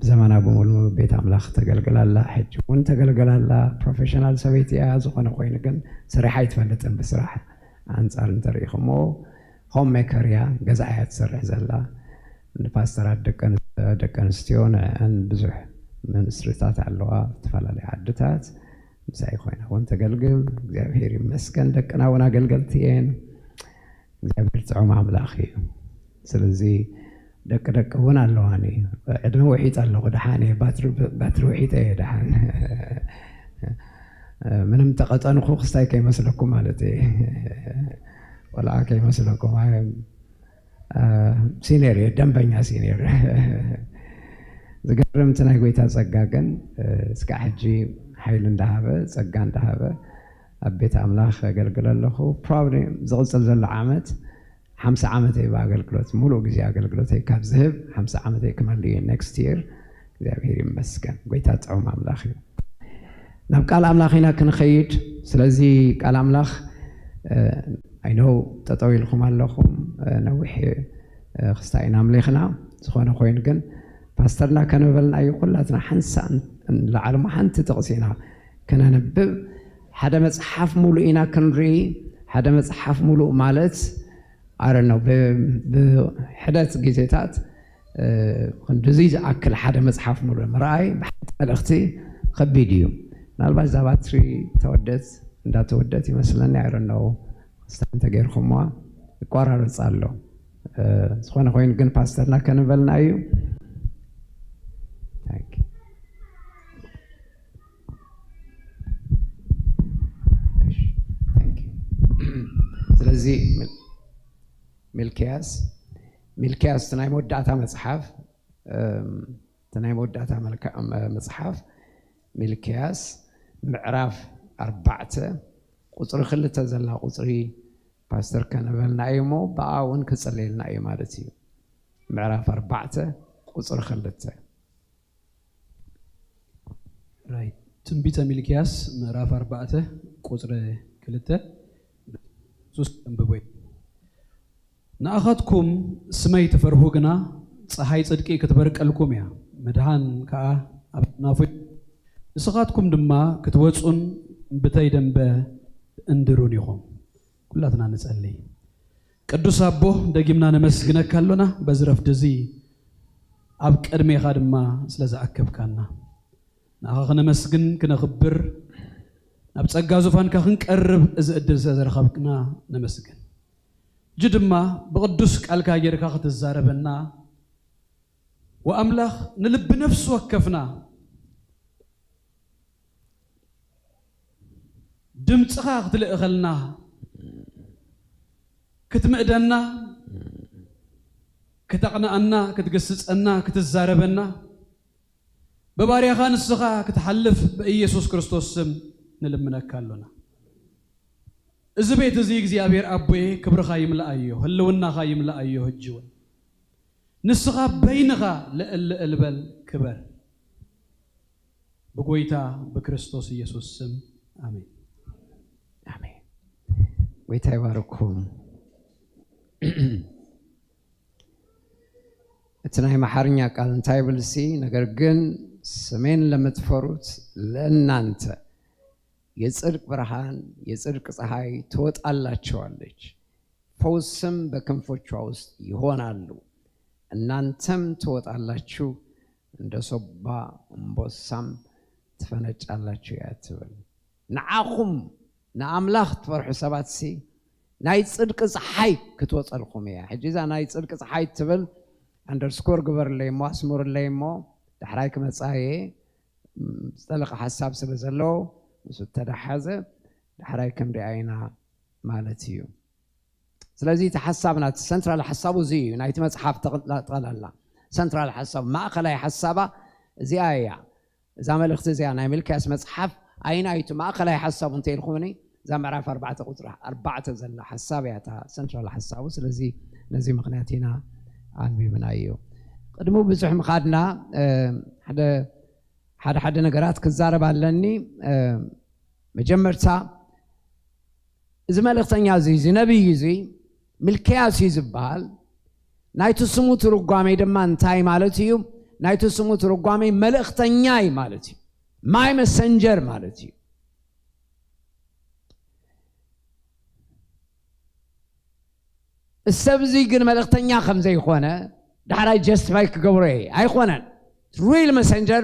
ብዘመና ብምሉኡ ቤት ኣምላኽ ተገልግል ኣላ፣ ሕጂ እውን ተገልግል ኣላ። ፕሮፌሽናል ሰበይቲ እያ፣ ዝኾነ ኮይኑ ግን ሰሪሓ ኣይትፈልጥን። ብስራሕ ኣንጻር እንተሪኢኹሞ ሆም ሜከር እያ፣ ገዛ እያ ትሰርሕ ዘላ። ንፓስተራት ደቂ ኣንስ- ደቂ ኣንስትዮ ንዕን ብዙሕ ሚኒስትሪታት ኣለዋ፣ ዝተፈላለያ ዓድታት ምሳይ ኮይና እውን ተገልግል። እግዚኣብሔር ይመስገን፣ ደቅና እውን ኣገልገልቲ እየን። እግዚኣብሔር ጥዑም ኣምላኽ እዩ። ስለዚ ደቂ ደቂ እውን ኣለዋኒ። ዕድመ ውሒጥ ኣለኹ፣ ደሓን እየ፣ ባትሪ ባትሪ ውሒጠ እየ ደሓን። ምንም ተቐጠንኩ ክስታይ ከይመስለኩም ማለት እየ። ቆልዓ ከይመስለኩም። ሲኒየር እየ፣ ደንበኛ ሲኒየር። ዝገርም እቲ ናይ ጎይታ ጸጋ ግን እስካዕ ሕጂ ሓይሊ እንዳሃበ፣ ጸጋ እንዳሃበ ኣብ ቤት ኣምላኽ ኣገልግል ኣለኹ። ፕሮባብሊ ዝቕጽል ዘሎ ዓመት ሓምሳ ዓመተይ ብኣገልግሎት፣ ሙሉእ ግዜ ኣገልግሎተይ ካብ ዝህብ ሓምሳ ዓመተይ ክመልእ እየ ኔክስት ይር። እግዚኣብሔር ይመስገን። ጎይታ ጥዑም ኣምላኽ እዩ። ናብ ቃል ኣምላኽ ኢና ክንኸይድ። ስለዚ ቃል ኣምላኽ ኣይነው ጠጠው ኢልኩም ኣለኹም፣ ነዊሕ ክስታ ኢና ኣምሊኽና። ዝኾነ ኮይኑ ግን ፓስተርና ከነበልና እዩ። ኩላትና ሓንሳእ ንላዕሊ ሓንቲ ጥቕሲ ኢና ከነንብብ። ሓደ መጽሓፍ ሙሉእ ኢና ክንርኢ። ሓደ መጽሓፍ ሙሉእ ማለት ኣረነው ብሕደት ግዜታት ክንድዙይ ዝኣክል ሓደ መጽሓፍ ሙሉእ ምርኣይ ብሓንቲ መልእኽቲ ከቢድ እዩ። ምናልባት እዛ ባትሪ ተወደት እንዳተወደት ይመስለኒ። ኣረነው ክስታ እንተገይርኩምዋ ይቋራርፅ ኣሎ። ዝኾነ ኮይኑ ግን ፓስተርና ከንበልና እዩ። ስለዚ ሚልክያስ ሚልክያስ እቲ ናይ መወዳእታ መፅሓፍ እቲ ናይ መወዳእታ መፅሓፍ ሚልክያስ ምዕራፍ ኣርባዕተ ቁፅሪ ክልተ ዘላ ቁፅሪ ፓስተር ከነበልና እዩ እሞ ብኣ እውን ክፅለየልና እዩ ማለት እዩ። ምዕራፍ ኣርባዕተ ቁፅሪ ክልተ። ትንቢተ ሚልክያስ ምዕራፍ ኣርባዕተ ቁፅሪ ክልተ። ንኣኻትኩም ስመይ ትፈርሁ ግና ፀሓይ ፅድቂ ክትበርቀልኩም እያ፣ ምድሓን ከዓ ኣብ ኣናፉ። ንስኻትኩም ድማ ክትወፁን ብተይ ደንበ ትእንድሩን ኢኹም። ኩላትና ንፀሊ። ቅዱስ ኣቦ፣ ደጊምና ነመስግነካ ኣሎና በዚ ረፍዲ እዚ ኣብ ቅድሜኻ ድማ ስለ ዝኣከብካና። ንኣኻ ክነመስግን ክነኽብር ናብ ጸጋ ዙፋንካ ክንቀርብ እዚ ዕድል ስለ ዘረኸብክና ነመስግን። ሕጂ ድማ ብቕዱስ ቃልካ ጌርካ ክትዛረበና ወኣምላኽ ንልቢ ነፍሲ ወከፍና ድምፅኻ ክትልእኸልና ክትምእደና ክተቕንኣና፣ ክትገስጸና፣ ክትዛረበና፣ ብባርያኻ ንስኻ ክትሓልፍ ብኢየሱስ ክርስቶስ ስም ንልምነካ ኣሎና። እዚ ቤት እዚ እግዚኣብሔር ኣቦዬ ክብርኻ ይምልኣዮ፣ ህልውናኻ ይምልኣዮ። ሕጂ እውን ንስኻ በይንኻ ልዕል ልዕል በል፣ ክበር። ብጎይታ ብክርስቶስ ኢየሱስ ስም ኣሜን። ኣሜን። ጎይታ ይባርኩም። እቲ ናይ መሓርኛ ቃል እንታይ ይብል ሲ? ነገር ግን ስሜን ለምትፈሩት ለእናንተ የጽድቅ ብርሃን የጽድቅ ፀሐይ ትወጣላችኋለች፣ ፈውስም በክንፎቿ ውስጥ ይሆናሉ፣ እናንተም ትወጣላችሁ፣ እንደ ሶባ እምቦሳም ትፈነጫላችሁ እያ ትብል። ንዓኹም ንኣምላኽ ትፈርሑ ሰባት ሲ ናይ ጽድቂ ፀሓይ ክትወፀልኩም እያ። ሕጂ እዛ ናይ ጽድቂ ፀሓይ ትብል ኣንደርስኮር ግበርለይ እሞ ኣስምርለይ እሞ ዳሕራይ ክመፃ እየ። ዝጠለቐ ሓሳብ ስለ ዘሎ ምስ ተዳሓዘ ዳሕራይ ክንሪኣ ኢና ማለት እዩ። ስለዚ እቲ ሓሳብና እቲ ሰንትራል ሓሳቡ እዚ እዩ። ናይቲ መፅሓፍ ጠቕላላ ሰንትራል ሓሳብ ማእኸላይ ሓሳባ እዚኣ እያ። እዛ መልእኽቲ እዚኣ ናይ ሚልክያስ መፅሓፍ ኣይናይቱ ማእኸላይ ሓሳቡ እንተ ኢልኩምኒ እዛ ምዕራፍ ኣርባዕተ ቁፅሪ ኣርባዕተ ዘላ ሓሳብ እያ እታ ሰንትራል ሓሳቡ። ስለዚ ነዚ ምኽንያት ኢና ኣንቢብናዮ። ቅድሚ ብዙሕ ምኻድና ሓደ ሓደ ሓደ ነገራት ክዛረብ ኣለኒ። መጀመርታ እዚ መልእኽተኛ እዚ እዚ ነቢይ እዚ ሚልክያስ እዩ ዝበሃል። ናይቲ ስሙ ትርጓሜ ድማ እንታይ ማለት እዩ? ናይቲ ስሙ ትርጓሜ መልእኽተኛ እዩ ማለት እዩ። ማይ መሰንጀር ማለት እዩ። እሰብ እዚ ግን መልእኽተኛ ከም ዘይኮነ ዳሕራይ ጀስቲፋይ ክገብሮ እየ። ኣይኮነን። ሪል መሰንጀር፣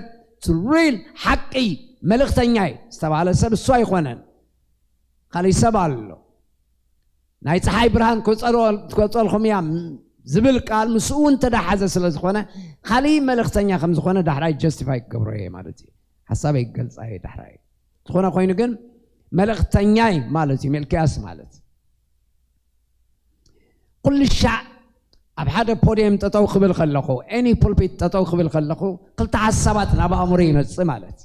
ሪል ሓቂ መልእኽተኛ እዩ ዝተባህለ ሰብ እሱ ኣይኮነን። ካሊእ ሰብ ኣሎ። ናይ ፀሓይ ብርሃን ክወፀልኩም እያ ዝብል ቃል ምስኡ እውን ተዳሓዘ ስለ ዝኾነ ካሊእ መልእኽተኛ ከም ዝኾነ ዳሕራይ ጀስቲፋይ ክገብሮ እየ ማለት እዩ። ሓሳበይ ክገልፃ እየ ዳሕራይ። ዝኾነ ኮይኑ ግን መልእኽተኛይ ማለት እዩ ሚልክያስ ማለት። ኩሉ ሻዕ ኣብ ሓደ ፖድየም ጠጠው ክብል ከለኹ፣ ኤኒ ፑልፒት ጠጠው ክብል ከለኹ ክልተ ሓሳባት ናብ ኣእምሮ ይመጽእ ማለት።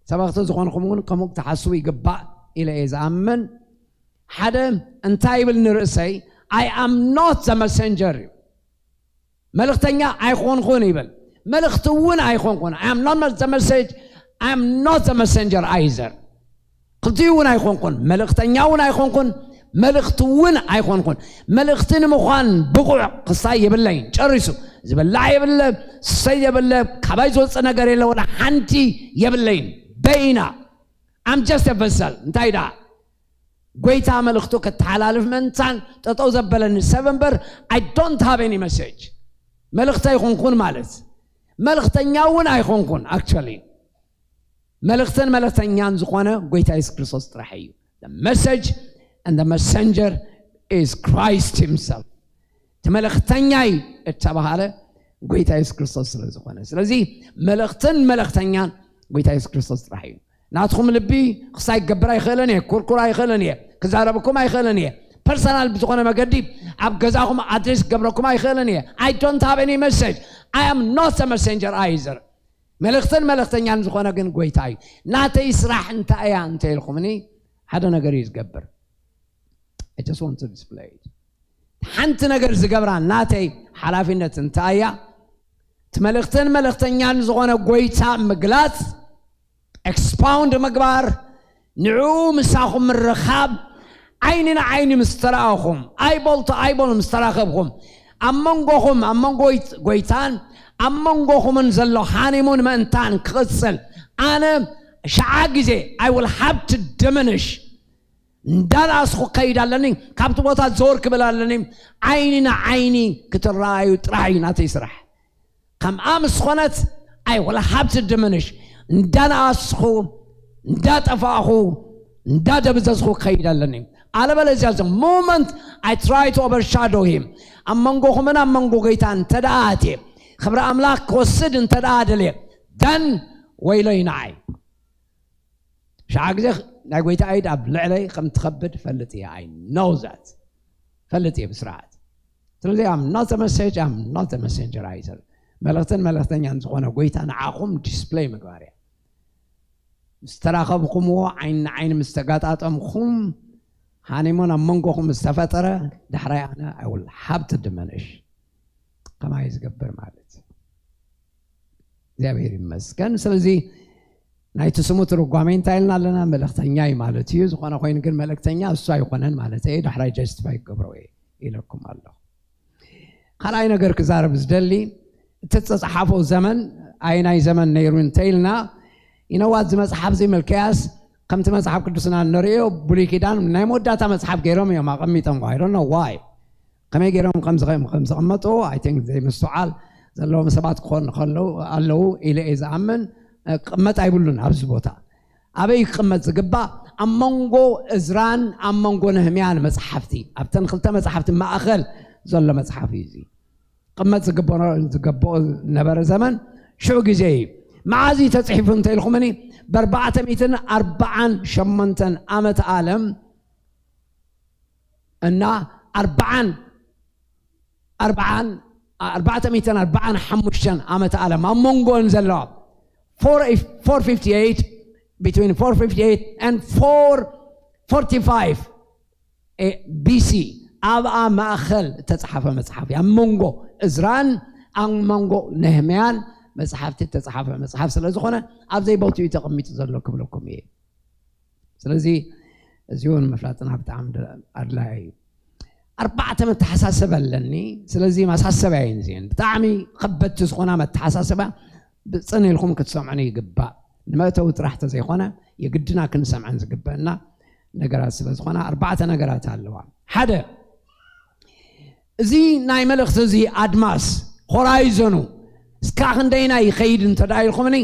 ሰበኽቲ ዝኾንኹም እውን ከምኡ ክትሓስቡ ይግባእ ኢለ እየ ዝኣምን። ሓደ እንታይ ይብል ንርእሰይ፣ I am not the messenger እዩ። መልእኽተኛ ኣይኾንኩን ይብል። መልእኽቲ እውን ኣይኾንኩን። I am not the message, I am not the messenger either. ክልቲኡ እውን ኣይኾንኩን። መልእኽተኛ እውን ኣይኾንኩን፣ መልእኽቲ እውን ኣይኾንኩን። መልእኽቲ ንምዃን ብቑዕ ክስታይ የብለይን። ጨሪሱ። ዝበላዕ የብለ፣ ዝስተይ የብለ፣ ካባይ ዝወፅእ ነገር የለ፣ ወላ ሓንቲ የብለይን። በይና I'm just a vessel። እንታይ ደኣ ጎይታ መልእኽቱ ከተሓላልፍ ምእንታን ጠጠው ዘበለኒ ሰብ እምበር I don't have any message። መልእኽቲ ኣይኾንኩን ማለት መልእኽተኛ እውን ኣይኾንኩን። Actually መልእኽትን መልእኽተኛን ዝኾነ ጎይታ የሱስ ክርስቶስ ጥራሕ እዩ። The message and the messenger is Christ himself። እቲ መልእኽተኛይ እተባሃለ ጎይታ የሱስ ክርስቶስ ስለ ዝኾነ፣ ስለዚ መልእኽትን መልእኽተኛን ጎይታ የሱስ ክርስቶስ ጥራሕ እዩ። ናትኹም ልቢ ክሳይ ክገብር ኣይኽእልን እየ፣ ኩርኩር ኣይኽእልን እየ፣ ክዛረበኩም ኣይኽእልን እየ፣ ፐርሰናል ብዝኾነ መገዲ ኣብ ገዛኹም ኣድሬስ ክገብረኩም ኣይኽእልን እየ። I don't have any message, I am not a messenger either። መልእኽትን መልእኽተኛን ዝኾነ ግን ጎይታ እዩ። ናተይ ስራሕ እንታይ እያ እንተ ኢልኩምኒ ሓደ ነገር እዩ ዝገብር። I just want to display it። ሓንቲ ነገር ዝገብራ ናተይ ሓላፊነት እንታይ እያ? እቲ መልእኽትን መልእኽተኛን ዝኾነ ጎይታ ምግላፅ፣ ኤክስፓውንድ ምግባር፣ ንዕኡ ምሳኹም ምርኻብ፣ ዓይኒ ንዓይኒ ምስ ተረኣኹም፣ ኣይቦል ቱ ኣይቦል ምስ ተራኸብኹም፣ ኣብ መንጎኹም ኣብ መንጎ ጎይታን ኣብ መንጎኹምን ዘሎ ሃኒሙን ምእንታን ክቕፅል ኣነ ሸዓ ግዜ I will have to diminish እንዳንኣስኹ ከይድ ኣለኒ። ካብቲ ቦታ ዘወር ክብል ኣለኒ። ዓይኒ ንዓይኒ ክትረኣዩ ጥራሕ እዩ ናተይ ስራሕ። ከምኣ ምስ ኾነት I will have to diminish። እንዳንኣስኹ እንዳጠፋእኹ እንዳደብዘዝኹ ከይድ ኣለኒ። ኣለበለዚያ እዚ ሞመንት I try to overshadow him። ኣብ መንጎኹምን ኣብ መንጎ ጎይታ እንተ ደኣ ኣትየ ክብሪ ኣምላኽ ክወስድ እንተ ደኣ ደልየ ደን ወይለይ ንዓይ። ሸዓ ግዜ ናይ ጎይታ ኣይድ ኣብ ልዕለይ ከም ትኸብድ ፈልጥ እየ። I know that። ፈልጥ እየ ብስርዓት። ስለዚ I'm not a message, I'm not a messenger either። መልእኽትን መልእኽተኛን ዝኾነ ጎይታ ንዓኹም ዲስፕሌይ ምግባር እያ። ምስ ተራኸብኩምዎ፣ ዓይኒ ንዓይኒ ምስ ተጋጣጠምኩም፣ ሃኒሞን ኣብ መንጎኹም ምስ ተፈጠረ፣ ዳሕራይ ኣነ I will have to diminish። ከማይ ዝገብር ማለት እግዚኣብሔር ይመስገን። ስለዚ ናይቲ ስሙ ትርጓሜ እንታይ ኢልና ኣለና? መልእኽተኛ እዩ ማለት እዩ። ዝኾነ ኮይኑ ግን መልእኽተኛ እሱ ኣይኮነን ማለት እየ። ዳሕራይ ጀስቲፋይ ክገብሮ እየ ኢለኩም ኣለኹ። ካልኣይ ነገር ክዛረብ ዝደሊ፣ እቲ ዝተፅሓፎ ዘመን ኣየናይ ዘመን ነይሩ እንተኢልና፣ ይነዋት እዚ መፅሓፍ እዚ፣ ሚልክያስ፣ ከምቲ መፅሓፍ ቅዱስና እንሪኦ፣ ብሉይ ኪዳን ናይ መወዳእታ መፅሓፍ ገይሮም እዮም ኣቐሚጦም። I don't know why። ከመይ ገይሮም ከም ዝኸ-፣ ከም ዘቐመጥዎ፣ I think፣ ዘይምስትውዓል ዘለዎም ሰባት ክኾኑ ከለዉ፣ ኣለዉ ኢለ እየ ዝኣምን። ክቕመጥ ኣይብሉን ኣብዚ ቦታ። ኣበይ ክቕመጥ ዝግባእ? ኣብ መንጎ እዝራን ኣብ መንጎ ነህምያን መጽሓፍቲ፣ ኣብተን ክልተ መጽሓፍቲ ማእኸል ዘሎ መጽሓፍ እዩ። እዚ ክቕመጥ ዝግበኦ፣ ዝገበኦ ነበረ ዘመን ሽዑ ግዜ እዩ። መዓዝ እዩ ተጽሒፉ እንተኢልኩምኒ፣ ብኣርባዕተ ሚእትን ኣርባዓን ሸሞንተን ዓመተ ዓለም እና ኣርባዓን ኣርባዓን ኣርባዕተ ሚእትን ኣርባዓን ሓሙሽተን ዓመተ ዓለም ኣብ መንጎን ዘለዋ፣ four fifty-eight, between four fifty-eight and four forty-five B C፣ ኣብኣ ማእኸል እተፅሓፈ መፅሓፍ እዩ። ኣብ መንጎ እዝራን ኣብ መንጎ ነህምያን መፅሓፍቲ እተፅሓፈ መፅሓፍ ስለ ዝኾነ፣ ኣብ ዘይቦትኡ እዩ ተቐሚጡ ዘሎ ክብለኩም እየ። ስለዚ እዚ እውን ምፍላጥና ብጣዕሚ ድ-፣ ኣድላዪ እዩ። ኣርባዕተ መተሓሳሰብ ኣለኒ። ስለዚ ማሳሰብያ እየን እዚአን። ብጣዕሚ ከበድቲ ዝኾና መተሓሳሰብያ ብፅን ኢልኩም ክትሰምዑኒ ይግባእ። ንመእተዊ ጥራሕ ተዘይኮነ፣ የግድና ክንሰምዐን ዝግበአና ነገራት ስለ ዝኾና፣ ኣርባዕተ ነገራት ኣለዋ። ሓደ፣ እዚ ናይ መልእኽቲ እዚ ኣድማስ፣ ሆራይዘኑ እስካዕ ክንደይና ይኸይድ እንተ ደኣ ኢልኩምኒ፣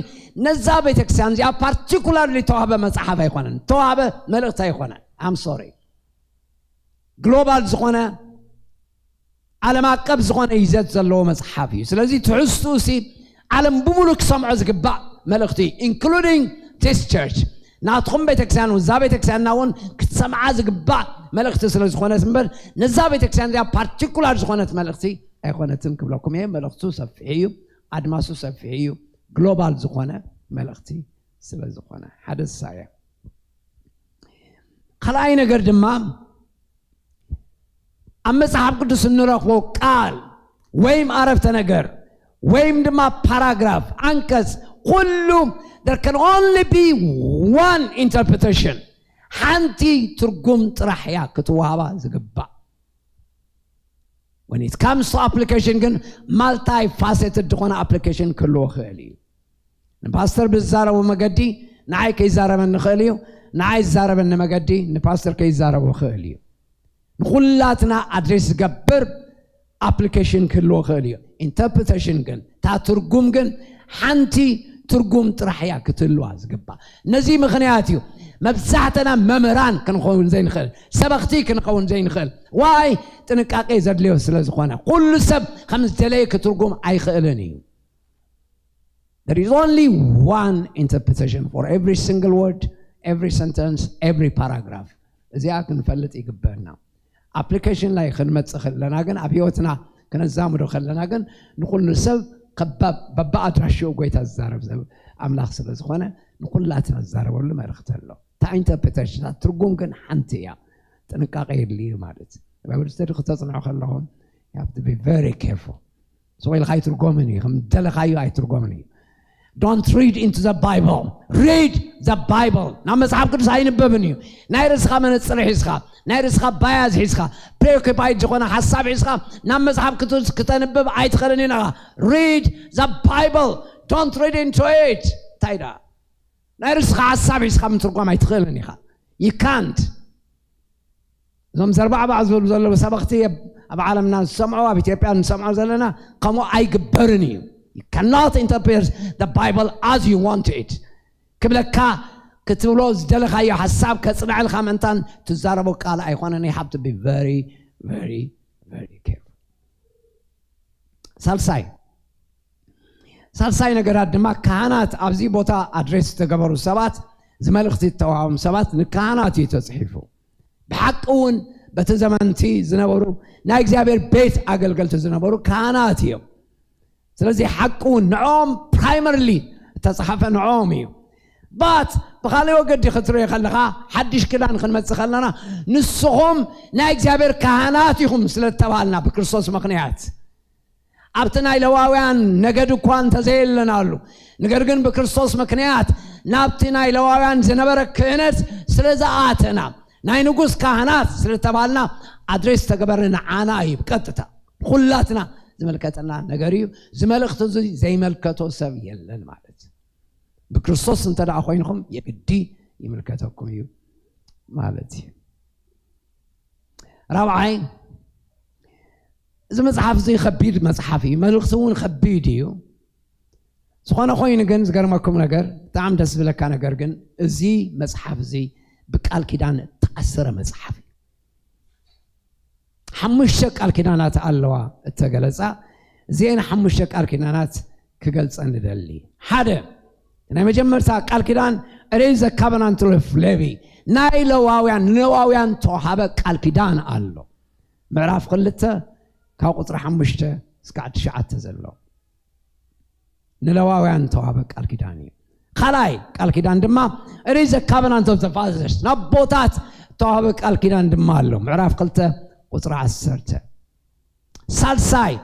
ነዛ ቤተክርስትያን እዚኣ ፓርቲኩላርሊ ተዋህበ መጽሓፍ ኣይኮነን፣ ተዋህበ መልእኽቲ ኣይኮነን። I'm sorry። ግሎባል ዝኾነ፣ ዓለም ኣቀፍ ዝኾነ ይዘት ዘለዎ መጽሓፍ እዩ። ስለዚ ትሕዝትኡ ሲ ዓለም ብምሉእ ክሰምዖ ዝግባእ መልእኽቲ እዩ፣ including this church። ናትኩም ቤተክርስትያን እውን፣ እዛ ቤተክርስትያንና እውን ክትሰምዓ ዝግባእ መልእኽቲ ስለ ዝኾነት እምበር፣ ነዛ ቤተክርስትያን እዚኣ ፓርቲኩላር ዝኾነት መልእኽቲ ኣይኮነትን ክብለኩም እየ። መልእኽቱ ሰፊሕ እዩ፣ ኣድማሱ ሰፊሕ እዩ፣ ግሎባል ዝኾነ መልእኽቲ ስለ ዝኾነ። ሓደ እሳ እያ። ካልኣይ ነገር ድማ፣ ኣብ መጽሓፍ ቅዱስ እንረኽቦ ቃል ወይም ዓረፍተ ነገር ወይም ድማ ፓራግራፍ፣ ዓንቀጽ፣ ኩሉ፣ there can only be one interpretation። ሓንቲ ትርጉም ጥራሕ እያ ክትወሃባ ዝግባእ። When it comes to application ግን፣ ማልታይ ፋሴትድ ዝኾነ ኣፕሊኬሽን ክህልዎ ክእል እዩ። ንፓስተር ብዝዛረቦ መገዲ ንዓይ ከይዛረበኒ ይኽእል እዩ፣ ንዓይ ዝዛረበኒ መገዲ ንፓስተር ከይዛረቦ ይኽእል እዩ። ንኹላትና ኣድሬስ ዝገብር ኣፕሊኬሽን ክህልዎ ይኽእል እዩ። ኢንተርፕሪቴሽን ግን፣ እታ ትርጉም ግን ሓንቲ ትርጉም ጥራሕ እያ ክትህልዋ ዝግባእ። ነዚ ምኽንያት እዩ መብዛሕተና መምህራን ክንኸውን ዘይንኽእል፣ ሰበኽቲ ክንኸውን ዘይንኽእል። ዋይ? ጥንቃቄ ዘድልዮ ስለ ዝኾነ፣ ኩሉ ሰብ ከም ዝደለየ ክትርጉም ኣይኽእልን እዩ። There is only one interpretation for every single word, every sentence, every paragraph። እዚኣ ክንፈልጥ ይግበአና። ኣፕሊኬሽን ላይ ክንመጽእ ከለና ግን፣ ኣብ ህይወትና ክነዛምዶ ከለና ግን፣ ንኹሉ ሰብ ከባብ በብኣድራሽኡ ጎይታ ዝዛረብ ዘብ-፣ ኣምላኽ ስለ ዝኾነ፣ ንኹላትና ዝዛረበሉ መልእኽቲ ኣሎ። እታ ኢንተርፕሬቴሽን፣ እታ ትርጉም ግን ሓንቲ እያ። ጥንቃቄ የድልዩ ማለት። ባይብል ስተዲ ክተጽንዑ ከለኹም፣ you have to be very careful። ስቕ ኢልካ ኣይትርጎምን እዩ፣ ከም ደለኻዮ ኣይትርጎምን እዩ። Don't read into the Bible. Read the Bible. ናብ መጽሓፍ ቅዱስ ኣይንበብን እዩ። ናይ ርእስኻ መነጽር ሒዝካ፣ ናይ ርእስኻ ባያዝ ሒዝካ፣ ፕሪኦኪፓይድ ዝኾነ ሓሳብ ሒዝካ ናብ መጽሓፍ ቅዱስ ክተንብብ ኣይትኽእልን ኢና። Read the Bible. Don't read into it. እንታይ ደኣ? ናይ ርስኻ ሓሳብ ሒዝካ ምትርጓም ኣይትኽእልን ኢኻ። You can't። እዞም ዘርባዕባዕ ዝብሉ ዘለዉ ሰበኽቲ ኣብ ዓለምና ዝሰምዖ፣ ኣብ ኢትዮጵያ ንሰምዖ ዘለና፣ ከምኡ ኣይግበርን እዩ። You cannot interpret the Bible as you want it። ክብለካ፣ ክትብሎ ዝደለኻዮ ሓሳብ ከጽንዐልካ ምእንታን ትዛረቦ ቃል ኣይኮነን። You have to be very, very, very careful። ሳልሳይ፣ ሳልሳይ ነገራት ድማ፣ ካህናት፣ ኣብዚ ቦታ ኣድሬስ ዝተገበሩ ሰባት፣ እዚ መልእኽቲ ዝተዋህቦም ሰባት ንካህናት እዩ ተጽሒፉ። ብሓቂ እውን በቲ ዘመንቲ ዝነበሩ ናይ እግዚኣብሔር ቤት ኣገልገልቲ ዝነበሩ ካህናት እዮም። ስለዚ ሓቁ ንዕኦም ፕራይመርሊ እተጻሓፈ ንዕኦም እዩ። ባት ብኻልእ ወገዲ ክትሪኦ ከለኻ ሓድሽ ክዳን ክንመጽእ ከለና ንስኹም ናይ እግዚኣብሔር ካህናት ኢኹም ስለ ተባልና ብክርስቶስ ምኽንያት ኣብቲ ናይ ለዋውያን ነገድ እኳ እንተዘየለናሉ ነገር ግን ብክርስቶስ ምክንያት ናብቲ ናይ ለዋውያን ዝነበረ ክህነት ስለ ዝኣተና ናይ ንጉስ ካህናት ስለ ተባልና ኣድሬስ ተገበረ ንዓና እዩ ብቀጥታ ኩላትና ዝመልከተና ነገር እዩ። ዝመልእክቲ እዚ ዘይመልከቶ ሰብ የለን ማለት ብክርስቶስ እንተ ደኣ ኮይንኹም የግዲ ይምልከተኩም እዩ ማለት እዩ። ራብዓይ እዚ መጽሓፍ እዚ ከቢድ መጽሓፍ እዩ። መልእክቲ እውን ከቢድ እዩ። ዝኾነ ኮይኑ ግን ዝገርመኩም ነገር ብጣዕሚ ደስ ዝብለካ ነገር ግን እዚ መጽሓፍ እዚ ብቃል ኪዳን እተኣሰረ መጽሓፍ እዩ። ሓሙሽተ ቃል ኪዳናት ኣለዋ እተገለጻ። እዚአን ሓሙሽተ ቃል ኪዳናት ክገልጸን ንደሊ። ሓደ ናይ መጀመርታ ቃል ኪዳን ሬዘ ካቨናንት ኦፍ ሌቪ ናይ ለዋውያን ንለዋውያን ተዋሃበ ቃል ኪዳን ኣሎ። ምዕራፍ ክልተ ካብ ቁፅሪ ሓሙሽተ እስካዕ ትሽዓተ ዘሎ ንለዋውያን ተዋህበ ቃል ኪዳን እዩ። ካልኣይ ቃል ኪዳን ድማ ሬዘ ካቨናንት ኦፍ ዘ ፋዘርስ ናብ ቦታት ተዋህበ ቃል ኪዳን ድማ ኣሎ። ምዕራፍ ክልተ ቁፅሪ ዓሰርተ። ሳልሳይ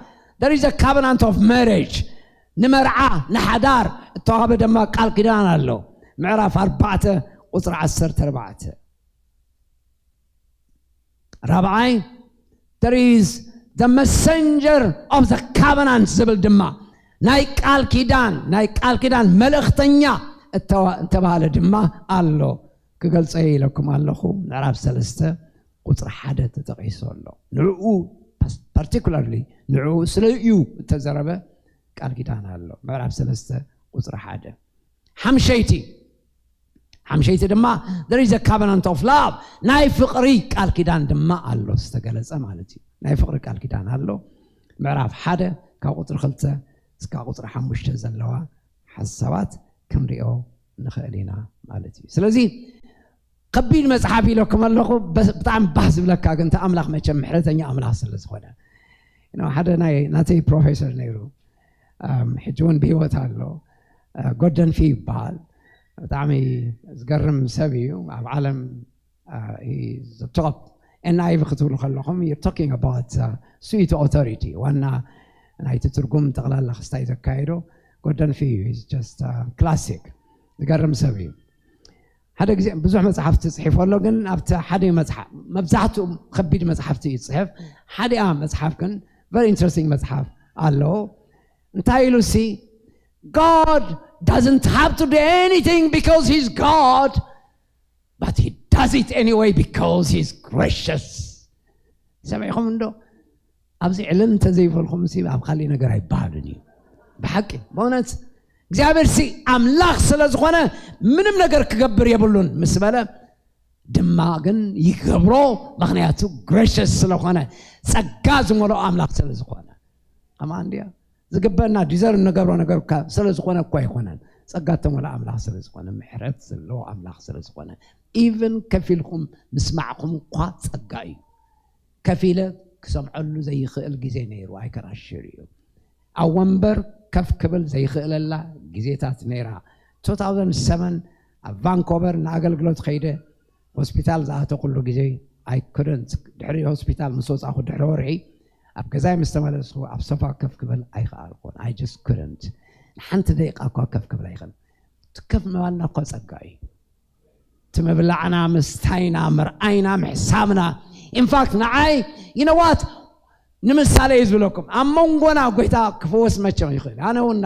there is a covenant of marriage ንመርዓ ንሓዳር እተዋህበ ድማ ቃል ኪዳን ኣሎ። ምዕራፍ ኣርባዕተ ቁፅሪ ዓሰርተ ኣርባዕተ። ራብዓይ there is the messenger of the covenant ዝብል ድማ ናይ ቃል ኪዳን ናይ ቃል ኪዳን መልእኽተኛ እተባሃለ ድማ ኣሎ። ክገልጸ ኢለኩም ኣለኹ። ምዕራፍ ሰለስተ ቁፅሪ ሓደ ተጠቂሱ ኣሎ። ንዕኡ particularly ንዕኡ ስለ እዩ እተዘረበ ቃል ኪዳን ኣሎ። ምዕራፍ ሰለስተ ቁፅሪ ሓደ። ሓምሸይቲ ሓምሸይቲ ድማ there is a covenant of love ናይ ፍቕሪ ቃል ኪዳን ድማ ኣሎ ዝተገለጸ ማለት እዩ። ናይ ፍቕሪ ቃል ኪዳን ኣሎ። ምዕራፍ ሓደ ካብ ቁፅሪ ክልተ እስካ ቁፅሪ ሓሙሽተ ዘለዋ ሓሳባት ክንሪኦ ንኽእል ኢና ማለት እዩ። ስለዚ ከቢድ መፅሓፍ ኢለኩም ኣለኹ። ብጣዕሚ ባህ ዝብለካ ግን እቲ ኣምላኽ መቸም ምሕረተኛ ኣምላኽ ስለ ዝኾነ ሓደ ናይ ናተይ ፕሮፌሰር ነይሩ ሕጂ እውን ብህይወት ኣሎ። ጎርደን ፊ ይበሃል። ብጣዕሚ ዝገርም ሰብ እዩ። ኣብ ዓለም top ኤንኣይቪ ክትብሉ ከለኹም you're talking about እሱ እቲ ኦቶሪቲ ዋና ናይቲ ትርጉም ጠቕላላ ክስታይ ዘካየዶ ጎርደን ፊ እዩ። ክላሲክ ዝገርም ሰብ እዩ። ሓደ ግዜ ብዙሕ መፅሓፍቲ ፅሒፉ ኣሎ ግን ኣብቲ ሓደ መፅሓፍ መብዛሕትኡ ከቢድ መፅሓፍቲ እዩ ዝፅሕፍ። ሓዲኣ መፅሓፍ ግን very interesting መፅሓፍ ኣለዎ። እንታይ ኢሉ ሲ God doesn't have to do anything because he's God but he does it anyway because he's gracious። ሰሚዕኹም እንዶ ኣብዚ ዕልል እንተዘይበልኩም ሲ ኣብ ካሊእ ነገር ኣይበሃልን እዩ። ብሓቂ በእውነት እግዚኣብሔር ሲ ኣምላኽ ስለ ዝኾነ ምንም ነገር ክገብር የብሉን ምስ በለ ድማ ግን ይገብሮ። ምክንያቱ gracious ስለኾነ ጸጋ ዝመልኦ ኣምላኽ ስለ ዝኾነ ከማን ድያ ዝግበና ዲዘር እንገብሮ ነገር ስለ ዝኾነ እኮ ኣይኮነን። ጸጋ እተመልኦ ኣምላኽ ስለ ዝኾነ ምሕረት ዘለዎ ኣምላኽ ስለ ዝኾነ even ከፊልኩም ምስማዕኩም እኳ ጸጋ እዩ። ከፊለ ክሰምዐሉ ዘይኽእል ግዜ ነይሩ ኣይከራሽር እዩ። ኣብ ወንበር ከፍ ክብል ዘይኽእለላ ግዜታት ነይራ። two thousand seven ኣብ ቫንኮቨር ንኣገልግሎት ኸይደ ሆስፒታል ዝኣተኩሉ ግዜ I couldn't ድሕሪ ሆስፒታል ምስ ወፃኹ ድሕሪ ወርሒ ኣብ ገዛይ ምስ ተመለስኩ ኣብ ሶፋ ከፍ ክብል ኣይኸኣልኩን። I just couldn't ንሓንቲ ደቂቃ እኳ ከፍ ክብል ኣይኽእል። ከፍ ምባልና እኳ ፀጋ እዩ። እቲ ምብላዕና ምስታይና ምርኣይና ምሕሳብና ኢንፋክት ንዓይ you know what ንምሳሌ እዩ ዝብለኩም ኣብ መንጎና ጎይታ ክፈወስ መቸም ይኽእል። ኣነ እውን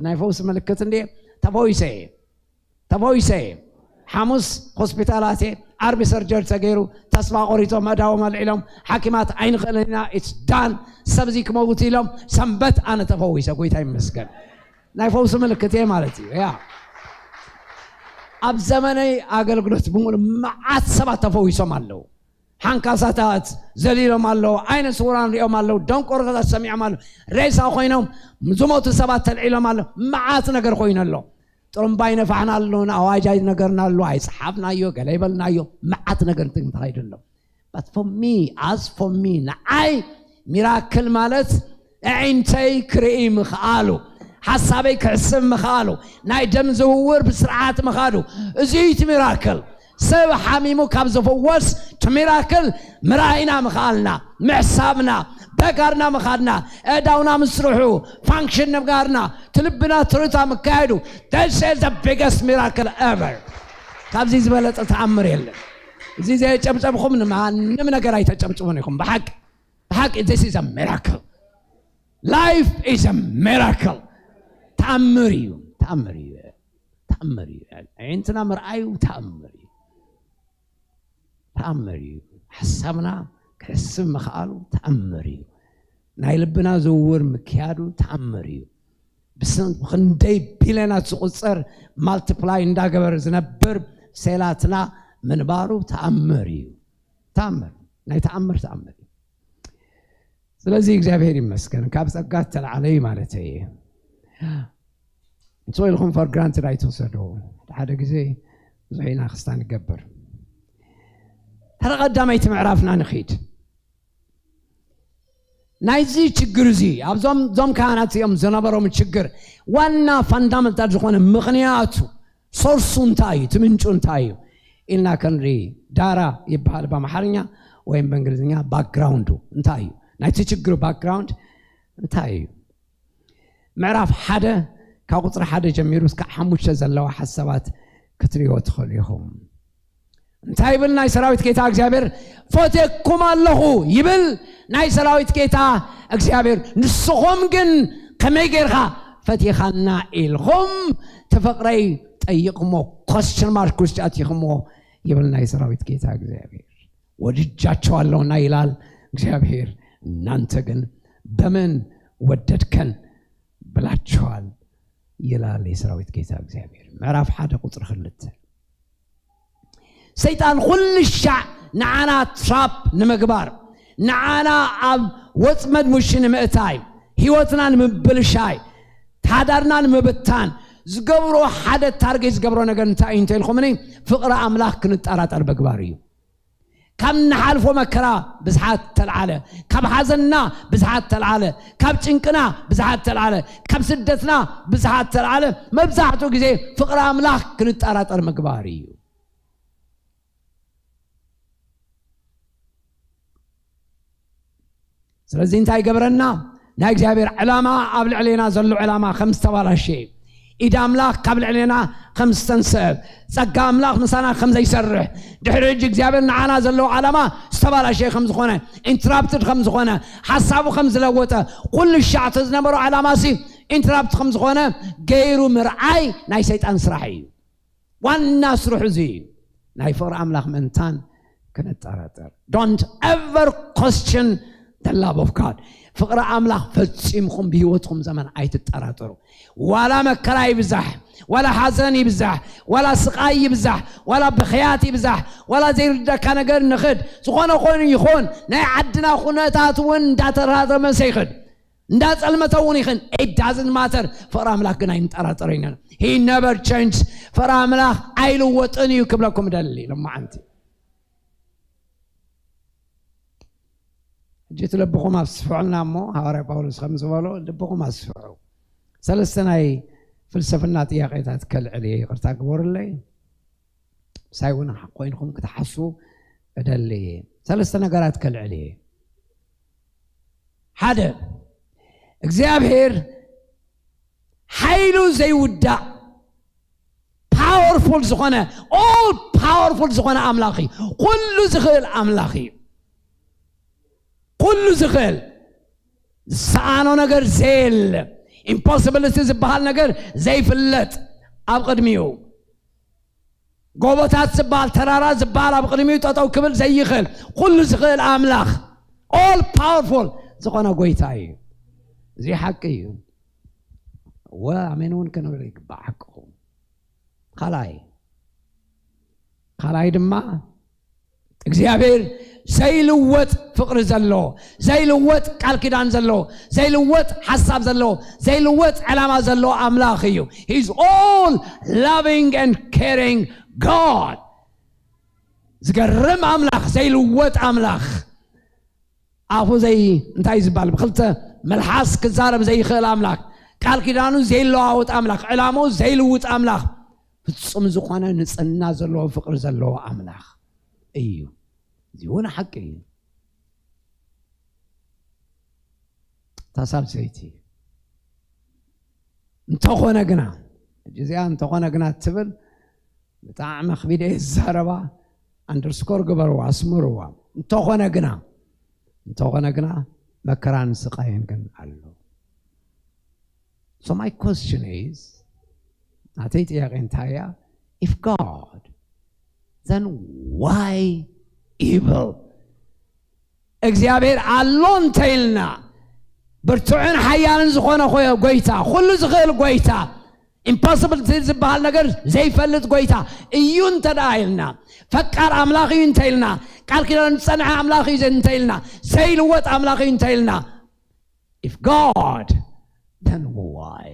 ናይ ፈውሲ ምልክት እንዲ ተፈዊሰ እየ ተፈዊሰ እየ። ሓሙስ ሆስፒታላት እየ ዓርቢ ሰርጀሪ ተገይሩ ተስፋ ቆሪቶም ኣዳዎም ኣልዒሎም ሓኪማት ኣይንኽእልን ኢና it's done ሰብዚ ክመውት ኢሎም ሰንበት ኣነ ተፈዊሰ ጎይታ ይመስገን። ናይ ፈውሲ ምልክት እየ ማለት እዩ። ያ ኣብ ዘመነይ ኣገልግሎት ብምሉ መዓት ሰባት ተፈዊሶም ኣለዉ። ሓንካሳታት ዘሊሎም ኣለዉ። ዓይነ ስውራን ሪኦም ኣለዉ። ደንቆሮታት ሰሚዖም ኣለዉ። ሬሳ ኮይኖም ዝሞቱ ሰባት ተልዒሎም ኣለዉ። መዓት ነገር ኮይኑ ኣሎ። ጥሩምባ ይነፋሕና ኣለዉ። ኣዋጅ ኣይነገርና ኣለዉ። ኣይጸሓፍናዮ። ገለ ይበልናዮ። መዓት ነገር ተኻይዱ ኣሎ። But for me, as for me, ንዓይ ሚራክል ማለት ኣዒንተይ ክርኢ ምኽኣሉ፣ ሓሳበይ ክሕስብ ምኽኣሉ፣ ናይ ደም ዝውውር ብስርዓት ምኻዱ፣ እዚ እዩ እቲ ሚራክል። ሰብ ሓሚሙ ካብ ዝፍወስ እቲ ሚራክል ምርኣይና ምኽኣልና፣ ምሕሳብና፣ በጋርና ምኻድና፣ ኣእዳውና ምስርሑ፣ ፋንክሽን ምግባርና፣ እቲ ልብና ትርታ ምካየዱ፣ this is the biggest miracle ever። ካብዚ ዝበለጸ ተኣምር የለን። እዚ ዘየጨብጨብኹም ንማንም ነገር ኣይተጨብጭቡን ኢኹም። ብሓቂ ብሓቂ this is a miracle. Life is a miracle. ተኣምር እዩ። ተኣምር እዩ። ተኣምር እዩ። ኣዒንትና ምርኣዩ ተኣምር እዩ። ተኣምር እዩ። ሓሳብና ክሕስብ ምኽኣሉ ተኣምር እዩ። ናይ ልብና ዝውውር ምክያዱ ተኣምር እዩ። ብስንት ብክንደይ ቢልዮናት ዝቁጸር ማልቲፕላይ እንዳገበረ ዝነብር ሴላትና ምንባሩ ተኣምር እዩ። ተኣምር፣ ናይ ተኣምር ተኣምር እዩ። ስለዚ እግዚኣብሔር ይመስገን፣ ካብ ጸጋ ተለዓለ እዩ ማለት እየ። ንስኹም ኢልኩም for granted ኣይትውሰዱ። ሓደ ሓደ ግዜ ብዙሕ ኢና ክስታ ንገብር። ተረ ቀዳመይቲ ምዕራፍና ንኺድ። ናይዚ ችግር እዚ ኣብዞም ዞም ካህናት እዮም ዝነበሮም ችግር ዋና ፋንዳመንታል ዝኾነ ምኽንያቱ ሶርሱ እንታይ እዩ፣ እቲ ምንጩ እንታይ እዩ ኢልና ክንርኢ ዳራ ይበሃል ብኣምሓርኛ ወይም በእንግሊዝኛ። ባክግራውንዱ እንታይ እዩ? ናይቲ ችግር ባክግራውንድ እንታይ እዩ? ምዕራፍ ሓደ ካብ ቁፅሪ ሓደ ጀሚሩ እስካዕ ሓሙሽተ ዘለዋ ሓሳባት ክትሪኦ ትኽእሉ ኢኹም። እንታይ ይብል ናይ ሰራዊት ጌታ እግዚኣብሔር? ፈቴኩም ኣለኹ ይብል ናይ ሰራዊት ጌታ እግዚኣብሔር። ንስኹም ግን ከመይ ጌርካ ፈቲኻና ኢልኹም ትፍቕረይ ጠይቕሞ ኮስችን ማርክ ውስጥ ኣቲኽሞ ይብል ናይ ሰራዊት ጌታ እግዚኣብሔር። ወድጃቸዋለሁና ይላል እግዚኣብሔር። እናንተ ግን በምን ወደድከን ብላችኋል ይላል የሰራዊት ጌታ እግዚኣብሔር። ምዕራፍ ሓደ ቁፅሪ ክልተ። ሰይጣን ኩሉ ሻዕ ንዓና ትራፕ ንምግባር፣ ንዓና ኣብ ወፅመድ ሙሽ ንምእታይ፣ ህይወትና ንምብልሻይ፣ ሓዳርና ንምብታን ዝገብሮ ሓደ ታርጌት ዝገብሮ ነገር እንታይ እዩ እንተኢልኩምኒ፣ ፍቕሪ ኣምላኽ ክንጠራጠር ምግባር እዩ። ካብ ንሓልፎ መከራ ብዝሓት ተልዓለ፣ ካብ ሓዘንና ብዝሓት ተልዓለ፣ ካብ ጭንቅና ብዝሓት ተልዓለ፣ ካብ ስደትና ብዝሓት ተልዓለ። መብዛሕትኡ ግዜ ፍቕሪ ኣምላኽ ክንጠራጠር ምግባር እዩ። ስለዚ እንታይ ይገብረና? ናይ እግዚኣብሔር ዕላማ ኣብ ልዕሌና ዘሎ ዕላማ ከም ዝተባላሸ፣ ኢድ ኣምላኽ ካብ ልዕሌና ከም ዝተንስአ፣ ጸጋ ኣምላኽ ምሳና ከም ዘይሰርሕ፣ ድሕሪ ሕጂ እግዚኣብሔር ንዓና ዘለዎ ዓላማ ዝተባላሸ ከም ዝኾነ፣ ኢንትራፕትድ ከም ዝኾነ፣ ሓሳቡ ከም ዝለወጠ፣ ኩሉ ሻዕተ ዝነበሮ ዓላማ ሲ ኢንትራፕት ከም ዝኾነ ገይሩ ምርዓይ ናይ ሰይጣን ስራሕ እዩ። ዋና ስርሑ እዚ እዩ። ናይ ፍቕሪ ኣምላኽ ምእንታን ክንጠራጠር። Don't ever question the love of God። ፍቕሪ ኣምላኽ ፈጺምኹም ብህይወትኩም ዘመን ኣይትጠራጠሩ። ዋላ መከራ ይብዛሕ፣ ዋላ ሓዘን ይብዛሕ፣ ዋላ ስቓይ ይብዛሕ፣ ዋላ ብኽያት ይብዛሕ፣ ዋላ ዘይርደካ ነገር ንኽድ፣ ዝኾነ ኮይኑ ይኹን፣ ናይ ዓድና ኩነታት እውን እንዳተራዘመ ሰይኽድ እንዳጸልመተ እውን ይኽን፣ it doesn't matter። ፍቕሪ ኣምላኽ ግን ኣይንጠራጠር ኢና። He never change። ፍቕሪ ኣምላኽ ኣይልወጥን እዩ ክብለኩም ደሊ ሎማዓንቲ። ሕጂ እቲ ልብኹም ኣስፍዑልና እሞ ሃዋርያ ጳውሎስ ከም ዝበሎ ልብኹም ኣስፍዑ። ሰለስተ ናይ ፍልስፍና ጥያቄታት ከልዕል እየ፣ ይቕርታ ግበሩለይ። ምሳይ እውን ኮይንኩም ክትሓስቡ እደሊ እየ። ሰለስተ ነገራት ከልዕል እየ። ሓደ፣ እግዚኣብሔር ሓይሉ ዘይውዳእ ፓወርፉል ዝኾነ፣ ኦል ፓወርፉል ዝኾነ ኣምላኽ እዩ። ኩሉ ዝኽእል ኣምላኽ እዩ። ኩሉ ዝኽእል፣ ዝሰኣኖ ነገር ዘየለ፣ ኢምፖስብልቲ ዝበሃል ነገር ዘይፍለጥ ኣብ ቅድሚኡ፣ ጎቦታት ዝበሃል፣ ተራራ ዝበሃል ኣብ ቅድሚኡ ጠጠው ክብል ዘይኽእል፣ ኩሉ ዝኽእል ኣምላኽ፣ ኦል ፓወርፉል ዝኾነ ጎይታ እዩ። እዚ ሓቂ እዩ። እወ፣ ኣሜን እውን ክንብል ይግባእ ሓቅኹም። ካልኣይ፣ ካልኣይ ድማ እግዚኣብሔር ዘይልወጥ ፍቕሪ ዘለዎ፣ ዘይልወጥ ቃል ኪዳን ዘለዎ፣ ዘይልወጥ ሓሳብ ዘለዎ፣ ዘይልወጥ ዕላማ ዘለዎ ኣምላኽ እዩ። He's all loving and caring God። ዝገርም ኣምላኽ፣ ዘይልወጥ ኣምላኽ፣ ኣፉ ዘይ እንታይ ዝበሃል፣ ብክልተ መልሓስ ክዛረብ ዘይኽእል ኣምላኽ፣ ቃል ኪዳኑ ዘይለዋወጥ ኣምላኽ፣ ዕላምኡ ዘይልውጥ ኣምላኽ፣ ፍጹም ዝኾነ ንጽህና ዘለዎ ፍቕሪ ዘለዎ ኣምላኽ እዩ። እዚ እውን ሓቂ እዩ። ታሳብ ሰይቲ እንተኾነ ግና፣ ሕጂ እዚኣ እንተኾነ ግና ትብል ብጣዕሚ ኣኽቢደ እየ ዝዛረባ። ኣንደርስኮር ግበርዋ፣ ኣስምርዋ። እንተኾነ ግና፣ እንተኾነ ግና መከራን ስቃይን ግን ኣሎ። So my question is፣ ናተይ ጥያቄ እንታይ እያ? If God, then why evil? እግዚኣብሔር ኣሎ እንተኢልና፣ ብርቱዕን ሓያልን ዝኾነ ኾ- ጎይታ፣ ኩሉ ዝኽእል ጎይታ፣ ኢምፖስብልቲ ዝበሃል ነገር ዘይፈልጥ ጎይታ እዩ እንተ ደኣ ኢልና፣ ፈቃር ኣምላኽ እዩ እንተ ኢልና፣ ቃል ኪዳን ዝጸንዐ ኣምላኽ እዩ እንተ ኢልና፣ ዘይልወጥ ኣምላኽ እዩ እንተ ኢልና፣ if God, then why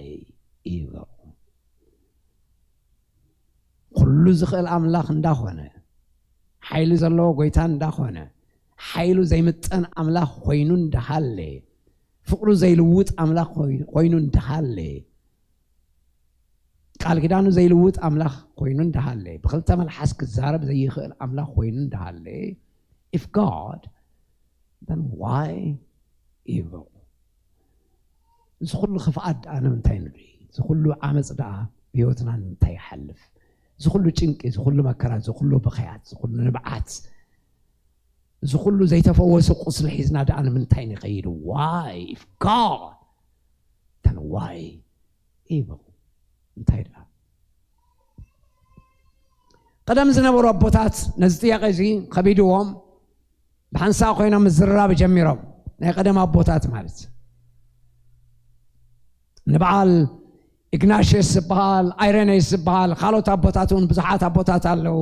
evil? ኩሉ ዝኽእል ኣምላኽ እንዳኾነ፣ ሓይሊ ዘለዎ ጎይታ እንዳኾነ፣ ሓይሉ ዘይምጠን ኣምላኽ ኮይኑ እንዳሃለ፣ ፍቕሩ ዘይልውጥ ኣምላኽ ኮይ- ኮይኑ እንዳሃለ፣ ቃል ኪዳኑ ዘይልውጥ ኣምላኽ ኮይኑ እንዳሃለ፣ ብኽልተ መልሓስ ክዛረብ ዘይኽእል ኣምላኽ ኮይኑ እንዳሃለ፣ if God, then why evil? እዚ ኩሉ ክፍኣት ደኣ ንምንታይ ንርኢ? እዚ ኩሉ ዓመፅ ደኣ ብህይወትና ንምንታይ ይሓልፍ? እዚ ኩሉ ጭንቂ፣ እዚ ኩሉ መከራ፣ እዚ ኩሉ ብኽያት፣ እዚ ኩሉ ንብዓት፣ እዚ ኩሉ ዘይተፈወሰ ቁስሊ ሒዝና ደኣ ንምንታይ ንኸይድ? Why? If God, then why evil? እንታይ ደኣ? ቀደም ዝነበሩ ኣቦታት ነዚ ጥያቄ እዚ ከቢድዎም ብሓንሳእ ኮይኖም ምዝርራብ ጀሚሮም። ናይ ቀደም ኣቦታት ማለት ንበዓል ኢግናሽየስ ዝበሃል፣ ኣይረኔስ ዝበሃል፣ ካልኦት ኣቦታት እውን ብዙሓት ኣቦታት ኣለዉ።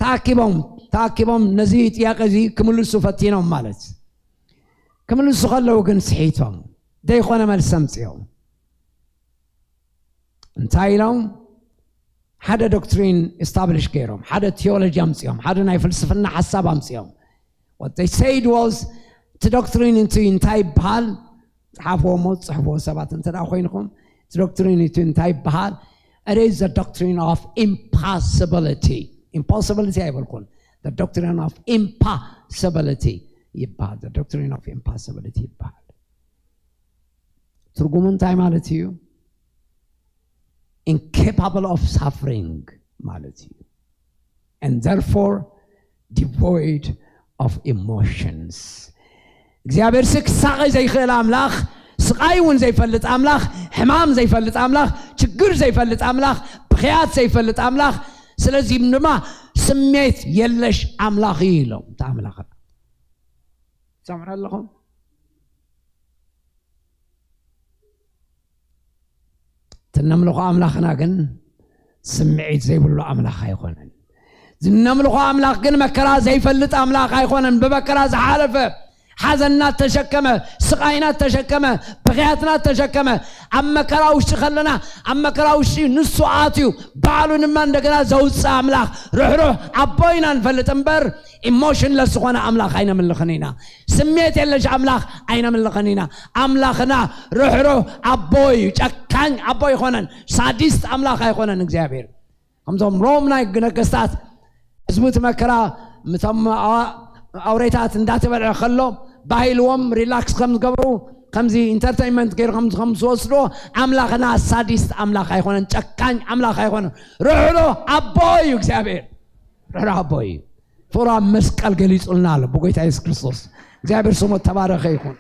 ተኣኪቦም ተኣኪቦም ነዚ ጥያቄ እዚ ክምልሱ ፈቲኖም ማለት ክምልሱ ከለዉ ግን ስሒቶም ዘይኮነ መልሲ ኣምፅኦም። እንታይ ኢሎም? ሓደ ዶክትሪን ኤስታብሊሽ ገይሮም፣ ሓደ ቴዎሎጂ ኣምፅኦም፣ ሓደ ናይ ፍልስፍና ሓሳብ ኣምፅኦም። What they said was፣ እቲ ዶክትሪን እቲ እንታይ ይበሃል? ጸሓፍዎ እሞ ትጽሕፍዎ ሰባት እንተ ደኣ ኮይንኹም፣ እቲ ዶክትሪን እቲ እንታይ ይበሃል? It is the doctrine of impossibility. Impossibility ኣይበልኩን። The doctrine of impossibility ይበሃል። The doctrine of impossibility ይበሃል። ትርጉሙ እንታይ ማለት እዩ? Incapable of suffering ማለት እዩ። And therefore devoid of emotions. እግዚኣብሔር ሲ ክሳቐ ዘይኽእል ኣምላኽ፣ ስቓይ እውን ዘይፈልጥ ኣምላኽ፣ ሕማም ዘይፈልጥ ኣምላኽ፣ ችግር ዘይፈልጥ ኣምላኽ፣ ብኽያት ዘይፈልጥ ኣምላኽ፣ ስለዚህም ድማ ስሜት የለሽ ኣምላኽ እዩ ኢሎም። እቲ ኣምላኽና ትሰምዑ ኣለኹም? እቲ እነምልኾ ኣምላኽና ግን ስምዒት ዘይብሉ ኣምላኽ ኣይኮነን። ዝነምልኾ ኣምላኽ ግን መከራ ዘይፈልጥ ኣምላኽ ኣይኮነን። ብመከራ ዝሓለፈ፣ ሓዘንና ተሸከመ፣ ስቓይና ተሸከመ፣ ብኽያትና ተሸከመ። ኣብ መከራ ውሽጢ ከለና፣ ኣብ መከራ ውሽጢ ንሱ ኣትዩ ባዕሉ ድማ እንደገና ዘውፅእ ኣምላኽ ርሕሩሕ ኣቦ ኢና ንፈልጥ እምበር፣ ኢሞሽንለስ ዝኾነ ኣምላኽ ኣይነምልኽን ኢና። ስሜት የለሽ ኣምላኽ ኣይነምልኽን ኢና። ኣምላኽና ርሕሩሕ ኣቦ እዩ። ጨካኝ ኣቦ ኣይኮነን። ሳዲስት ኣምላኽ ኣይኮነን እግዚኣብሔር። ከምዞም ሮም ናይ ነገስታት ህዝቡ እቲ መከራ ምቶም ኣዋ- ኣውሬታት እንዳተበልዐ ከሎ ባሂልዎም ሪላክስ ከም ዝገብሩ፣ ከምዚ ኢንተርቴይንመንት ገይሩ ከም ከም ዝወስድዎ፣ ኣምላኽና ሳዲስት ኣምላኽ ኣይኮነን። ጨካኝ ኣምላኽ ኣይኮነን። ርሕሩሕ ኣቦ እዩ እግዚኣብሔር። ርሕሩሕ ኣቦ እዩ። ፍቕሩ ኣብ መስቀል ገሊጹልና ኣሎ ብጎይታ የሱስ ክርስቶስ። እግዚኣብሔር ስሙ ተባረኸ ይኹን።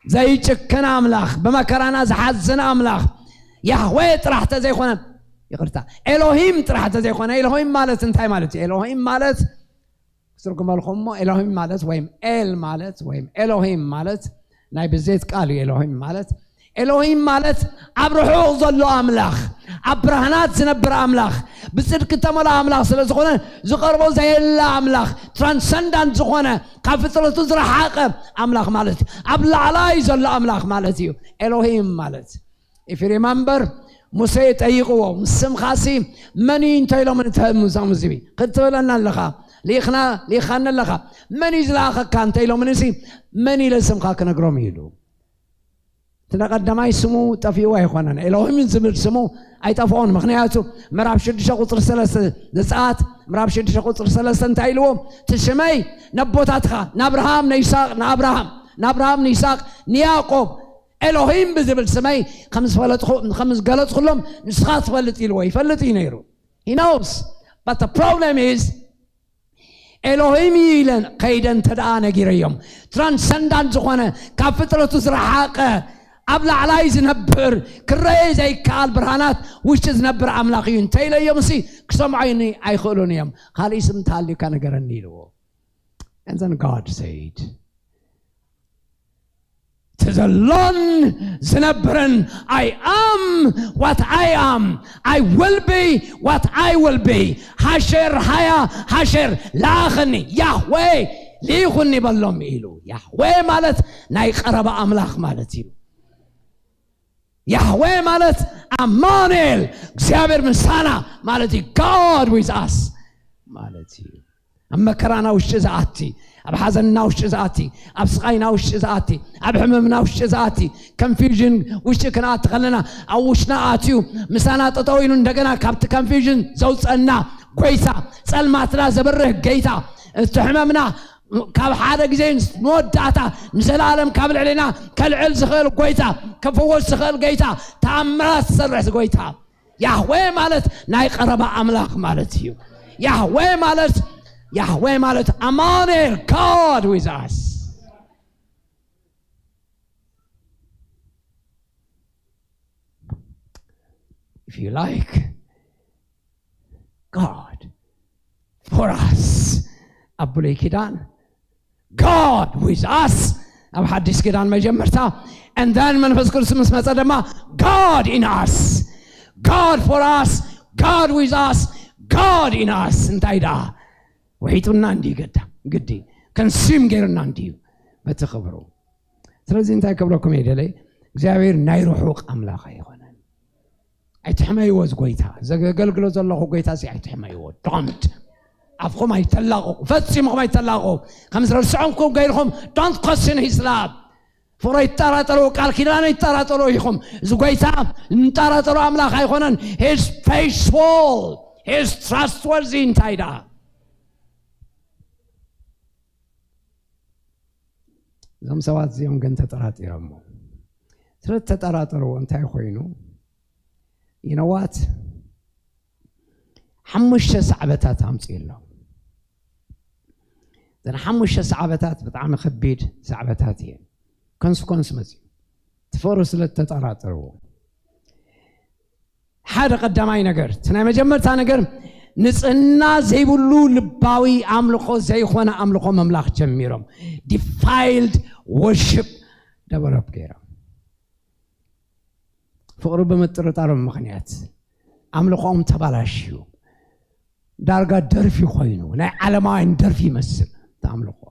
ዘይጭክን ኣምላኽ፣ ብመከራና ዝሓዝን ኣምላኽ፣ ያህዌ ጥራሕ ተዘይኮነ፣ ይቕርታ፣ ኤሎሂም ጥራሕ ተዘይኮነ። ኤሎሂም ማለት እንታይ ማለት እዩ? ኤሎሂም ማለት ክትርጉመልኩም እሞ፣ ኤሎሂም ማለት ወይም ኤል ማለት ወይም ኤሎሂም ማለት ናይ ብዜት ቃል እዩ። ኤሎሂም ማለት፣ ኤሎሂም ማለት ኣብ ርሑቕ ዘሎ ኣምላኽ፣ ኣብ ብርሃናት ዝነብር ኣምላኽ፣ ብጽድቂ እተመልኣ ኣምላኽ ስለ ዝኾነ፣ ዝቐርቦ ዘየለ ኣምላኽ፣ ትራንሰንዳንት ዝኾነ፣ ካብ ፍጥረቱ ዝረሓቐ ኣምላኽ ማለት እዩ። ኣብ ላዕላይ ዘሎ ኣምላኽ ማለት እዩ ኤሎሂም ማለት። If you remember, ሙሴ ጠይቕዎ፣ "ምስ ስምኻሲ መን እዩ?" እንተ ኢሎም፣ "እቲ ሙሳ ሙዝቢ ክትብለና ኣለኻ፣ ልኢኽና፣ ልኢኻኒ ኣለኻ፣ መን እዩ ዝለኣኸካ?" እንተ ኢሎምንሲ፣ "መን ኢለ ስምኻ ክነግሮም?" ኢሉ። እቲ ናይ ቀዳማይ ስሙ ጠፊኡ ኣይኮነን። ኤሎሂም ዝብል ስሙ ኣይጠፍኦን። ምኽንያቱ ምዕራፍ ሽዱሽተ ቁፅሪ ሰለስተ ዘጸኣት፣ ምዕራፍ ሽዱሽተ ቁፅሪ ሰለስተ እንታይ ኢልዎ? "እቲ ሽመይ ንኣቦታትኻ ንኣብርሃም፣ ንይስሐቅ፣ ንኣብርሃም፣ ንኣብርሃም፣ ንይስሐቅ፣ ንያዕቆብ ኤሎሂም ብዝብል ስመይ ከም ዝፈለጥኹ-፣ ከም ዝገለጽኩሎም ንስኻ ትፈልጥ" ኢልዎ። ይፈልጥ እዩ ነይሩ። He knows. But the problem is, ኤሎሂም እዩ ኢለን ከይደ እንተ ደኣ ነጊረዮም፣ ትራንሰንዳንት ዝኾነ፣ ካብ ፍጥረቱ ዝረሓቐ፣ ኣብ ላዕላይ ዝነብር፣ ክረኤ ዘይከኣል ብርሃናት ውሽጢ ዝነብር ኣምላኽ እዩ እንተ ኢለዮም ሲ ክሰምዑኒ ኣይኽእሉን እዮም። "ካልእ ስም እንተሃልዩካ ንገረኒ" ኢልዎ። And then God said, "እቲ ዘሎን ዝነብርን፣ I am what I am, I will be what I will be, ሃሸር ሃያ ሃሸር፣ ለኣኸኒ፣ ያህዌ ልኢኹኒ በሎም" ኢሉ። ያህዌ ማለት ናይ ቀረባ ኣምላኽ ማለት እዩ። ያህዌ ማለት ኣማኑኤል፣ እግዚኣብሔር ምሳና ማለት እዩ። God with us ማለት እዩ። ኣብ መከራና ውሽጢ ዝኣቲ፣ ኣብ ሓዘንና ውሽጢ ዝኣቲ፣ ኣብ ስቓይና ውሽጢ ዝኣቲ፣ ኣብ ሕመምና ውሽጢ ዝኣቲ፣ ኮንፊውዥን ውሽጢ ክንኣቲ ከለና፣ ኣብ ውሽጥና ኣትዩ ምሳና ጠጠው ኢሉ እንደገና ካብቲ ኮንፊውዥን ዘውፀና ጎይታ፣ ጸልማትና ዘብርህ ጌታ፣ እቲ ሕመምና ካብ ሓደ ግዜ ንመወዳእታ ንዘለኣለም ካብ ልዕሌና ከልዕል ዝኽእል ጎይታ፣ ከፈወስ ዝኽእል ጎይታ፣ ተኣምራት ዝሰርሕ ጎይታ። ያህዌ ማለት ናይ ቀረባ ኣምላኽ ማለት እዩ። ያህዌ ማለት፣ ያህዌ ማለት ኣማኑኤል፣ God with us። If you like, God for us ኣብ ብሉይ ኪዳን፣ God with us ኣብ ሓዲስ ኪዳን መጀመርታ፣ and then መንፈስ ቅዱስ ምስ መጸ ድማ God in us፣ God for us፣ God with us፣ God in us። እንታይ ደኣ ውሒጡና እንዲዩ ገዳ ግዲ፣ ከንሲም ገይሩና እንዲዩ በቲ ክብሩ። ስለዚ እንታይ ክብለኩም እየ ደለይ፣ እግዚኣብሔር ናይ ርሑቕ ኣምላኽ ኣይኾነን። ኣይትሕመይዎ። እዚ ጎይታ ዘገልግሎ ዘለኹ ጎይታ እዚ ኣይትሕመይዎ። Don't፣ ኣፍኹም ኣይተላቕቑ፣ ፈጺምኹም ኣይተላቕቑ። ከም ዝረስዖም ከም ገይርኹም፣ don't question his love። ፍቕሮ ይጠራጠሩ፣ ቃል ኪዳን ይጠራጠሩ ኢኹም። እዚ ጎይታ እንጠራጠሩ ኣምላኽ ኣይኮነን። He is faithful, he is trustworthy። እንታይ ደኣ እዞም ሰባት እዚኦም ግን ተጠራጢሮሞ። ስለ ተጠራጠርዎ እንታይ ኮይኑ? You know what? ሓሙሽተ ሳዕበታት ኣምፅኡ ኣሎ። እዘን ሓሙሽተ ሳዕበታት ብጣዕሚ ከቢድ ሳዕበታት እየን። ኮንስኮንስ መፅኡ፣ እቲ ፍቕሪ ስለ ተጠራጠርዎ። ሓደ ቀዳማይ ነገር፣ እቲ ናይ መጀመርታ ነገር፣ ንፅህና ዘይብሉ ልባዊ ኣምልኾ ዘይኮነ ኣምልኾ መምላኽ ጀሚሮም። ዲፋይልድ ወርሽፕ ደቨሎፕ ገይሮም። ፍቕሪ ብምጥርጣሮም ምኽንያት ኣምልኾኦም ተባላሽዩ። ዳርጋ ደርፊ ኮይኑ፣ ናይ ዓለማውያን ደርፊ ይመስል እቲ ኣምልኾ።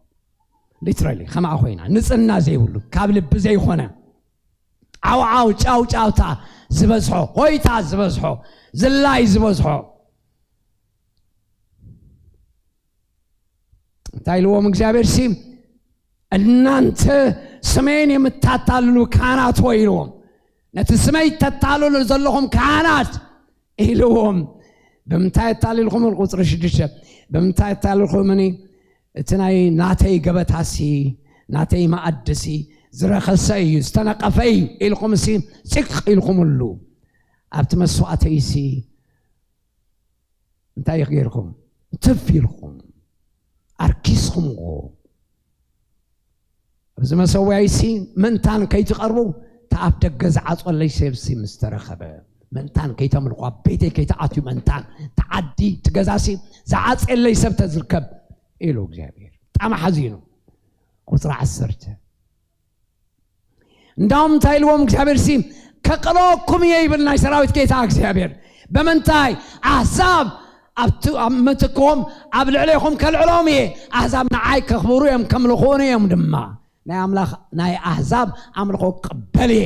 ሊትራሊ ከምኣ ኮይና፣ ንፅህና ዘይብሉ፣ ካብ ልቢ ዘይኮነ፣ ዓውዓው ጫውጫውታ ዝበዝሖ፣ ሆይታ ዝበዝሖ፣ ዝላይ ዝበዝሖ። እንታይ ኢልዎም እግዚኣብሔር ሲ? "እናንተ ስሜን የምታታልሉ ካህናት ሆይ" ኢልዎም። "ነቲ ስመይ ተታልሉ ዘለኹም ካህናት" ኢልዎም። "ብምንታይ ኣታሊልኩም?" ቁፅሪ ሽዱሽተ፣ "ብምንታይ ኣታሊልኩምኒ? እቲ ናይ ናተይ ገበታሲ፣ ናተይ መኣድሲ ዝረኸሰ እዩ፣ ዝተነቀፈ እዩ ኢልኩምሲ፣ ፂቅ ኢልኩምሉ። ኣብቲ መስዋእተይሲ እንታይ ገይርኩም? ትፍ ኢልኩም፣ ኣርኪስኩምዎ። ኣብዚ መሰውያይሲ ምእንታን ከይትቐርቡ፣ እቲ ኣብ ደገ ዝዓጾለይ ሰብሲ ምስ ተረኸበ፣ ምእንታን ከይተምልኹ፣ ኣብ ቤተይ ከይትኣትዩ፣ ምእንታን፣ እቲ ዓዲ፣ እቲ ገዛሲ ዝዓጼለይ ሰብ ተዝርከብ" ኢሉ እግዚኣብሔር። ብጣዕሚ ሓዚኑ። ቁፅሪ ዓሰርተ፣ እንዳውም እንታይ ኢልዎም እግዚኣብሔር ሲ? "ከቕንኣኩም እየ" ይብል ናይ ሰራዊት ጌታ እግዚኣብሔር። ብምንታይ? ኣህዛብ ኣብቲ፣ ኣብ ምትክኦም፣ ኣብ ልዕሌኹም ከልዕሎም እየ። ኣህዛብ ንዓይ ከኽብሩ እዮም፣ ከምልኹኒ እዮም ድማ። ናይ ኣምላኽ፣ ናይ ኣህዛብ ኣምልኾ ክቕበል እየ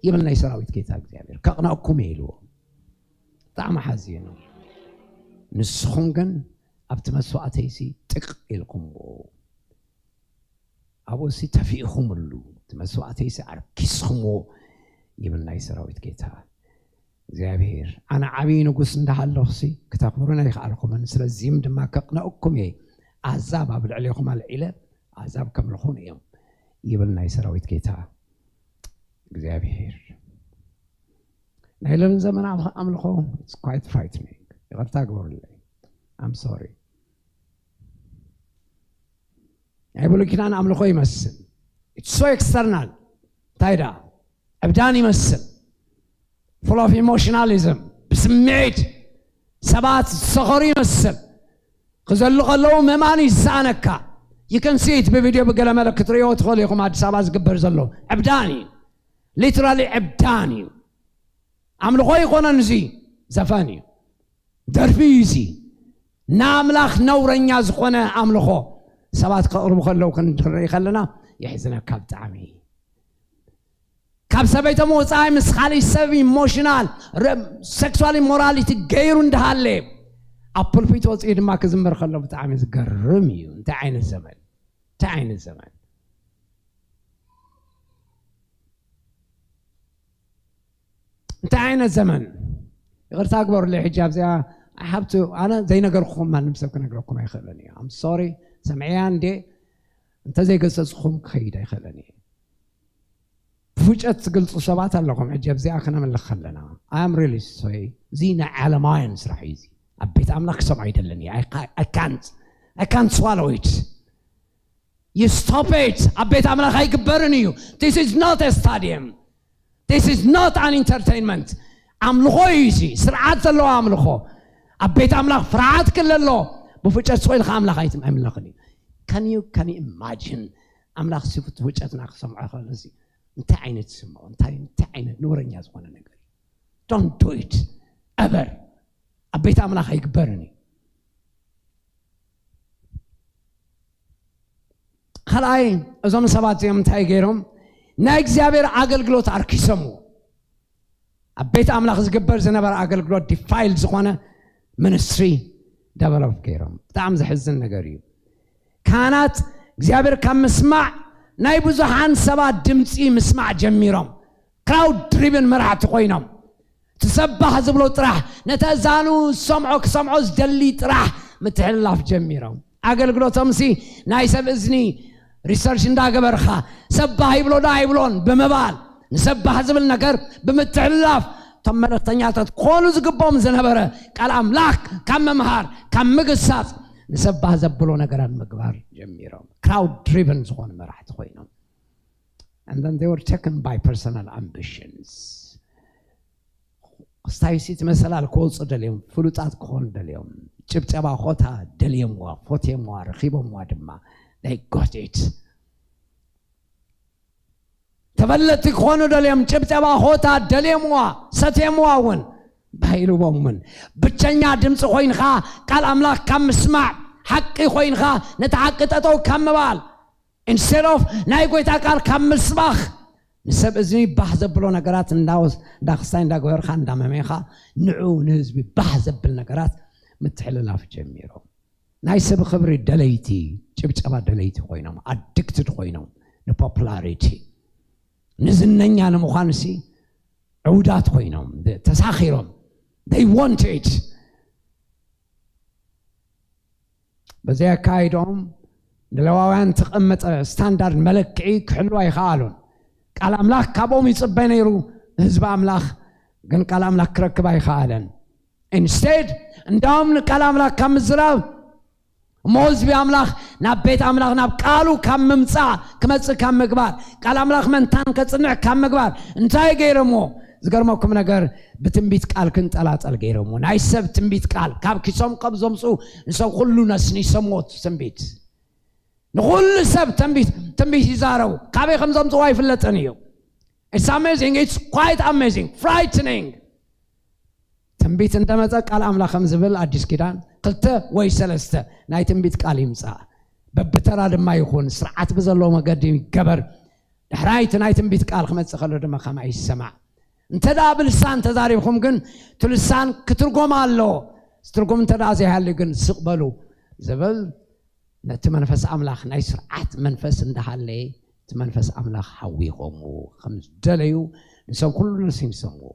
ይብል ናይ ሰራዊት ጌታ እግዚኣብሔር። "ከቕንኣኩም እየ" ኢልዎም። ብጣዕሚ ሓዚኑ። ንስኹም ግን ኣብቲ መስዋእተይሲ ጥቕ ኢልኩምዎ፣ ኣብኡሲ ተፊእኹምሉ፣ እቲ መስዋእተይሲ ኣርኪስኹምዎ ይብል ናይ ሰራዊት ጌታ እግዚኣብሔር። ኣነ ዓብዪ ንጉስ እንዳሃለኹሲ ክተኽብሩኒ ኣይከኣልኩምን፣ ስለዚህም ድማ ከቕንኣኩም እየ። ኣህዛብ ኣብ ልዕሌኹም ኣልዒለ ኣህዛብ ከምልኹን እዮም ይብል ናይ ሰራዊት ጌታ እግዚኣብሔር። ናይ ሎሚ ዘመን ኣም- ኣምልኾ it's quite frightening። ይቕርታ ግበሩለይ። I'm sorry። ናይ ብሉይ ኪዳን ኣምልኾ ይመስል። It's so external። እንታይ ደኣ ዕብዳን ይመስል። Full of emotionalism። ብስምዒት ሰባት ዝሰኸሩ ይመስል። ክዘሉ ከለዉ ምእማን ይሰኣነካ። You can see it ብቪድዮ ብገለ መለ ክትርእዮ ትኽእሉ ኢኹም። ኣዲስ ኣበባ ዝግበር ዘሎ ዕብዳን እዩ። Literally ዕብዳን እዩ። ኣምልኾ ይኮነን፣ እዚ ዘፈን እዩ፣ ደርፊ እዩ። እዚ ንኣምላኽ ነውረኛ ዝኾነ ኣምልኾ ሰባት ከቕርቡ ከለዉ ክንርኢ ከለና የሕዝነካ ብጣዕሚ። ካብ ሰበይቶም ወፃኢ ምስ ካሊእ ሰብ ኢሞሽናል፣ ሴክሱዋል ኢሞራሊቲ ገይሩ እንዳሃለ ኣብ ፑልፒት ወፂኡ ድማ ክዝምር ከሎ ብጣዕሚ ዝገርም እዩ። እንታይ ዓይነት ዘመን፣ እንታይ ዓይነት ዘመን፣ እንታይ ዓይነት ዘመን። ይቕርታ ግበሩለይ። ሕጂ ኣብዚኣ I have to፣ ኣነ ዘይነገርኩኹም ማንም ሰብ ክነግረኩም ኣይኽእልን እዩ። I'm sorry። ሰምዐያ እንዴ እንተዘይገሰጽኹም ክኸይድ ኣይኽእልን እየ። ብፉጨት ትግልጹ ሰባት ኣለኹም። ሕጂ ኣብዚኣ ክነምልኽ ከለና I am really sorry። እዚ ናይ ዓለማውያን ስራሕ እዩ። እዚ ኣብ ቤት ኣምላኽ ክሰምዖ ኣይደልን እየ። I ca- I can't, I can't swallow it። You stop it። ኣብ ቤት ኣምላኽ ኣይግበርን እዩ። This is not a stadium. This is not an entertainment። ኣምልኾ እዩ እዚ፣ ስርዓት ዘለዎ ኣምልኾ። ኣብ ቤት ኣምላኽ ፍርሃት ክለ ኣሎ። ብፉጨት ስቕ ኢልካ ኣምላኽ ኣይትም- ኣይምለኽን እዩ። Can you, can you imagine? ኣምላኽ ሲ ብፉጨትና ክሰምዖ ከሎ እዚ እንታይ ዓይነት ስምዖ፣ እንታይ፣ እንታይ ዓይነት ነውረኛ ዝኾነ ነገር እዩ። Don't do it ever። ኣብ ቤት ኣምላኽ ኣይግበርን እዩ። ካልኣይ፣ እዞም ሰባት እዚኦም እንታይ ገይሮም? ናይ እግዚኣብሔር ኣገልግሎት ኣርኪሶምዎ። ኣብ ቤት ኣምላኽ ዝግበር ዝነበረ ኣገልግሎት ዲፋይል ዝኾነ ሚኒስትሪ ደቨሎፕ ገይሮም። ብጣዕሚ ዘሕዝን ነገር እዩ። ካህናት እግዚኣብሔር ካብ ምስማዕ ናይ ብዙሓን ሰባት ድምፂ ምስማዕ ጀሚሮም። ክራውድ ድሪቭን መራሕቲ ኮይኖም፣ እቲ ሰብ ባህ ዝብሎ ጥራሕ፣ ነቲ ኣእዛኑ ዝሰምዖ ክሰምዖ ዝደሊ ጥራሕ ምትሕልላፍ ጀሚሮም። ኣገልግሎቶምሲ ናይ ሰብ እዝኒ ሪሰርች እንዳገበርካ፣ ሰብ ባህ ይብሎ ዶ ኣይብሎን ብምባል፣ ንሰብ ባህ ዝብል ነገር ብምትሕልላፍ፣ እቶም መልእኽተኛታት ክኾኑ ዝግብኦም ዝነበረ ቃል ኣምላኽ ካብ ምምሃር፣ ካብ ምግሳጽ፣ ንሰብ ባህ ዘብሎ ነገራት ምግባር ጀሚሮም። ክራውድ ድሪቨን ዝኾኑ መራሕቲ ኮይኖም። And then they were taken by personal ambitions። ክስታይ ሲ እቲ መሰላል ክወፁ ደልዮም፣ ፍሉጣት ክኾኑ ደልዮም፣ ጭብጨባ ኾታ ደልዮምዋ፣ ፎትዮምዋ፣ ረኺቦምዋ ድማ። They got it። ተፈለጥቲ ክኾኑ ደልዮም፣ ጭብጨባ ኾታ ደልዮምዋ፣ ሰትዮምዋ እውን። ባይልዎም እውን። ብቸኛ ድምፂ ኮይንካ ቃል ኣምላኽ ካብ ምስማዕ፣ ሓቂ ኮይንካ ነቲ ሓቂ ጠጠው ካብ ምባል፣ ኢንስቴድ ኦፍ ናይ ጎይታ ቃል ካብ ምስባኽ፣ ንሰብ እዝኒ ባህ ዘብሎ ነገራት እንዳወስ- እንዳክስታይ እንዳገበርካ እንዳመሜኻ፣ ንዑ ንህዝቢ ባህ ዘብል ነገራት ምትሕልላፍ ጀሚሮም። ናይ ሰብ ክብሪ ደለይቲ፣ ጭብጨባ ደለይቲ ኮይኖም፣ ኣዲክትድ ኮይኖም ንፖፑላሪቲ፣ ንዝነኛ ንምዃንሲ ዕውዳት ኮይኖም ተሳኺሮም። They want it። በዚ ኣካይዶም ንሌዋውያን ተቐመጠ ስታንዳርድ መለክዒ ክሕሉ ኣይኸኣሉን። ቃል ኣምላኽ ካብኦም ይጽበ ነይሩ። ህዝቢ ኣምላኽ ግን ቃል ኣምላኽ ክረክብ ኣይኸኣለን። ኢንስቴድ እንዳውም ንቃል ኣምላኽ ካብ ምዝራብ እሞ ህዝቢ ኣምላኽ ናብ ቤት ኣምላኽ ናብ ቃሉ ካብ ምምፃእ ክመፅእ ካብ ምግባር፣ ቃል ኣምላኽ መንታን ከፅንዕ ካብ ምግባር እንታይ ገይሮምዎ? ዝገርመኩም ነገር ብትንቢት ቃል ክንጠላጠል ገይሮምዎ። ናይ ሰብ ትንቢት ቃል ካብ ኪሶም ካብ ዘምፅኡ ንሰብ ኩሉ ነስኒሶምዎ። ትንቢት ንኹሉ ሰብ ትንቢት ትንቢት ይዛረቡ። ካበይ ከም ዘምፅዎ ኣይፍለጥን እዩ። It's amazing, it's quite amazing, frightening። ትንቢት እንደመፀ ቃል ኣምላኽ ከም ዝብል ኣዲስ ኪዳን ክልተ ወይ ሰለስተ ናይ ትንቢት ቃል ይምፃእ። በብተራ ድማ ይኹን፣ ስርዓት ብዘለዎ መገዲ ይገበር። ድሕራይ እቲ ናይ ትንቢት ቃል ክመፅእ ከሎ ድማ ከማይ ይሰማዕ። እንተ ደኣ ብልሳን ተዛሪብኹም ግን እቲ ልሳን ክትርጎም ኣለዎ። ትርጉም እንተ ደኣ ዘይሃልዩ ግን ስቕ በሉ ዝብል ነቲ መንፈስ ኣምላኽ ናይ ስርዓት መንፈስ እንዳሃለየ እቲ መንፈስ ኣምላኽ ሃዊኾምዎ ከም ዝደለዩ ንሶም ኩሉ ነሲንሶምዎ።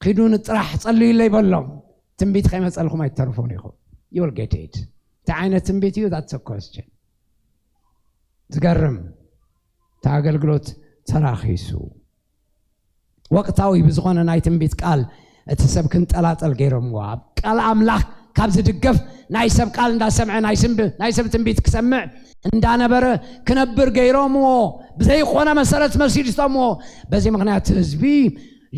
ኪዱ ንጥራሕ ጸልዩለይ በሎም። ትንቢት ከይመጸልኩም ኣይትተርፉን ኢኹም። You will get it። እንታይ ዓይነት ትንቢት እዩ? That's a question። ዝገርም። እቲ ኣገልግሎት ተራኺሱ። ወቕታዊ ብዝኾነ ናይ ትንቢት ቃል እቲ ሰብ ክንጠላጠል ገይሮምዎ። ኣብ ቃል ኣምላኽ ካብ ዝድገፍ ናይ ሰብ ቃል እንዳሰምዐ ናይ ስንብ-፣ ናይ ሰብ ትንቢት ክሰምዕ እንዳነበረ ክነብር ገይሮምዎ። ብዘይኾነ መሰረት መሲልሶምዎ። በዚ ምኽንያት ህዝቢ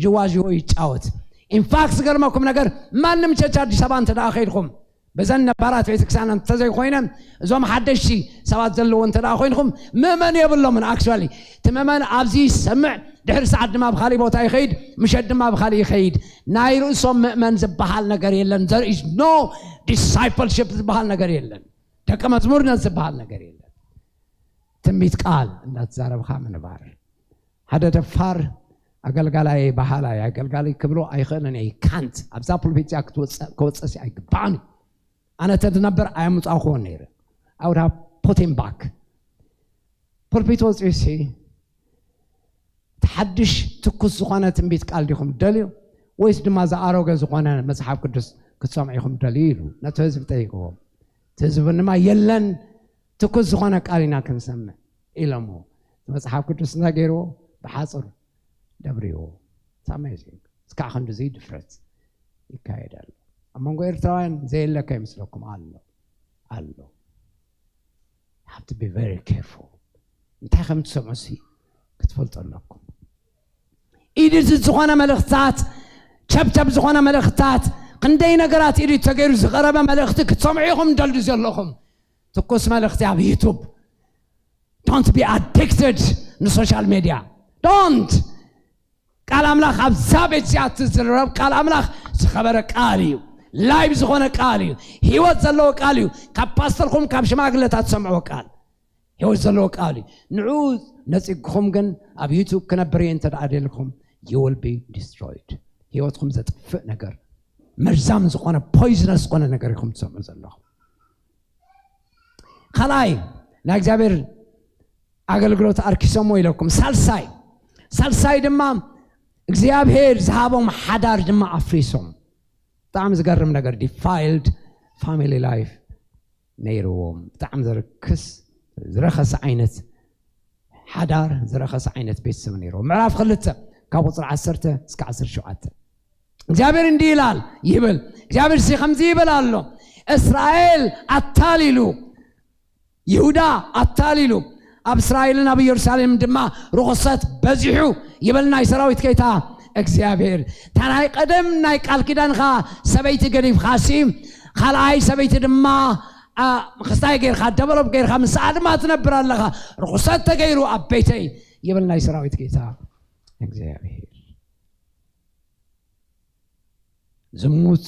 ዥዋዥዎ ይጫወት። ኢንፋክት ዝገርመኩም ነገር ማንም ቸርች ኣዲስ ኣበባ እንተ ደኣ ከይድኩም በዘን ነባራት ቤተክርስትያን እንተዘይኮይነ እዞም ሓደሽቲ ሰባት ዘለዎ እንተ ደኣ ኮይንኩም ምእመን የብሎምን። ኣክቹዋሊ እቲ ምእመን ኣብዚ ይሰምዕ፣ ድሕሪ ሰዓት ድማ ኣብ ካሊእ ቦታ ይኸይድ፣ ምሸት ድማ ኣብ ካሊእ ይኸይድ። ናይ ርእሶም ምእመን ዝበሃል ነገር የለን። There is no discipleship ዝበሃል ነገር የለን። ደቀ መዝሙርነት ዝበሃል ነገር የለን። ትንቢት ቃል እንዳተዛረብካ ምንባር። ሓደ ደፋር ኣገልጋላይ በሃላይ ኣገልጋሊ ክብሎ ኣይኽእልን እየ። ካንት ኣብዛ ፑልፒት እዚኣ ክትወፅእ፣ ክወፅእ ሲ ኣይግባእን እዩ። ኣነ ተዝነበር ኣየምፃእኩዎን ነይረ። I would have put him back። ፑልፒት ወፂኡ ሲ እቲ ሓድሽ ትኩስ ዝኾነ ትንቢት ቃል ዲኹም ደልዩ ወይስ ድማ ዝኣሮገ ዝኾነ መጽሓፍ ቅዱስ ክትሰምዑ ኢኹም ደልዩ ኢሉ ነቲ ህዝቢ ጠይቅዎ። እቲ ህዝቢ ድማ የለን፣ ትኩስ ዝኾነ ቃል ኢና ክንሰምዕ ኢሎምዎ። እቲ መጽሓፍ ቅዱስ እንታይ ገይርዎ? ብሓጹር ደብርዎ። ሳመይ እስካዕ ክንድዚ ድፍረት ይካየድ ኣሎ። ኣብ መንጎ ኤርትራውያን ዘየለ ከይመስለኩም ኣሎ፣ ኣሎ። You have to be very careful። እንታይ ከም ትሰምዑ ሲ ክትፈልጡ ኣለኩም። ኢዲት ዝኾነ መልእኽትታት፣ ቸብቸብ ዝኾነ መልእኽትታት፣ ክንደይ ነገራት ኢዲት ተገይሩ ዝቐረበ መልእኽቲ ክትሰምዑ ኢኹም ደልዱ ዘለኹም። ትኩስ መልእኽቲ ኣብ ዩቱብ። Don't be addicted ንሶሻል ሜድያ። Don't። ቃል ኣምላኽ ኣብዛ ቤት እዚኣ እትዝረብ ቃል ኣምላኽ ዝኸበረ ቃል እዩ። ላይቭ ዝኾነ ቃል እዩ። ህይወት ዘለዎ ቃል እዩ። ካብ ፓስተርኩም ካብ ሽማግለታት ትሰምዕዎ ቃል ህይወት ዘለዎ ቃል እዩ። ንዑ ነፂግኩም ግን ኣብ ዩቱብ ክነብር እየ እንተ ደኣ ደልኩም you will be destroyed። ህይወትኩም ዘጥፍእ ነገር፣ መርዛም ዝኾነ ፖይዝነስ ዝኾነ ነገር ኢኹም ትሰምዑ ዘለኹም። ካልኣይ ናይ እግዚኣብሔር ኣገልግሎት ኣርኪሶሞ ኢለኩም። ሳልሳይ፣ ሳልሳይ ድማ እግዚኣብሔር ዝሃቦም ሓዳር ድማ ኣፍሪሶም። ብጣዕሚ ዝገርም ነገር፣ ዲፋይልድ ፋሚሊ ላይፍ ነይርዎም። ብጣዕሚ ዘርክስ፣ ዝረኸሰ ዓይነት ሓዳር፣ ዝረኸሰ ዓይነት ቤተሰብ ነይርዎም። ምዕራፍ ክልተ ካብ ቁፅሪ ዓሰርተ እስከ ዓሰርተ ሸውዓተ እግዚኣብሔር እንዲህ ይላል ይብል። እግዚኣብሔር ሲ ከምዚ ይብል ኣሎ፣ እስራኤል ኣታሊሉ፣ ይሁዳ ኣታሊሉ፣ ኣብ እስራኤልን ኣብ ኢየሩሳሌም ድማ ርኹሰት በዚሑ ይብል ናይ ሰራዊት ጌታ እግዚኣብሔር። እታ ናይ ቀደም ናይ ቃል ኪዳንኻ ሰበይቲ ገዲፍኻሲ ካልኣይ ሰበይቲ ድማ፣ ኣ፣ ክስታይ ጌርካ ደቨሎፕ ጌርካ ምስኣ ድማ ትነብር ኣለኻ። ርኹሰት ተገይሩ ኣብ ቤተይ ይብል ናይ ሰራዊት ጌታ እግዚኣብሔር። ዝሙት፣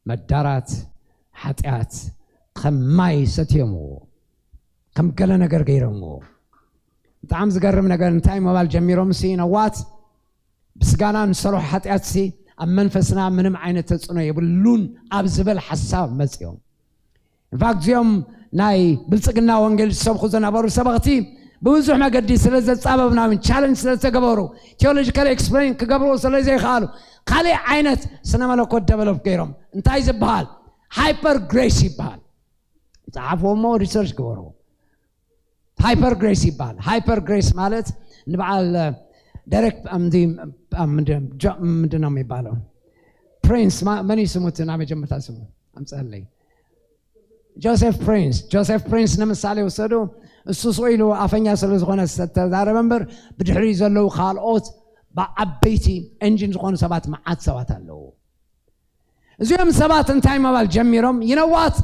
መዳራት፣ ሓጢኣት ከም ማይ ሰትዮምዎ፣ ከም ገለ ነገር ገይሮምዎ። ብጣዕሚ ዝገርም ነገር እንታይ ምባል ጀሚሮም ሲ ነዋት ብስጋና ንሰርሖ ሓጢኣት ሲ ኣብ መንፈስና ምንም ዓይነት ተጽዕኖ የብሉን ኣብ ዝብል ሓሳብ መጺኦም። ኢንፋክት እዚኦም ናይ ብልጽግና ወንጌል ዝሰብኹ ዝነበሩ ሰበኽቲ ብብዙሕ መገዲ ስለ ዘጻበብናምን ቻለንጅ ስለ ዝተገበሩ ቴዎሎጂካል ኤክስፕሌን ክገብርዎ ስለ ዘይከኣሉ ካልእ ዓይነት ስነ መለኮት ደቨሎፕ ገይሮም እንታይ ዝበሃል ሃይፐር ግሬስ ይበሃል። ጸሓፍዎ እሞ ሪሰርች ግበርዎ። ሃይፐር ግሬስ ይበሃል። ሃይፐር ግሬስ ማለት ንበዓል ደረክ ምንድን ነው የሚባለው ፕሪንስ መን እዩ ስሙ እቲ ናይ መጀመርታ ስሙ ኣምፀለይ ጆሴፍ ፕሪንስ ጆሴፍ ፕሪንስ ንምሳሌ ውሰዱ። እሱ ስቕ ኢሉ ኣፈኛ ስለ ዝኾነ ዝተዛረበ እምበር ብድሕሪ ዘለዉ ካልኦት ብዓበይቲ ኤንጂን ዝኾኑ ሰባት መዓት ሰባት ኣለዉ። እዚኦም ሰባት እንታይ ምባል ጀሚሮም? ይነዋት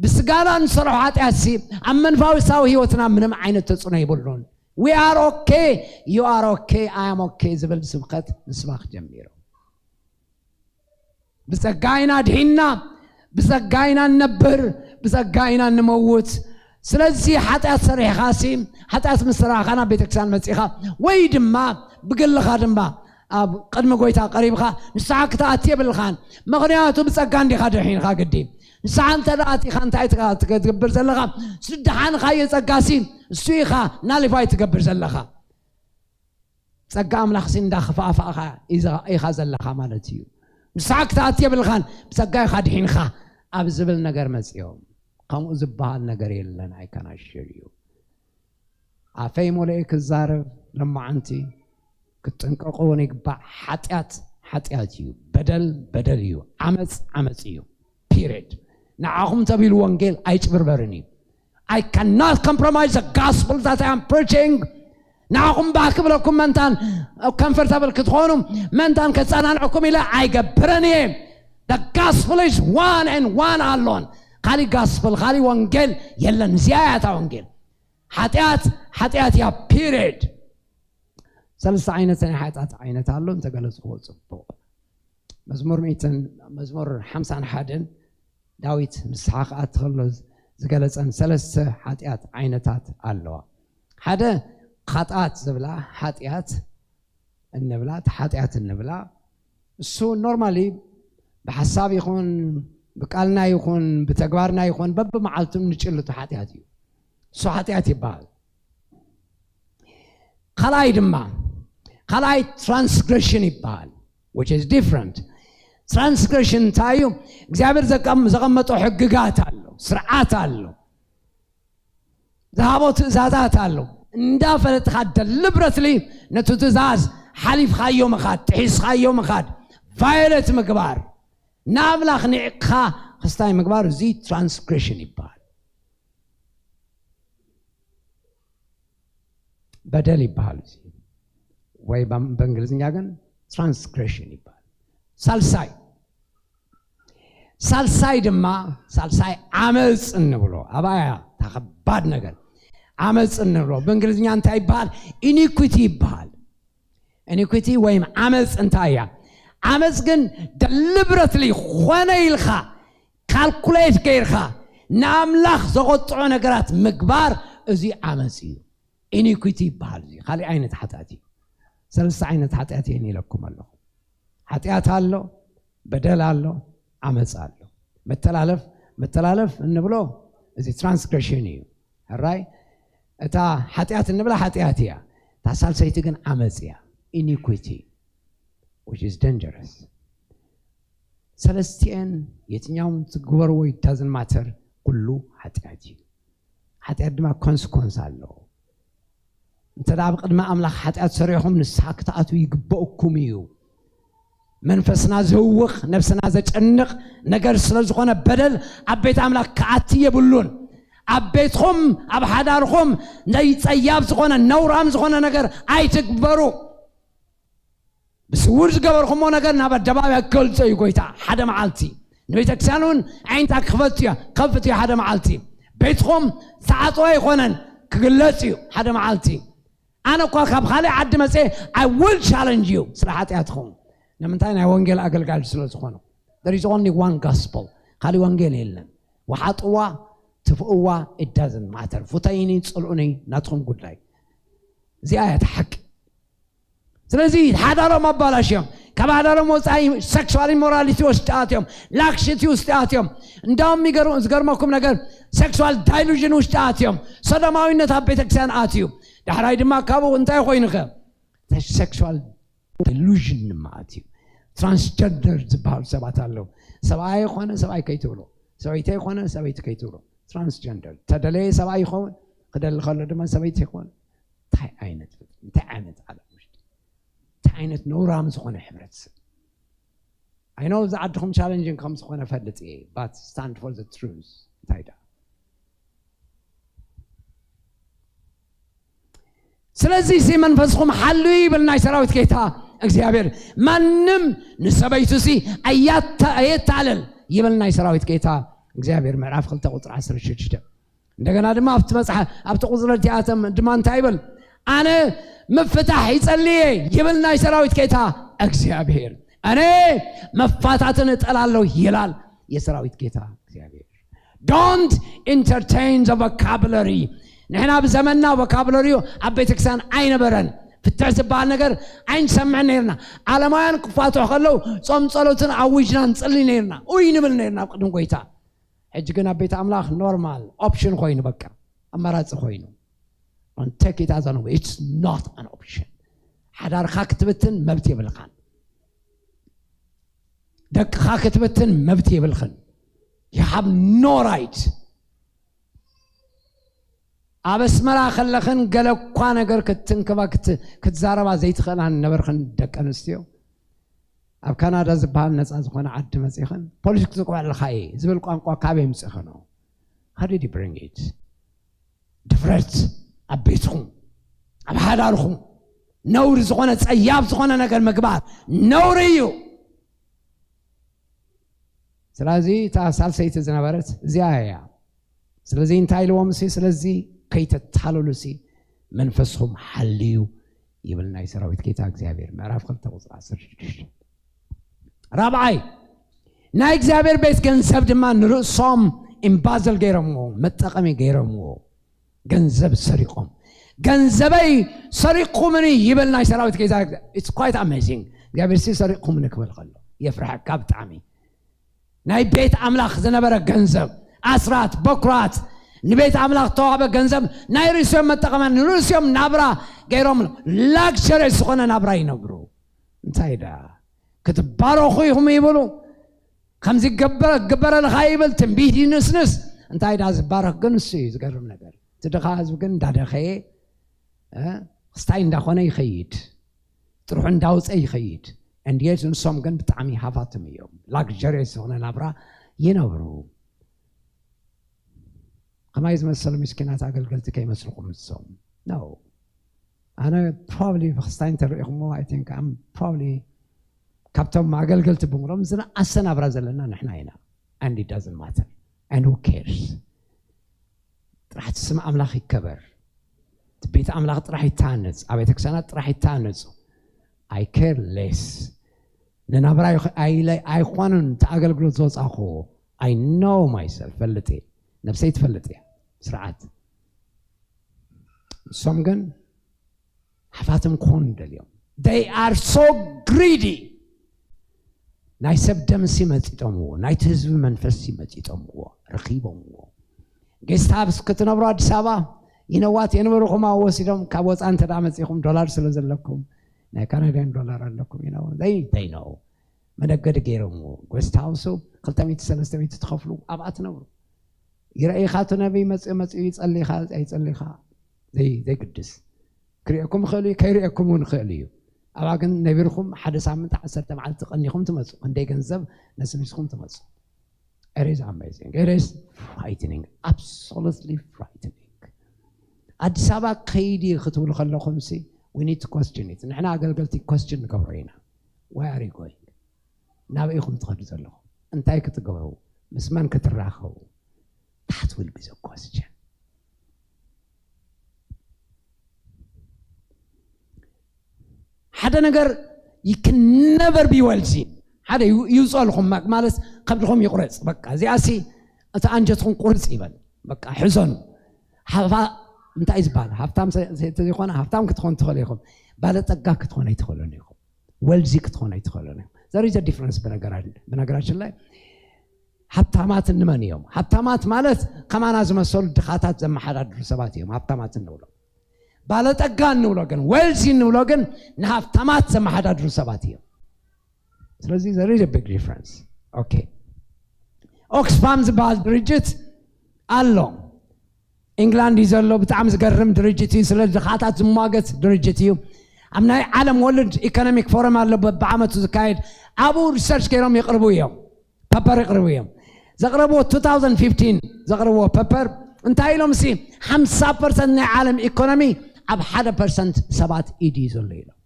ብስጋና ንሰርሖ ሓጢኣት ሲ ኣብ መንፈሳዊ ህይወትና ምንም ዓይነት ተጽዕኖ ይብሉን። We are okay, you are okay, I am okay ዝብል ስብከት ምስባክ ጀሚሮም። ብጸጋ ኢና ድሒንና፣ ብጸጋ ኢና ንነብር፣ ብጸጋ ኢና ንመውት። ስለዚ ሓጢኣት ሰሪሕኻ ሲ ሓጢኣት ምስ ሰራሕኻ ናብ ቤተክርስትያን መጺኻ ወይ ድማ ብግልኻ ድማ ኣብ ቅድሚ ጎይታ ቀሪብኻ ንስሓ ክትኣቲ የብልኻን። ምኽንያቱ ብጸጋ እንዲኻ ድሒንካ ግዲ። ንስሓ እንተ ደኣ ኣቲኻ እንታይ ትካ-፣ ትገብር ዘለኻ? ዝደሓንካዮ ጸጋሲ እሱ ኢኻ ናሊፋይ ትገብር ዘለኻ። ጸጋ ኣምላኽሲ እንዳኸፋእፋእኻ ኢኻ ዘለኻ ማለት እዩ። ንስሓ ክትኣቲ የብልኻን። ብጸጋ ኢኻ ድሒንካ ኣብ ዝብል ነገር መጺኦም። ከምኡ ዝበሃል ነገር የለን። I can assure you። ኣፈይ ሞለኤ ክዛረብ ለማዓንቲ ክትጥንቀቁ እውን ይግባእ። ሓጢኣት ሓጢኣት እዩ። በደል በደል እዩ። ዓመፅ ዓመፅ እዩ። ፒሪድ። ንዓኹም ተቢሉ ወንጌል ኣይጭብርበርን እዩ። I cannot compromise the gospel that I am preaching. ንዓኹም ባህ ክብለኩም መንታን ኮምፈርታብል ክትኾኑ መንታን ከፀናንዐኩም ኢለ ኣይገብረን እየ። The gospel is one and one alone. ካሊእ ጋስፕል ካሊእ ወንጌል የለን። እዚኣ እያ እታ ወንጌል። ሓጢኣት ሓጢኣት እያ። ፒሪድ። ሰለስተ ዓይነት ናይ ሓጢኣት ዓይነት ኣሎ እንተገለፅዎ ፅቡቕ። መዝሙር ሚእትን መዝሙር ሓምሳን ሓደን ዳዊት ንስሓ ክኣቲ ከሎ ዝገለፀን ሰለስተ ሓጢኣት ዓይነታት ኣለዋ። ሓደ ኻጥኣት ዝብላ ሓጢኣት እንብላ፣ እቲ ሓጢኣት እንብላ እሱ ኖርማሊ ብሓሳብ ይኹን ብቃልና ይኹን ብተግባርና ይኹን በብመዓልቱ እንጭልቱ ሓጢኣት እዩ። እሱ ሓጢኣት ይበሃል። ካልኣይ ድማ ካልኣይ ትራንስግሬሽን ይበሃል። Which is different። ትራንስግሬሽን እንታይ እዩ? እግዚኣብሔር ዘቀም-፣ ዘቐመጦ ሕግጋት ኣሎ፣ ስርዓት ኣሎ፣ ዝሃቦ ትእዛዛት ኣሎ። እንዳፈለጥካ ደልብረትሊ ነቲ ትእዛዝ ሓሊፍካዮ ምኻድ፣ ጥሒስካዮ ምኻድ፣ ቫዮሌት ምግባር፣ ንኣምላኽ ኒዕቅኻ ክስታይ ምግባር፣ እዚ ትራንስግሬሽን ይበሃል። በደል ይበሃል እዚ። ወይ በም-፣ በእንግሊዝኛ ግን ትራንስግሬሽን ይበሃል። ሳልሳይ ሳልሳይ ድማ ሳልሳይ ዓመፅ እንብሎ ኣብኣያ ተኸባድ ነገር ዓመፅ እንብሎ ብእንግሊዝኛ እንታይ ይበሃል? ኢኒኩቲ ይበሃል። ኢኒኩቲ ወይም ዓመፅ እንታይ እያ? ዓመፅ ግን ደልብረትሊ ኾነ ኢልካ ካልኩሌት ገይርካ ንኣምላኽ ዘቆጥዖ ነገራት ምግባር እዚ ዓመፅ እዩ። ኢኒኩቲ ይበሃል። እዚ ካልእ ዓይነት ሓጢኣት እዩ። ሰለስተ ዓይነት ሓጢኣት እየን ኢለኩም ኣለኹ። ሓጢኣት ኣሎ፣ በደል ኣሎ፣ ዓመፅ ኣሎ። መተላለፍ መተላለፍ እንብሎ እዚ ትራንስግሬሽን እዩ። ሕራይ እታ ሓጢኣት እንብላ ሓጢኣት እያ። እታ ሳልሰይቲ ግን ዓመፅ እያ። ኢኒኩቲ which is dangerous። ሰለስቲኤን የትኛውም ትግበርዎ it doesn't matter፣ ኩሉ ሓጢኣት እዩ። ሓጢኣት ድማ ኮንስኮንስ ኣለዎ። እንተ ደኣ ኣብ ቅድሚ ኣምላኽ ሓጢኣት ሰሪሕኹም ንስሓ ክትኣትዉ ይግበእኩም እዩ። መንፈስና ዝህውኽ ነብስና ዘጨንቕ ነገር ስለ ዝኾነ በደል ኣብ ቤት ኣምላኽ ክኣቲ የብሉን። ኣብ ቤትኹም ኣብ ሓዳርኹም ናይ ጸያፍ ዝኾነ ነውራም ዝኾነ ነገር ኣይትግበሩ። ብስውር ዝገበርኩሞ ነገር ናብ ኣደባባይ ክገልጾ እዩ ጎይታ። ሓደ መዓልቲ ንቤተ ክርስቲያን እውን ዓይንታ ክኸፍት እያ፣ ክኸፍት እዩ ሓደ መዓልቲ። ቤትኹም ዝተዓጽወ ኣይኮነን፣ ክግለጽ እዩ ሓደ መዓልቲ። ኣነ እኳ ካብ ካልእ ዓዲ መጽየ I will challenge you ስለ ሓጢኣትኹም። ንምንታይ? ናይ ወንጌል ኣገልጋሊ ስለ ዝኾኑ። There is only one gospel። ካልእ ወንጌል የለን። ወሓጥዋ ትፍእዋ it doesn't matter። ፍተይኒ ጽልኡኒ ናትኹም ጉዳይ። እዚኣ እያ እቲ ሓቂ። ስለዚ ሓዳሮም ኣባላሽዮም። ካብ ሓዳሮም ወፃኢ ሴክሹዋል ኢሞራሊቲ ውሽጢ ኣትዮም፣ ላክሽቲ ውሽጢ ኣትዮም። እንዳውም ይገርም-፣ ዝገርመኩም ነገር ሴክሹዋል ዳይሉዥን ውሽጢ ኣትዮም። ሰዶማዊነት ኣብ ቤተክርስትያን ኣትዩ። ዳሕራይ ድማ ካብኡ እንታይ ኮይኑኸ? ሴክሹዋል ዳይሉዥን ድማ ኣትዩ። ትራንስጀንደር ዝበሃሉ ሰባት ኣለዉ። ሰብኣይ ይኾነ ሰብኣይ ከይትብሎ፣ ሰበይቲ ይኾነ ሰበይቲ ከይትብሎ። ትራንስጀንደር። ተደለየ ሰብኣይ ይኸውን፣ ክደሊ ከሎ ድማ ሰበይቲ ይኾን። እንታይ ዓይነት ፍጥረት፣ እንታይ ዓይነት ዓለም ውሽጢ፣ እንታይ ዓይነት ነውራም ዝኾነ ሕብረተሰብ። I know እዚ ዓድኹም ቻለንጅን ከም ዝኾነ ፈልጥ እየ፣ but stand for the truth። እንታይ ደኣ? ስለዚ እዚ መንፈስኹም ሓልዩ ይብል ናይ ሰራዊት ጌታ እግዚኣብሔር። ማንም ንሰበይቱ ሲ ኣያታ-፣ ኣየታለል ይብል ናይ ሰራዊት ጌታ እግዚኣብሔር። ምዕራፍ ክልተ ቁፅሪ ዓሰርተ ሽዱሽተ። እንደገና ድማ ኣብቲ መጽሓ-፣ ኣብቲ ቁጽሪ እቲኣቶም ድማ እንታይ ይብል? ኣነ ምፍታሕ ይጸልየ ይብል ናይ ሰራዊት ጌታ እግዚኣብሔር። ኣነ መፋታትን እጠላለሁ ይላል የሰራዊት ጌታ እግዚኣብሔር። Don't entertain the vocabulary። ንሕና ብዘመንና ቮካብለሪ ኣብ ቤተክርስትያን ኣይነበረን። ፍትሕ ዝበሃል ነገር ኣይንሰምዕን ነርና። ዓለማውያን ክፋትሑ ከለዉ ጾም ጸሎትን ኣዊጅና ንጽሊ ነርና፣ ኡይ ንብል ነርና ኣብ ቅድሚ ጎይታ። ሕጂ ግን ኣብ ቤት ኣምላኽ ኖርማል ኦፕሽን ኮይኑ፣ በቃ ኣማራጺ ኮይኑ። Don't take it as an option. It's not an option. ሓዳርካ ክትብትን መብት የብልካን። ደቅኻ ክትብትን መብት የብልክን። You have no right. ኣብ ኣስመራ ከለኽን ገለ እኳ ነገር ክትንክባ ክትዛረባ ዘይትኽእላ ነበርክን ደቂ ኣንስትዮ። ኣብ ካናዳ ዝበሃል ነፃ ዝኾነ ዓዲ መፂኽን ፖሊስ ክፅውዕልካ እየ ዝብል ቋንቋ ካበይ ምፅእኽኖ? How did you bring it? ድፍረት ኣብ ቤትኩም ኣብ ሓዳርኩም ነውሪ ዝኾነ ፀያፍ ዝኾነ ነገር ምግባር ነውሪ እዩ። ስለዚ እታ ሳልሰይቲ ዝነበረት እዚኣ እያ። ስለዚ እንታይ ኢልዎም ሲ ስለዚ ከይተታለሉ ሲ መንፈስኩም ሓልዩ ይብል ናይ ሰራዊት ጌታ እግዚኣብሔር። ምዕራፍ ክልተ ቁፅሪ ዓሰርተ ሽዱሽተ። ራብዓይ ናይ እግዚኣብሔር ቤት ገንዘብ ድማ ንርእሶም ኢምባዘል ገይሮምዎ መጠቐሚ ገይሮምዎ። ገንዘብ ሰሪቆም ገንዘበይ ሰሪቅኩምኒ ይብል ናይ ሰራዊት ጌታ። It's quite amazing። እግዚኣብሔር ሲ ሰሪቅኩምኒ ክብል ከሎ የፍርሐካ ብጣዕሚ። ናይ ቤት ኣምላኽ ዝነበረ ገንዘብ ኣስራት በኩራት ንቤት ኣምላኽ ተዋህበ ገንዘብ ናይ ርእስዮም መጠቐምያ ንርእስዮም ናብራ ገይሮም ላግሸሪ ዝኾነ ናብራ ይነብሩ። እንታይ ዳ ክትባረኹ ኢኹም ይብሉ። ከምዚ ገበረ ግበረልኻ ይብል ትንቢት ይንስንስ። እንታይ ዳ ዝባረኽ ግን እሱ እዩ ዝገርም ነገር። እቲ ድኻ ህዝቢ ግን እንዳደኸየ እ፣ ክስታይ እንዳኾነ ይኸይድ፣ ጥርሑ እንዳውፀ ይኸይድ። እንድየት ንሶም ግን ብጣዕሚ ሃፋትም እዮም። ላግጀሪየስ ዝኾነ ናብራ ይነብሩ። ከማይ ዝመሰሉ ምስኪናት ኣገልገልቲ ከይመስልኩም ንሶም ነው። ኣነ ፕሮባብሊ ብክስታይ እንተሪኢኹምዎ I think I'm probably ካብቶም ኣገልገልቲ ብምሎም ዝነኣሰ ናብራ ዘለና ንሕና ኢና። And it doesn't matter. And who cares? ጥራሕ እቲ ስም ኣምላኽ ይከበር። እቲ ቤት ኣምላኽ ጥራሕ ይታነጽ። ኣብ ቤተክርስትያናት ጥራሕ ይታነጹ። I care less። ንናብራ ኣይኮኑን እቲ ኣገልግሎት ዝወጻኹዎ። I know myself ፈልጥ እየ። ነብሰይ ትፈልጥ እያ። ስርዓት ንሶም ግን ሓፋትም ክኾኑ ደልዮም። They are so greedy። ናይ ሰብ ደምሲ መጺጦምዎ፣ ናይቲ ህዝቢ መንፈስሲ መጺጦምዎ፣ ረኺቦምዎ። ጌስት ሃውስ ክትነብሩ ኣዲስ ኣበባ ይነዋት የንበሩኹም ኣብ ወሲዶም ካብ ወፃ እንተ ደኣ መጺኹም ዶላር ስለ ዘለኩም ናይ ካናዳያን ዶላር ኣለኩም ይነው they they know መነገዲ ገይሮምዎ። ጌስት ሃውሱ ክልተ ሚእቲ ሰለስተ ሚእቲ ትኸፍሉ ኣብኣ ትነብሩ። ይረእይኻ እቲ ነቢይ መጽኡ መጽኡ ይጸልይኻ ኣይጸልይኻ ዘይግድስ ክርእየኩም ይኽእል እዩ ከይርእየኩም እውን ይኽእል እዩ። ኣብኣ ግን ነቢርኩም ሓደ ሳምንት ዓሰርተ መዓልቲ ቀኒኹም ትመፁ ክንደይ ገንዘብ ነስሚስኩም ትመፁ። It is amazing. It is frightening. Absolutely frightening. ኣዲስ ኣበባ ከይዲ ክትብሉ ከለኹም ሲ we need to question it. ንሕና ኣገልገልቲ question ንገብሮ ኢና። Where are you going? ናበይ ኢኹም ትኸዱ ዘለኹም? እንታይ ክትገብሩ? ምስ መን ክትራኸቡ? That will be the question. ሓደ ነገር you can never be wealthy ሓደ ይውፅኦልኩም ማለት ከብድኹም ይቁረፅ በቃ እዚኣሲ እቲ ኣንጀትኩም ቁርፅ ይበል በቃ ሕዞን ሃባ እንታይ ዝበሃል ሃብታም ዘይኮነ ሃብታም ክትኾን ትኽእሉ ኢኹም ባለጠጋ ክትኾን ኣይትኽእሉን ኢኹም ወልዚ ክትኾን ኣይትኽእሉን ኢኹም ዘሪዘ ዲፍረንስ ብነገራችን ላይ ሃብታማት እንመን እዮም? ሃብታማት ማለት ከማና ዝመሰሉ ድኻታት ዘመሓዳድሩ ሰባት እዮም ሃብታማት እንብሎ። ባለጠጋ እንብሎ ግን ዌልዚ እንብሎ ግን ንሃብታማት ዘመሓዳድሩ ሰባት እዮም። ስለዚ there is a big difference. Okay. ኦክስፋም ዝበሃል ድርጅት ኣሎ። ኢንግላንድ እዩ ዘሎ። ብጣዕሚ ዝገርም ድርጅት እዩ። ስለ ድኻታት ዝሟገት ድርጅት እዩ። ኣብ ናይ ዓለም ወርልድ ኢኮኖሚክ ፎረም ኣሎ በብዓመቱ ዝካየድ ኣብኡ ሪሰርች ገይሮም ይቕርቡ እዮም። ፐፐር ይቕርቡ እዮም። ዘቕረብዎ two thousand fifteen ዘቕረብዎ ፐፐር እንታይ ኢሎም ሲ ሓምሳ ፐርሰንት ናይ ዓለም ኢኮኖሚ ኣብ ሓደ ፐርሰንት ሰባት ኢድ እዩ ዘሎ ኢሎም።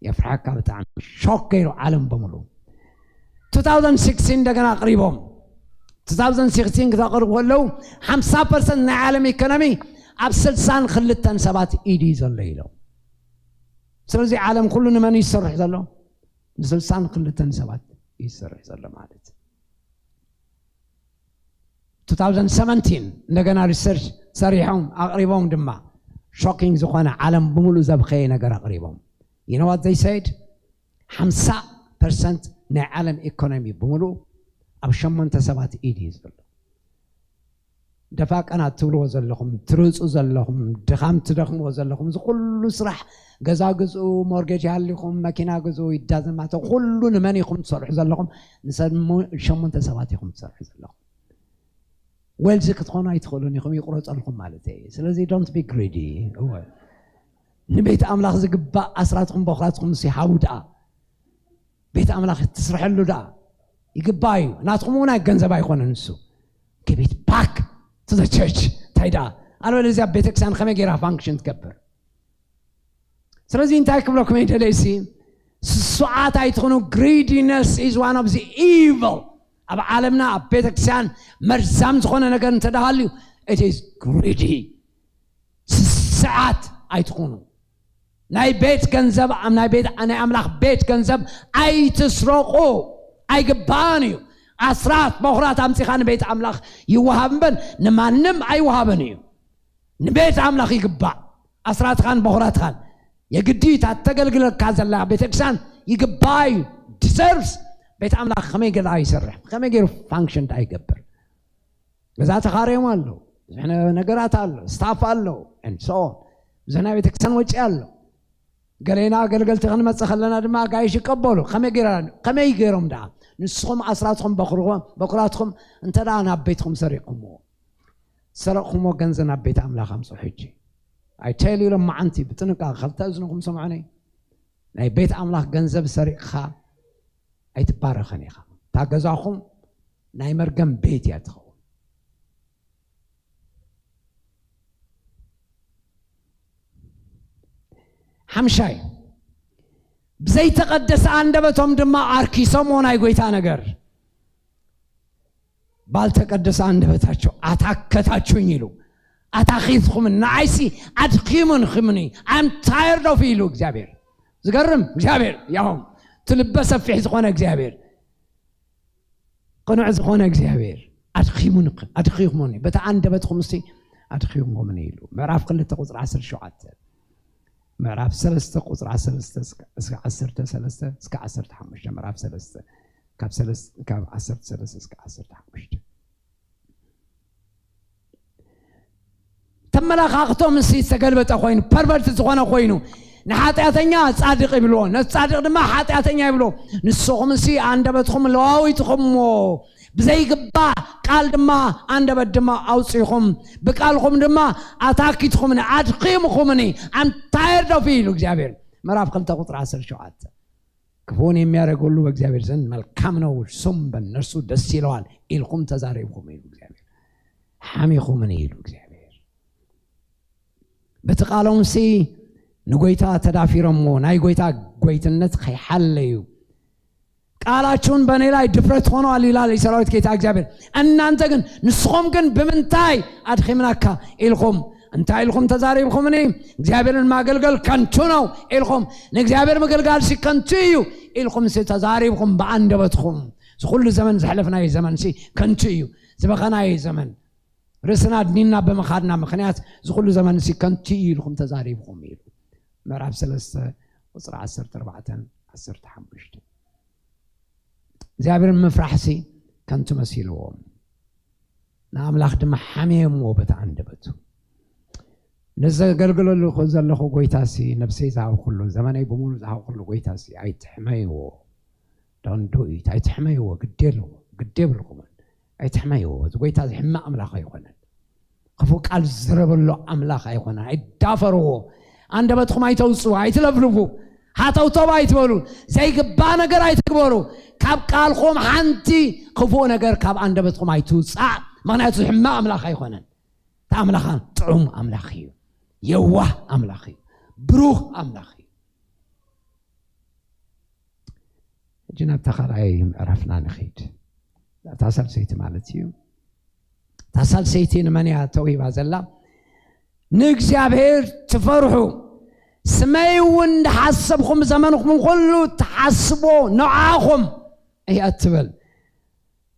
የፍርሓካ ብጣዕሚ ሾክ ገይሩ ዓለም በሙሉ two thousand sixteen እንደገና ኣቕሪቦም two thousand sixteen ክተቕርቡ ከለዉ ሓምሳ ፐርሰንት ናይ ዓለም ኢኮኖሚ ኣብ ስልሳን ክልተን ሰባት ኢድ እዩ ዘሎ ኢሎም። ስለዚ ዓለም ኩሉ ንመን እዩ ዝሰርሕ ዘሎ? ንስልሳን ክልተን ሰባት እዩ ዝሰርሕ ዘሎ ማለት two thousand seventeen እንደገና ሪሰርች ሰሪሖም ኣቕሪቦም ድማ ሾኪንግ ዝኾነ ዓለም ብምሉእ ዘብኸየ ነገር ኣቕሪቦም። You know what they said? ሓምሳ ፐርሰንት ናይ ዓለም ኢኮኖሚ ብምሉእ ኣብ ሸሞንተ ሰባት ኢድ እዩ ዘሎ። ደፋ ቀና ትብልዎ ዘለኹም፣ ትርፁ ዘለኹም፣ ድኻም ትደኽምዎ ዘለኹም፣ እዚ ኩሉ ስራሕ፣ ገዛ ግዝኡ፣ ሞርጌጅ ሃሊኹም፣ መኪና ግዝኡ፣ ይዳዘማተ ኩሉ ንመን ኢኹም ትሰርሑ ዘለኹም? ንሸሞንተ ሰባት ኢኹም ትሰርሑ ዘለኹም። ዌልዚ ክትኾኑ ኣይትኽእሉን ኢኹም፣ ይቁረፀልኩም ማለት እዩ። ስለዚ don't be greedy። እወ፣ ንቤት ኣምላኽ ዝግባእ ኣስራትኩም በኹራትኩም ሲ ሃቡ ደኣ። ቤት ኣምላኽ ትስርሐሉ ደኣ ይግባእ እዩ። ናትኩም እውን ኣይ ገንዘብ ኣይኮነን እሱ። Give it back to the church። እንታይ ደኣ? ኣለበለዚያ ቤተክርስትያን ከመይ ገይራ ፋንክሽን ትገብር? ስለዚ እንታይ ክብለኩም እየ ደለይሲ፣ ስሱዓት ኣይትኹኑ። Greediness is one of the evil። ኣብ ዓለምና ኣብ ቤተክርስትያን መርዛም ዝኾነ ነገር እንተደሃልዩ it is greedy። ስስዓት ኣይትኹኑ። ናይ ቤት ገንዘብ፣ ናይ ቤት፣ ናይ ኣምላኽ ቤት ገንዘብ ኣይትስረቑ። ኣይግባእን እዩ። ኣስራት በኹራት ኣምጺኻ ንቤት ኣምላኽ ይወሃብ እምበር ንማንም ኣይወሃብን እዩ። ንቤት ኣምላኽ ይግባእ። ኣስራትኻን በኹራትኻን የግዲ እታ ተገልግለካ ዘላ ቤተክርስትያን ይግባእ እዩ። ዲዘርቭስ። ቤት ኣምላኽ ከመይ ገላ ይሰርሕ፣ ከመይ ገይሩ ፋንክሽን ይገብር? ገዛ ተኻርዮም ኣለዉ፣ ብዙሕ ነገራት ኣሎ፣ ስታፍ ኣለዉ፣ and so on። ብዙሕ ናይ ቤተክርስትያን ወጪ ኣሎ። ገሌና ኣገልገልቲ ክንመጽእ ከለና ድማ ኣጋይሽ ይቀበሉ። ከመይ ገይራ-፣ ከመይ ገይሮም ደኣ? ንስኹም ኣስራትኹም በኹርኹም-፣ በኩራትኩም እንተ ደኣ ናብ ቤትኩም ሰሪቕኩምዎ፣ ዝሰረቕኩምዎ ገንዘብ ናብ ቤት ኣምላኽ ኣምጽኡ። ሕጂ ኣይቴል ኢሎም መዓንቲ ብጥንቃቐ፣ ኸልተ እዝንኹም ስምዑኒ። ናይ ቤት ኣምላኽ ገንዘብ ሰሪቕኻ ኣይትባረኸን ኢኻ። እታ ገዛኹም ናይ መርገም ቤት እያ ትኸውን። ሓምሻይ፣ ብዘይተቐደሰ ኣንደበቶም ድማ ኣርኪሶምዎ ናይ ጐይታ ነገር። ባልተቀደሰ አንደበታቸው አታከታችሁኝ ይሉ፣ ኣታኺትኹምን፣ ንዓይሲ ኣድኺሙንኹምኒ፣ I'm tired of ኢሉ እግዚኣብሔር። ዝገርም እግዚኣብሔር ያው እቲ ልበ ሰፊሕ ዝኾነ እግዚኣብሔር፣ ቅኑዕ ዝኾነ እግዚኣብሔር ኣድኺሙን-፣ ኣድኺኹምኒ፣ በቲ ኣንደበትኹም እስቲ ኣድኺኹምኒ ኢሉ። ምዕራፍ ክልተ ቁፅሪ ዓሰርተ ሸውዓተ፣ ምዕራፍ ሰለስተ ቁፅሪ ዓሰርተ እስከ፣ እስከ ዓሰርተ ሰለስተ እስከ ዓሰርተ ሓሙሽተ፣ ምዕራፍ ሰለስተ ካብ ሰለስተ፣ ካብ ዓሰርተ ሰለስተ እስከ ዓሰርተ ሓሙሽተ። ተመላኻኽቶም እሲ ዝተገልበጠ ኮይኑ፣ ፐርቨርት ዝኾነ ኮይኑ፣ ንሓጢኣተኛ ጻድቕ ይብልዎ፣ ነቲ ጻድቕ ድማ ሓጢኣተኛ ይብልዎ። ንስኹም እሲ ኣንደበትኹም ለዋዊጥኹምዎ፣ ብዘይግባእ ቃል ድማ ኣንደበት ድማ ኣውጺኹም፣ ብቃልኹም ድማ ኣታኪትኹምኒ፣ ኣድኺምኹምኒ፣ I'm tired of ኢሉ እግዚኣብሔር። ምዕራፍ ክልተ ቁጽሪ ዓሰርተ ሸውዓተ። ክፉውን የሚያደርግ ሁሉ በእግዚአብሔር ዘንድ መልካም ነው፣ እርሱም በእነርሱ ደስ ይለዋል ኢልኩም ተዛሪብኩም ኢሉ እግዚኣብሔር። ሓሚኹምኒ ኢሉ እግዚኣብሔር። በቲ ቃሎምሲ ንጎይታ ተዳፊሮሞ፣ ናይ ጎይታ ጎይትነት ከይሓለዩ፣ ቃላችሁን በእኔ ላይ ድፍረት ሆነዋል ይላል የሰራዊት ጌታ እግዚአብሔር። እናንተ ግን፣ ንስኹም ግን ብምንታይ ኣድኺምናካ ኢልኩም፣ እንታይ ኢልኩም ተዛሪብኩምኒ? እግዚኣብሔርን ማገልገል ከንቱ ነው ኢልኩም፣ ንእግዚኣብሔር ምግልጋልሲ ከንቱ እዩ ኢልኩምሲ ተዛሪብኩም ብኣንደበትኩም። እዚ ኩሉ ዘመን ዘሕለፍናዮ ዘመንሲ ከንቱ እዩ። ዝበኸናዮ ዘመን ርእስና ኣድኒና ብምኻድና ምኽንያት እዚ ኩሉ ዘመንሲ ከንቱ እዩ ኢልኩም ተዛሪብኩም ኢሉ። ምዕራፍ ሰለስተ ቁፅሪ ዓሰርተ ኣርባዕተን ዓሰርተ ሓሙሽተን። እግዚኣብሔር ምፍራሕሲ ከንቱ መሲልዎም፣ ንኣምላኽ ድማ ሓሚዮምዎ በቲ ኣንደበቱ። ንዘገልግለሉ ዘለኹ ጎይታሲ፣ ነብሰይ ዝሃብኩሉ፣ ዘመነይ ብምሉእ ዝሃብኩሉ ጎይታሲ ኣይትሕመይዎ። Don't do it። ኣይትሕመይዎ፣ ግዴ ኣለዎ፣ ግዴ የብልኩምን። ኣይትሕመይዎ፣ እቲ ጎይታ እዚ ሕማቕ ኣምላኽ ኣይኮነን። ክፉእ ቃል ዝዝረበሉ ኣምላኽ ኣይኮነን። ኣይዳፈርዎ። ኣንደበትኩም ኣይተውጽኡ፣ ኣይትለፍልፉ፣ ሃተውተው ኣይትበሉ። ዘይግባእ ነገር ኣይትግበሩ። ካብ ቃልኩም ሓንቲ ክፉእ ነገር ካብ ኣንደበትኩም ኣይትውጻእ። ምኽንያቱ እዚ ሕማቕ ኣምላኽ ኣይኮነን። እቲ ኣምላኽና ጥዑም ኣምላኽ እዩ። የዋህ ኣምላኽ እዩ። ብሩኽ ኣምላኽ እዩ። ሕጂ ናብታ ካልኣይ ምዕራፍና ንኸይድ። እታ ሳልሰይቲ ማለት እዩ። እታ ሳልሰይቲ ንመን እያ ተውሂባ ዘላ? ንእግዚኣብሔር ትፈርሑ፣ ስመይ እውን እንዳሓሰብኩም ዘመንኩም ኩሉ ትሓስቦ ንዓኹም እያ ትብል።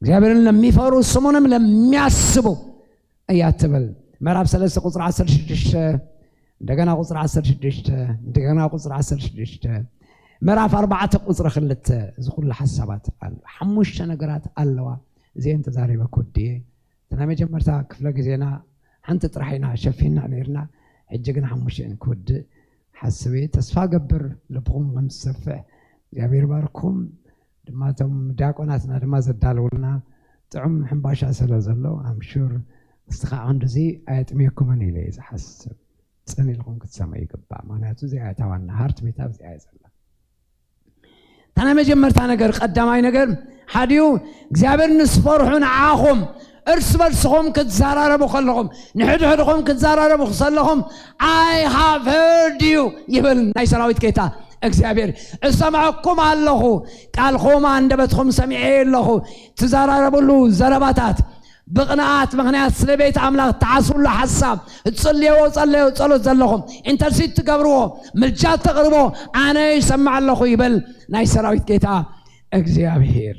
እግዚአብሔርን ለሚፈሩ ስሙንም ለሚያስቡ እያ ትብል። ምዕራፍ ሰለስተ ቁፅሪ ዓሰርተ ሽዱሽተ እንደገና ቁፅሪ ዓሰርተ ሽዱሽተ፣ እንደገና ቁፅሪ ዓሰርተ ሽዱሽተ፣ ምዕራፍ ኣርባዕተ ቁፅሪ ክልተ። እዚ ኩሉ ሓሳባት ኣሎ። ሓሙሽተ ነገራት ኣለዋ። እዚአን ተዛሪበ ክወድእ እየ። እቲ ናይ መጀመርታ ክፍለ ግዜና ሓንቲ ጥራሕ ኢና ሸፊና ነይርና። ሕጂ ግን ሓሙሽተ እየን ክወድእ ሓስብ እየ። ተስፋ ገብር ልብኹም ከም ዝሰፍሕ እግዚኣብሔር ባርኩም። ድማ እቶም ዲያቆናትና ድማ ዘዳለውልና ጥዑም ሕምባሻ ስለ ዘሎ ኣምሹር ምስቲ ከዓ ክንድዚ ኣየጥምየኩምን ኢለ እየ ዝሓስብ። ጽን ኢልኩም ክትሰምዑ ይግባእ። ምክንያቱ እዚኣ እታ ዋና ሃርት ቤት ኣብዚኣ እያ ዘላ። እታ ናይ መጀመርታ ነገር፣ ቀዳማይ ነገር ሓዲኡ እግዚኣብሔር ንስፈርሑ ንዓኹም እርስ በርስኹም ክትዘራረቡ ከለኹም፣ ንሕድሕድኹም ክትዘራረቡ ከለኹም፣ I have heard you ይብል ናይ ሰራዊት ጌታ እግዚኣብሔር። እሰምዐኩም ኣለኹ፣ ቃልኹም ኣንደበትኹም ሰሚዐ ኣለኹ። ትዘራረብሉ ዘረባታት ብቕንኣት ምኽንያት ስለ ቤት ኣምላኽ ትሓስብሉ ሓሳብ፣ እትጽልየዎ ጸለዮ ጸሎት ዘለኹም፣ ኢንተርሲድ ትገብርዎ፣ ምልጃ ተቕርቦ፣ ኣነ ይሰምዕ ኣለኹ ይብል ናይ ሰራዊት ጌታ እግዚኣብሔር።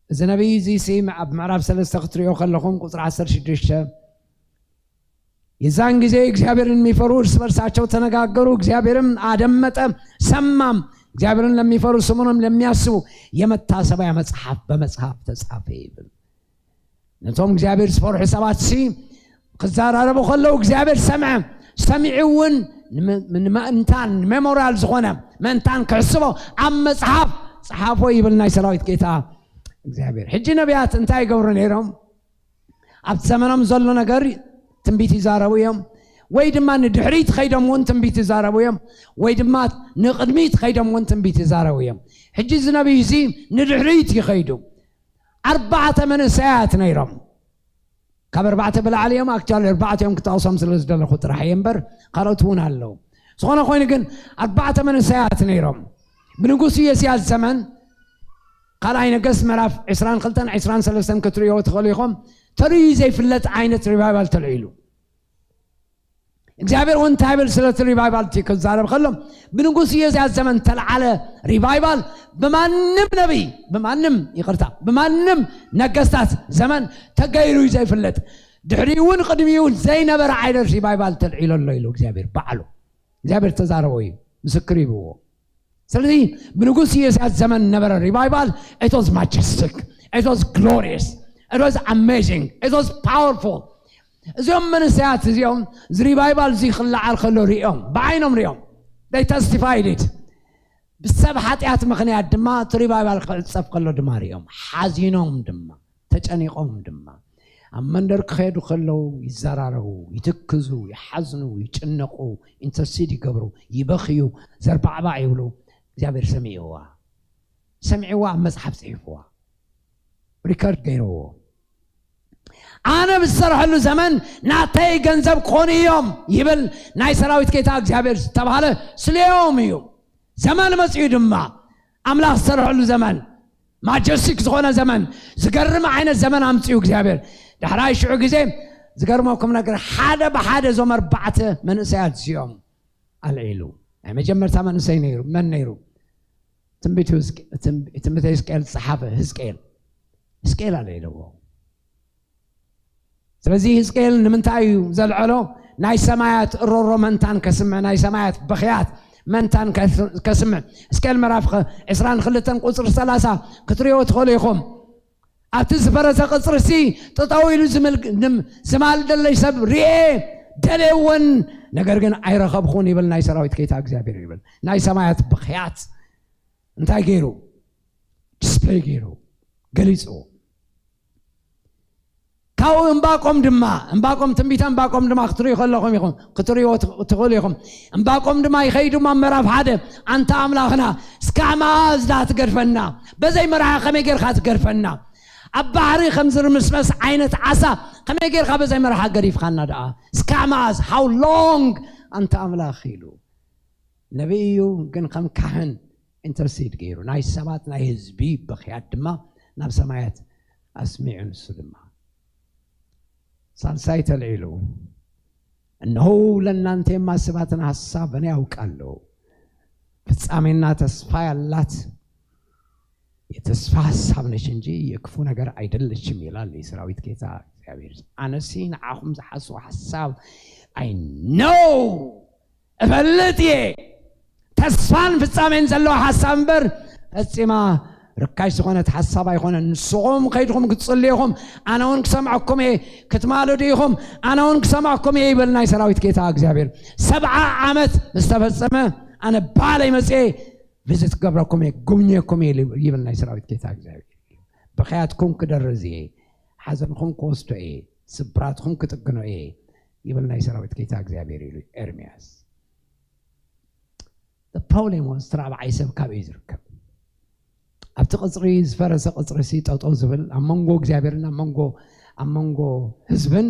እዚ ነቢይ እዚ ሲ ኣብ ምዕራፍ ሰለስተ ክትሪኦ ከለኹም ቁፅሪ ዓሰርተ ሽዱሽተ፣ የዛን ጊዜ እግዚአብሔርን የሚፈሩ እርስ በርሳቸው ተነጋገሩ፣ እግዚአብሔርም አደመጠ ሰማም። እግዚአብሔርን ለሚፈሩ ስሙንም ለሚያስቡ የመታሰቢያ መጽሐፍ በመጽሐፍ ተጻፈ ይብል። ነቶም እግዚኣብሔር ዝፈርሑ ሰባት ሲ ክዘራረቡ ከለዉ እግዚኣብሔር ሰምዐ። ሰሚዑ እውን ንምእንታን ንሜሞሪያል ዝኾነ ምእንታን ክሕስቦ ኣብ መጽሓፍ ጸሓፎ ይብል ናይ ሰራዊት ጌታ እግዚኣብሔር። ሕጂ ነቢያት እንታይ ይገብሩ ነይሮም? ኣብቲ ዘመኖም ዘሎ ነገር ትንቢት ይዛረቡ እዮም፣ ወይ ድማ ንድሕሪት ኸይዶም እውን ትንቢት ይዛረቡ እዮም፣ ወይ ድማ ንቕድሚት ኸይዶም እውን ትንቢት ይዛረቡ እዮም። ሕጂ እዚ ነቢይ እዚ ንድሕሪት ይኸይዱ። ኣርባዕተ መንእሰያት ነይሮም። ካብ ኣርባዕተ ብላዕሊ እዮም። ኣክቹዋሊ ኣርባዕተ እዮም ክጠቕሶም ስለ ዝደለኹ ጥራሕ እየ እምበር ካልኦት እውን ኣለዉ። ዝኾነ ኮይኑ ግን ኣርባዕተ መንእሰያት ነይሮም። ብንጉስ ኢዮስያስ ዘመን ካልኣይ ነገስት ምዕራፍ ዕስራን ክልተን ዕስራን ሰለስተን ክትርእይዎ ትኽእሉ ኢኹም። ተርእዩ ዘይፍለጥ ዓይነት ሪቫይቫል ተልዒሉ። እግዚኣብሔር እውን እንታይ ይብል ስለቲ ሪቫይቫል እቲ ክዛረብ ከሎ፣ ብንጉስ ኢዮስያስ ዘመን ተልዓለ ሪቫይቫል ብማንም ነቢይ፣ ብማንም ይቕርታ፣ ብማንም ነገስታት ዘመን ተገይሩ እዩ ዘይፍለጥ፣ ድሕሪኡ እውን ቅድሚኡ እውን ዘይነበረ ዓይነት ሪቫይቫል ተልዒሉ ኣሎ ኢሉ እግዚኣብሔር ባዕሉ። እግዚኣብሔር ተዛረቦ እዩ፣ ምስክር ይብዎ። ስለዚ ብንጉስ ኢዮስያስ ዘመን ነበረ ሪቫይቫል። It was majestic, it was glorious, it was amazing, it was powerful። እዚኦም መንእሰያት እዚኦም እዚ ሪቫይቫል እዚ ክለዓል ከሎ ሪኦም፣ ብዓይኖም ሪኦም። They testified it። ብሰብ ሓጢኣት ምኽንያት ድማ እቲ ሪቫይቫል ክዕጸፍ ከሎ ድማ ሪኦም፣ ሓዚኖም ድማ ተጨኒቖም ድማ ኣብ መንደር ክኸዱ ከለዉ ይዘራረቡ፣ ይትክዙ፣ ይሓዝኑ፣ ይጭነቑ፣ ኢንተርሲድ ይገብሩ፣ ይበኽዩ፣ ዘርባዕባዕ ይብሉ። እግዚኣብሔር ሰሚዕዋ፣ ሰሚዕዋ፣ ኣብ መጽሓፍ ጽሒፍዋ፣ ሪከርድ ገይርዎ። ኣነ ብዝሰርሐሉ ዘመን ናተይ ገንዘብ ክኾኑ እዮም ይብል ናይ ሰራዊት ጌታ እግዚኣብሔር ዝተባህለ ስሌዎም እዩ። ዘመን መጺኡ ድማ ኣምላኽ ዝሰርሐሉ ዘመን፣ ማጀስቲክ ዝኾነ ዘመን፣ ዝገርም ዓይነት ዘመን ኣምጺኡ እግዚኣብሔር። ዳሕራይ ሽዑ ግዜ ዝገርመኩም ነገር ሓደ ብሓደ እዞም ኣርባዕተ መንእሰያት እዚኦም ኣልዒሉ። ናይ መጀመርታ መንእሰይ ነይሩ። መን ነይሩ? ትንቢት ህዝቅ-፣ ትንቢ-፣ ትንቢተ ህዝቅኤል ዝጸሓፈ ህዝቅኤል፣ ህዝቅኤል ኣልዒልዎ። ስለዚ ህዝቅኤል ንምንታይ እዩ ዘልዐሎ? ናይ ሰማያት እሮሮ መንታን ከስምዕ፣ ናይ ሰማያት በኽያት መንታን ከስ-፣ ከስምዕ። ህዝቅኤል ምዕራፍ ኸ-፣ ዕስራን ክልተን ቁጽሪ ሰላሳ ክትርእይዎ ትኽእሉ ኢኹም። ኣብቲ ዝፈረሰ ቅጽሪ ሲ ጠጠው ኢሉ ዝምል-፣ ዝም-፣ ዝማልደለይ ሰብ ርኤ፣ ደልየወን፣ ነገር ግን ኣይረኸብኹን ይብል ናይ ሰራዊት ጌታ እግዚኣብሔር ይብል። ናይ ሰማያት በኽያት እንታይ ገይሩ? ዲስፕሌይ ገይሩ፣ ገሊጹ። ካብኡ እምባቆም ድማ፣ እምባቆም፣ ትንቢተ እምባቆም ድማ ክትርእዩ ከለኹም ኢኹም፣ ክትርእይዎ ትኽ-፣ ትኽእሉ ኢኹም። እምባቆም ድማ ይኸይድ ድማ ምዕራፍ ሓደ፣ ኣንታ ኣምላኽና፣ እስካዕ መኣዝ ዳ ትገድፈና? በዘይ መርዓ ከመይ ጌርካ ትገድፈና? ኣብ ባሕሪ ከም ዝርምስመስ ዓይነት ዓሳ ከመይ ጌርካ በዘይ መርዓ ገዲፍካና ደኣ? እስካዕ መኣዝ? How long? ኣንታ ኣምላኽ ኢሉ። ነቢይ እዩ፣ ግን ከም ካህን ኢንተርሲድ ገይሩ ናይ ሰባት ናይ ህዝቢ በኽያት ድማ ናብ ሰማያት ኣስሚዑ። ንሱ ድማ ሳልሳይ ተልዒሉ፣ እነሆ ለእናንተ የማስባትን ሐሳብ እኔ ያውቃለሁ፣ ፍጻሜና ተስፋ ያላት የተስፋ ሐሳብ ነች እንጂ የክፉ ነገር አይደለችም ይላል የሰራዊት ጌታ። እግዚኣብሔር። ኣነሲ ንዓኹም ዝሓስቦ ሓሳብ I know፣ እፈልጥ እየ። ተስፋን ፍጻሜን ዘለዎ ሓሳብ እምበር ፈጺማ ርካሽ ዝኾነት ሓሳብ ኣይኮነን። ንስኹም ከይድኹም ክትጽልዩ ኢኹም፣ ኣነ እውን ክሰምዐኩም እየ። ክትማልዱ ኢኹም፣ ኣነ እውን ክሰምዐኩም እየ ይብል ናይ ሰራዊት ጌታ እግዚኣብሔር። ሰብዓ ዓመት ምስ ተፈጸመ ኣነ ባለይ መጽኤ ቪዝት ክገብረኩም እየ፣ ክጉብንየኩም እየ ይብል ናይ ሰራዊት ጌታ እግዚኣብሔር። ብኽያትኩም ክደርዝ እየ፣ ሓዘንኹም ክወስዶ እየ፣ ስብራትኹም ክጥግኖ እየ ይብል ናይ ሰራዊት ጌታ እግዚኣብሔር ኢሉ ኤርምያስ። ፕሮብሌም ወንስ ራብዓይ ሰብ ካበይ ዝርከብ? ኣብቲ ቅፅሪ ዝፈረሰ ቅፅሪ ሲ ጠጠው ዝብል ኣብ መንጎ እግዚኣብሔርን ኣብ መንጎ ኣብ መንጎ ህዝብን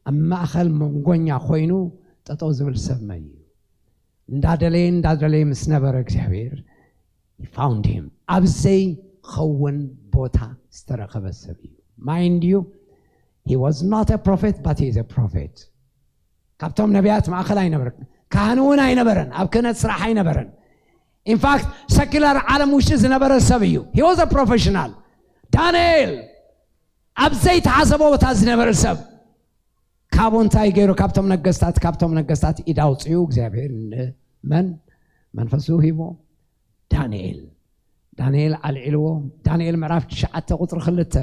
ኣብ ማእኸል መንጎኛ ኮይኑ ጠጠው ዝብል ሰብ መን እዩ? እንዳደለየ እንዳደለየ ምስ ነበረ እግዚኣብሔር found him። ኣብ ዘይኸውን ቦታ ዝተረኸበ ሰብ እዩ። Mind you, he was not a prophet, but he is a prophet። ካብቶም ነቢያት ማእኸል ኣይነበረን፣ ካህን እውን ኣይነበረን፣ ኣብ ክህነት ስራሕ ኣይነበረን። ኢንፋክት ሰኪላር ዓለም ውሽጢ ዝነበረ ሰብ እዩ። He was a professional። ዳንኤል ኣብ ዘይተሓሰበ ቦታ ዝነበረ ሰብ ካብኡ እንታይ ገይሩ? ካብቶም ነገስታት ካብቶም ነገስታት ኢድ ኣውፅኡ እግዚኣብሔር ንመን መንፈሱ ሂቦ? ዳንኤል። ዳንኤል ኣልዒልዎ። ዳንኤል ምዕራፍ ትሽዓተ ቁፅሪ ክልተ፣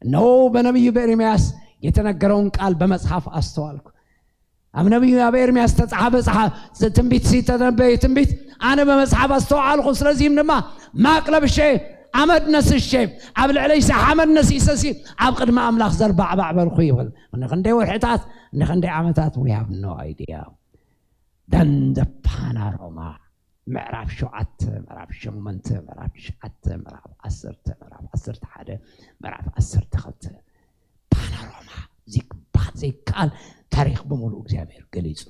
እነሆ በነቢዩ በኤርምያስ የተነገረውን ቃል በመጽሐፍ ኣስተዋልኩ። ኣብ ነቢዩ ኣብ ኤርምያስ ዝተጻሓፈ ጸሓ ትንቢት ዝተነበየ ትንቢት ኣነ በመጽሓፍ ኣስተውዓልኩ። ስለዚህም ድማ ማቅ ለብሸ ኣመድ ነስሸ ኣብ ልዕለይሲ ሓመድ ነሲሰሲ ኣብ ቅድሚ ኣምላኽ ዘርባዕባዕ በልኩ ይብል። ንክንደይ ወርሕታት ንክንደይ ዓመታት we have no idea። Then the panorama ምዕራፍ ሸውዓተ ምዕራፍ ሸሞንተ ምዕራፍ ትሽዓተ ምዕራፍ ዓሰርተ ምዕራፍ ዓሰርተ ሓደ ምዕራፍ ዓሰርተ ክልተ ፓኖራማ ዘይክባል ዘይከኣል ታሪኽ ብምሉእ እግዚኣብሔር ገሊጹ።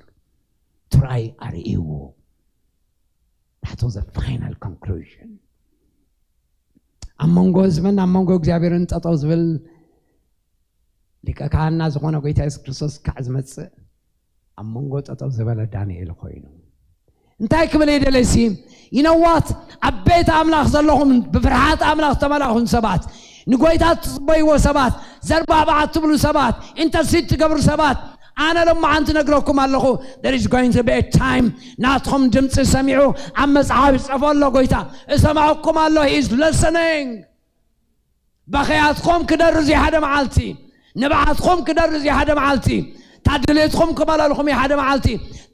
ትራይ ኣርእይዎ። That was a final conclusion። ኣብ መንጎ ህዝብን ኣብ መንጎ እግዚኣብሔርን ጠጠው ዝብል ሊቀ ካህና ዝኾነ ጎይታ የሱስ ክርስቶስ ክሳዕ ዝመጽእ ኣብ መንጎ ጠጠው ዝበለ ዳንኤል ኮይኑ እንታይ ክብል እየ ደለሲ? ይነዋት ኣብ ቤት ኣምላኽ ዘለኹም ብፍርሃት ኣምላኽ ተመላኹን ሰባት፣ ንጎይታ ትጽበይዎ ሰባት፣ ዘርባዕባዕ ትብሉ ሰባት፣ ኢንተርሲድ ትገብሩ ሰባት፣ ኣነ ሎማዓንቲ ነግረኩም ኣለኹ። There is going to be a time ናትኹም ድምፂ ሰሚዑ ኣብ መጽሓፍ ይፅፎ ኣሎ ጎይታ። እሰማዕኩም ኣሎ። He is listening። በኸያትኩም ክደርዝ እዩ ሓደ መዓልቲ። ንብዓትኩም ክደርዝ እዩ ሓደ መዓልቲ። ታድሌትኩም ክመለልኩም እዩ ሓደ መዓልቲ።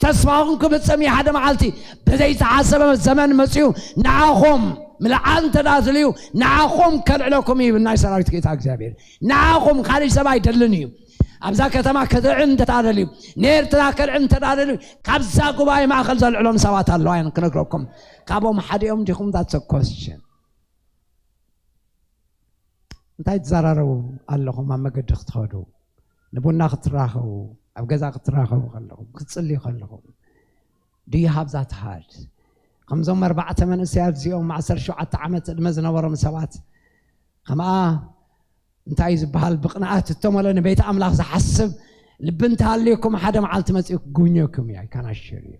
ተስፋኹም ክፍጽም እዩ ሓደ መዓልቲ። ብዘይተሓሰበ ዘመን መጽዩ ንዓኹም ምልዓል እንተ ደኣ ዝልዩ ንዓኹም ከልዕለኩም እዩ ናይ ሰራዊት ጌታ እግዚኣብሔር። ንዓኹም ካልእ ሰብ ኣይደልን እዩ። ኣብዛ ከተማ ከድዕን እንተ ደኣ ደልዩ ንኤርትራ ከድዕን እንተ ደኣ ደልዩ ካብዛ ጉባኤ ማእኸል ዘልዕሎም ሰባት ኣለዋ እየን ክነግረኩም። ካብኦም ሓዲኦም ዲኹም that's a question። እንታይ ትዘራረቡ ኣለኹም ኣብ መገዲ ክትኸዱ ንቡና ክትራኸቡ ኣብ ገዛ ክትራኸቡ ከለኹም ክትፅልዩ ከለኹም ድዩ ሃብዛት ሃድ ከምዞም ኣርባዕተ መንእሰያት እዚኦም ዓሰርተ ሸውዓተ ዓመት ዕድመ ዝነበሮም ሰባት ከምኣ እንታይ ዝበሃል ብቕንኣት እተመለ ንቤት ኣምላኽ ዝሓስብ ልቢ እንተሃልዩኩም ሓደ መዓልቲ መፅኡ ክጉብኘኩም እዩ። I can assure you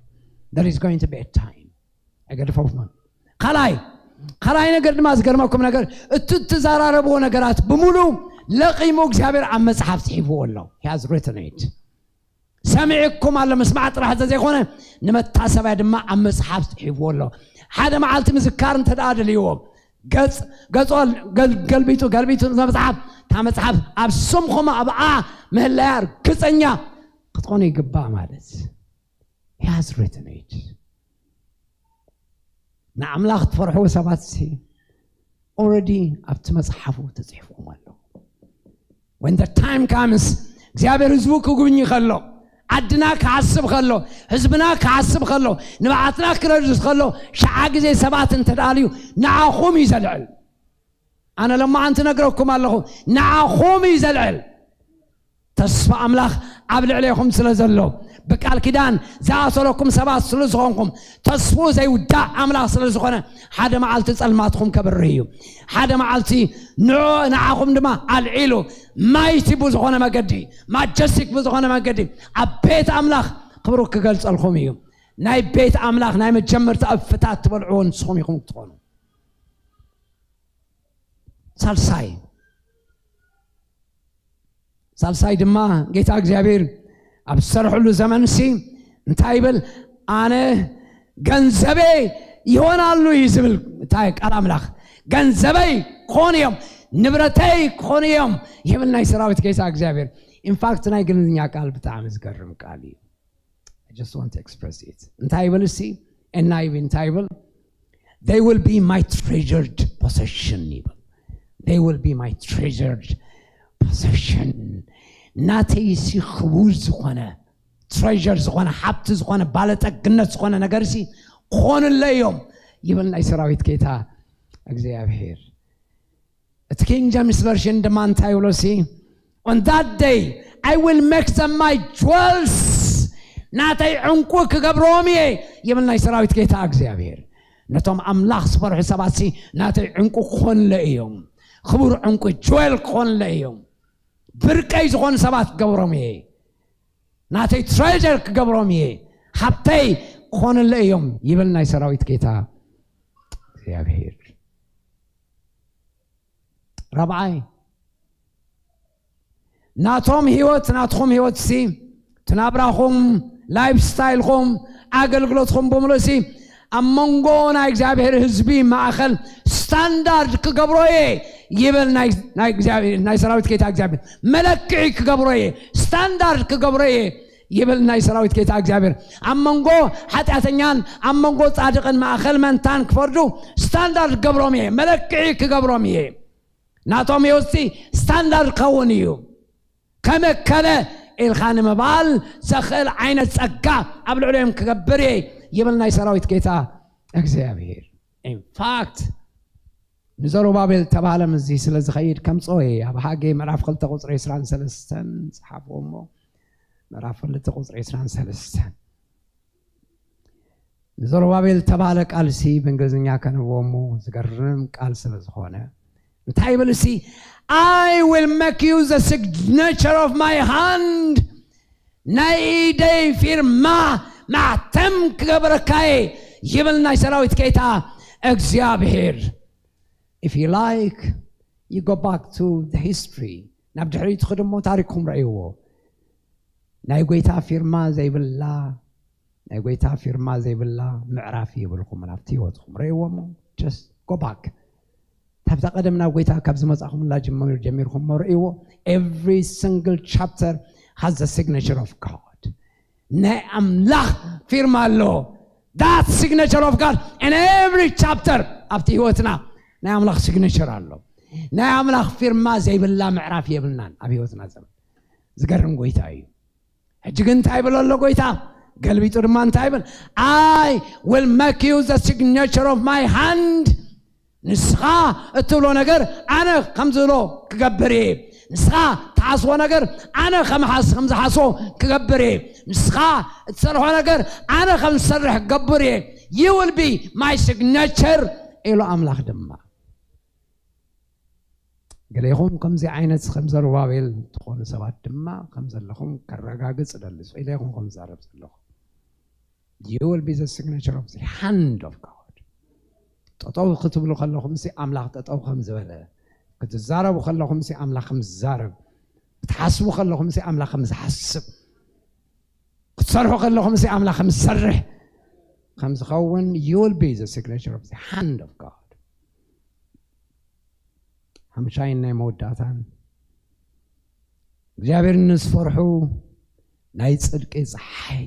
there is going to be a time። ኣይገድፈኩም። ካልኣይ ካልኣይ ነገር ድማ ዝገርመኩም ነገር እቲ እትዘራረብዎ ነገራት ብምሉ ለቂሙ እግዚኣብሔር ኣብ መፅሓፍ ፅሒፍዎ ኣሎ። He has written it። ሰሚዕኩም ኣሎ ምስማዕ ጥራሕ እንተዘይኮነ ንመታሰቢያ ድማ ኣብ መፅሓፍ ፅሒፍዎ ኣሎ። ሓደ መዓልቲ ምዝካር እንተ ደኣ ደልይዎ ገፅ ገጾ ገልቢጡ ገልቢጡ መፅሓፍ እታ መፅሓፍ ኣብ ስምኹም ኣብኣ ምህላያ እርግፀኛ ክትኾኑ ይግባእ ማለት He has written it። ንኣምላኽ ትፈርሕዎ ሰባት ሲ already ኣብቲ መጽሓፉ ተጽሒፍዎም ኣሎ። When the time comes እግዚኣብሔር ህዝቡ ክጉብኝ ከሎ ዓድና ክሓስብ ከሎ ህዝብና ክሓስብ ከሎ ንብዓትና ክረድስ ከሎ ሸዓ ግዜ ሰባት እንተዳልዩ ንዓኹም እዩ ዘልዕል። ኣነ ለማዓንቲ ነግረኩም ኣለኹ ንዓኹም እዩ ዘልዕል። ተስፋ ኣምላኽ ኣብ ልዕሌኹም ስለ ዘሎ ብቃል ኪዳን ዝኣሰረኩም ሰባት ስለ ዝኾንኩም ተስፍኡ ዘይውዳእ ኣምላኽ ስለ ዝኾነ ሓደ መዓልቲ ጸልማትኩም ከብርህ እዩ። ሓደ መዓልቲ ንዓኹም ድማ ኣልዒሉ ማይቲ ብዝኾነ መገዲ ማጀስቲክ ብዝኾነ መገዲ ኣብ ቤት ኣምላኽ ክብሩ ክገልጸልኩም እዩ። ናይ ቤት ኣምላኽ ናይ መጀመርታ እፍታት ትበልዕዎ ንስኹም ኢኹም ክትኾኑ። ሳልሳይ ሳልሳይ ድማ ጌታ እግዚኣብሔር ኣብ ዝሰርሕሉ ዘመንሲ እንታይ ይብል? ኣነ ገንዘበይ ይሆናሉ እዩ ዝብል። እንታይ ቃል ኣምላኽ? ገንዘበይ ክኾኑ እዮም፣ ንብረተይ ክኾኑ እዮም ይብል ናይ ሰራዊት ጌታ እግዚኣብሔር። ኢንፋክት ናይ ግርኛ ቃል ብጣዕሚ ዝገርም ቃል እዩ። I just want to express it። እንታይ ይብል እሲ? ኤንአይቪ እንታይ ይብል? They will be my treasured possession ይብል። They will be my treasured possession። ናተይ ሲ ክቡር ዝኾነ ትሬር ዝኾነ፣ ሃብቲ ዝኾነ፣ ባለጠግነት ዝኾነ ነገር ሲ ክኾኑለ እዮም ይብል ናይ ሰራዊት ጌታ እግዚኣብሔር። እቲ ኪንግ ጀምስ ቨርሽን ድማ እንታይ ይብሎ ሲ? On that day I will make them my jewels። ናተይ ዕንቁ ክገብሮም እየ ይብል ናይ ሰራዊት ጌታ እግዚኣብሔር። ነቶም ኣምላኽ ዝፈርሑ ሰባት ሲ ናተይ ዕንቁ ክኾንለ እዮም። ክቡር ዕንቁ፣ ጀወል ክኾንለ እዮም። ብርቀይ ዝኾኑ ሰባት ክገብሮም እየ። ናተይ ትሬር ክገብሮም እየ። ሃብተይ ክኾንለ እዮም ይብል ናይ ሰራዊት ጌታ እግዚኣብሔር። ራብዓይ፣ ናቶም ህይወት ናትኹም ህይወት ሲ፣ እቲ ናብራኹም፣ ላይፍ ስታይልኹም፣ ኣገልግሎትኹም ብምሉእ ሲ ኣብ መንጎ ናይ እግዚኣብሔር ህዝቢ ማእኸል ስታንዳርድ ክገብሮ እየ ይብል ናይ፣ ናይ እግዚኣብሔር፣ ናይ ሰራዊት ጌታ እግዚኣብሔር። መለክዒ ክገብሮ እየ፣ ስታንዳርድ ክገብሮ እየ ይብል ናይ ሰራዊት ጌታ እግዚኣብሔር። ኣብ መንጎ ሓጢኣተኛን ኣብ መንጎ ጻድቕን ማእኸል መንታን ክፈርዱ ስታንዳርድ ክገብሮም እየ፣ መለክዒ ክገብሮም እየ። ናቶም ህይወት ሲ ስታንዳርድ ክኸውን እዩ። ከመከለ ኢልካ ንምባል ዘኽእል ዓይነት ጸጋ ኣብ ልዕሊኦም ክገብር እየ ይብል ናይ ሰራዊት ጌታ እግዚኣብሔር። ኢንፋክት ንዘሩባቤል ተባህለ ምዚ ስለ ዝኸይድ ከምጽኦ እየ። ኣብ ሃጌ ምዕራፍ ክልተ ቁጽሪ ዕስራን ሰለስተን ጸሓፍዎ እሞ፣ ምዕራፍ ክልተ ቁጽሪ ዕስራን ሰለስተን። ንዘሩባቤል ተባህለ ቃል ሲ ብእንግሊዝኛ ከንብቦ እሞ ዝገርም ቃል ስለ ዝኾነ እንታይ ይብል ሲ? I will make you the signature of my hand። ናይ ኢደይ ፊርማ ማሕተም ክገብረካየ ይብል ናይ ሰራዊት ጌታ እግዚኣብሔር። If you like, you go back to the history። ናብ ድሕሪት ትኽድ እሞ ታሪክኩም ረእይዎ። ናይ ጎይታ ፊርማ ዘይብላ፣ ናይ ጎይታ ፊርማ ዘይብላ ምዕራፍ ይብልኩም ናብቲ ህይወትኩም ረእይዎ እሞ just go back። ካብታ ቀደም ናብ ጎይታ ካብ ዝመጻኹምላ ጀሚሩ-፣ ጀሚርኩም እሞ ረእይዎ። Every single chapter has the signature of God። ናይ ኣምላኽ ፊርማ ኣሎ። That signature of God in every chapter ኣብቲ ህይወትና ናይ ኣምላኽ ሲግኔቸር ኣሎ። ናይ ኣምላኽ ፊርማ ዘይብላ ምዕራፍ የብልናን ኣብ ህይወትና ዘመን። ዝገርም ጎይታ እዩ። ሕጂ ግን እንታይ ይብል ኣሎ ጎይታ? ገልቢጡ ድማ እንታይ ይብል? I will make you the signature of my hand። ንስኻ እትብሎ ነገር ኣነ ከም ዝብሎ ክገብር እየ። ንስኻ ትሓስቦ ነገር ኣነ ከም ሓስ-፣ ከም ዝሓስቦ ክገብር እየ። ንስኻ እትሰርሖ ነገር ኣነ ከም ዝሰርሕ ክገብር እየ። You will be my signature ኢሉ ኣምላኽ ድማ። ገሌኹም ከምዚ ዓይነት ከም ዘሩባቤል ትኾኑ ሰባት ድማ ከም ዘለኹም ከረጋግጽ እደሊ። ስቕ ኢለ ይኹን ከም ዝዛረብ ዘለኹ። You will be the signature of the hand of God። ጠጠው ክትብሉ ከለኹም ሲ ኣምላኽ ጠጠው ከም ዝበለ፣ ክትዛረቡ ከለኹም ሲ ኣምላኽ ከም ዝዛረብ፣ ክትሓስቡ ከለኹም ሲ ኣምላኽ ከም ዝሓስብ፣ ክትሰርሑ ከለኹም ሲ ኣምላኽ ከም ዝሰርሕ ከም ዝኸውን you will be the signature of the hand of God። ሓምሻይን ናይ መወዳእታን፣ እግዚኣብሔር ንዝፈርሑ ናይ ጽድቂ ጸሓይ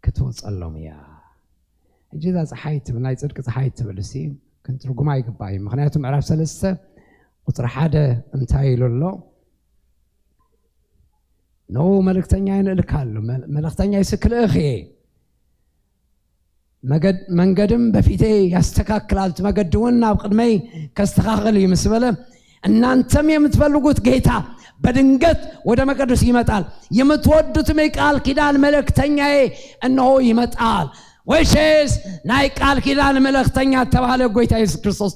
ክትወጸሎም እያ። ሕጂ እዛ ጸሓይ ትብል፣ ናይ ጽድቂ ጸሓይ ትብል እሲ ክንትርጉማ ይግባእ እዩ። ምኽንያቱ ምዕራፍ ሰለስተ ቁጽሪ ሓደ እንታይ ኢሉ ኣሎ? ኖ መልእክተኛ ይንእልካ ኣሎ። መል-፣ መልእክተኛ ይስክልእኽ እየ። መገድ-፣ መንገድም በፊቴ ያስተካክላል፣ እቲ መገድ እውን ናብ ቅድመይ ከስተካክል እዩ ምስ በለ፣ እናንተም የምትፈልጉት ጌታ በድንገት ወደ መቅደስ ይመጣል፣ የምትወዱትም የቃል ኪዳን መልእክተኛዬ እነሆ ይመጣል። ወይሴስ ናይ ቃል ኪዳን መልእክተኛ ተባህለ ጎይታ የሱስ ክርስቶስ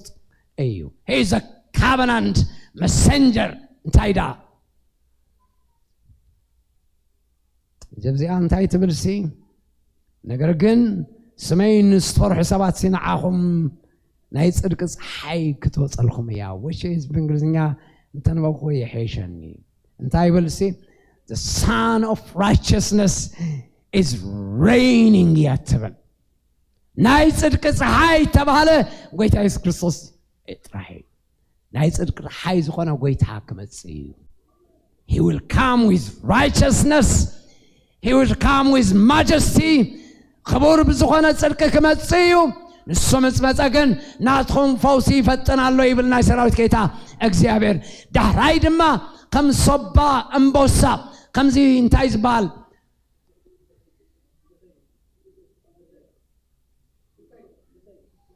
እዩ። He is a covenant messenger። እንታይ ዳ እዚ ኣብዚኣ እንታይ ትብል ሲ? ነገር ግን ስመይ ንዝፈርሑ ሰባት ሲ ንዓኹም ናይ ጽድቂ ጸሓይ ክትወጸልኩም እያ። Which is ብእንግሊዝኛ እንተንበብኩ ይሕሸኒ። እንታይ ይብል ሲ? The Sun of Righteousness is reigning yet ትብል። ናይ ጽድቂ ፀሓይ ተባህለ ጎይታ የሱስ ክርስቶስ ጥራሕ እዩ። ናይ ጽድቂ ፀሓይ ዝኾነ ጎይታ ክመጽእ እዩ። He will come with righteousness. He will come with majesty. ክቡር ብዝኾነ ጽድቂ ክመጽእ እዩ። ንሱ ምስ መጸ ግን ናትኹም ፈውሲ ይፈጥን ኣሎ ይብል ናይ ሰራዊት ጌታ እግዚኣብሔር። ዳሕራይ ድማ ከም ሶባ እምቦሳ ከምዚ እንታይ ዝበሃል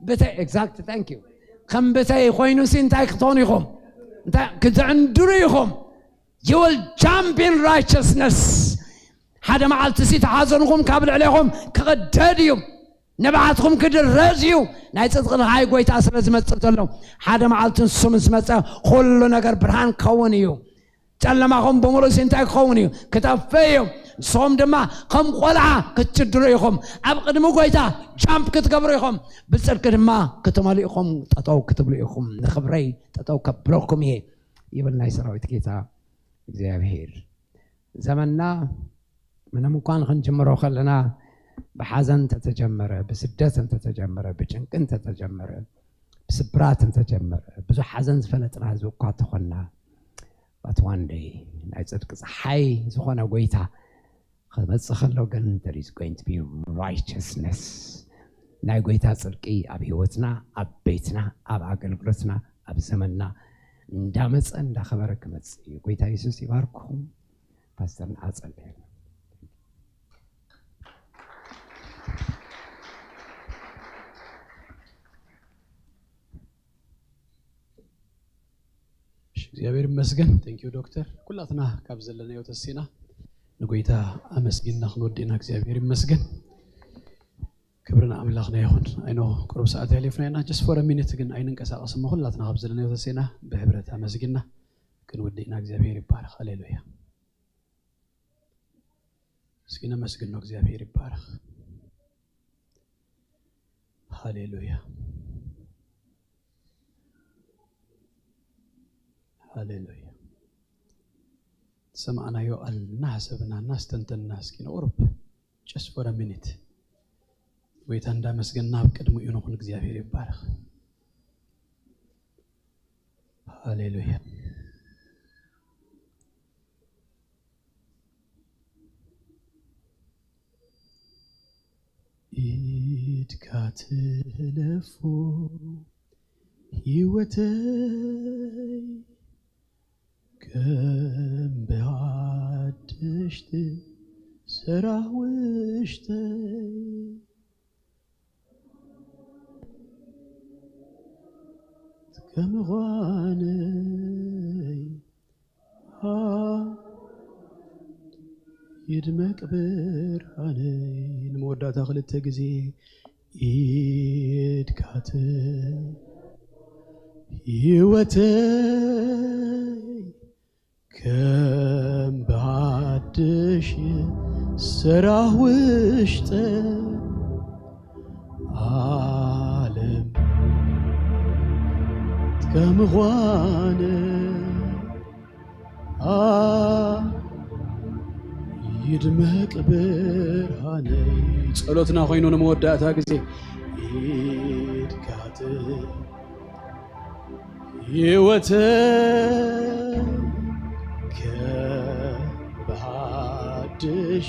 ብተይ exact thank you ከም ብተይ ኮይኑ ሲ እንታይ ክትኾኑ ኢኹም? እንታይ ክትዕንድሩ ኢኹም? You will jump in righteousness። ሓደ መዓልቲ ሲ ተሓዘንኹም ካብ ልዕሌኹም ክቕደድ እዩ። ንብዓትኹም ክድረዝ እዩ። ናይ ጽድቂ ፀሓይ ጎይታ ስለ ዝመጽእ ዘሎ ሓደ መዓልቲ ንሱ ምስ መጸ ኩሉ ነገር ብርሃን ክኸውን እዩ። ጨለማኹም ብምሉእ ሲ እንታይ ክኸውን እዩ? ክጠፍእ እዩ። ንስኹም ድማ ከም ቆልዓ ክትጭድሩ ኢኹም። ኣብ ቅድሚ ጎይታ ጃምፕ ክትገብሩ ኢኹም። ብጽድቂ ድማ ክትመልኡ ኢኹም። ጠጠው ክትብሉ ኢኹም። ንኽብረይ ጠጠው ከብለኩም እየ ይብል ናይ ሰራዊት ጌታ እግዚኣብሔር። ዘመንና ምንም እንኳን ክንጅምሮ ከለና ብሓዘን እንተተጀመረ፣ ብስደት እንተተጀመረ፣ ብጭንቂ እንተተጀመረ፣ ብስብራት እንተጀመረ፣ ብዙሕ ሓዘን ዝፈለጥና ህዝቢ እኳ ተኾንና፣ but one day ናይ ጽድቂ ፀሓይ ዝኾነ ጎይታ ክመጽእ ከሎ ግን there is going to be righteousness። ናይ ጎይታ ጽድቂ ኣብ ህይወትና፣ ኣብ ቤትና፣ ኣብ ኣገልግሎትና፣ ኣብ ዘመንና እንዳመጸ እንዳኸበረ ክመጽእ እዩ። ጎይታ የሱስ ይባርኩም። ፓስተር ንዓጸለየና። እሺ፣ እግዚኣብሔር ይመስገን። Thank you ዶክተር። ኩላትና ካብ ዘለናዮ ተሲና ንጎይታ ኣመስጊንና ክንወድእና እግዚኣብሔር ይመስገን። ክብሪ ንኣምላኽና ይኹን። I know ቁሩብ ሰዓት የሕሊፍና ኢና። Just for a minute ግን ኣይንንቀሳቐስ እሞ ኩላትና ካብ ዘለናዮ ተሲና ብሕብረት ኣመስጊንና ክንወድእና እግዚኣብሔር ይባረኽ። ሃሌሉያ። እስኪ ነመስግኖ። እግዚኣብሔር ይባረኽ። ሃሌሉያ። ሃሌሉያ። ዝሰማዕናዮ ቃል እናሓሰብና እናስተንተንና እስኪ ንቑሩብ just for a minute ጎይታ እንዳመስገንና ኣብ ቅድሚኡ ንኹን። እግዚኣብሔር ይባረኽ። ሃሌሉያ። ኢድካ ትለፎ ህይወተይ ከም ብሓድሽ ትሰራሕ ውሽጠይ ከምዃነይ ይድመቅ ብርሃነይ። ንመወዳእታ ክልተ ግዜ ኢድካት ህይወተይ ከም ብሓድሽ ሰራሕ ውሽጠ ዓለም ከምዃነ ይድመቅ ብርሃነይ። ጸሎትና ኮይኑ ንመወዳእታ ግዜ ኢድካት ህይወተይ ከም ብሓድሽ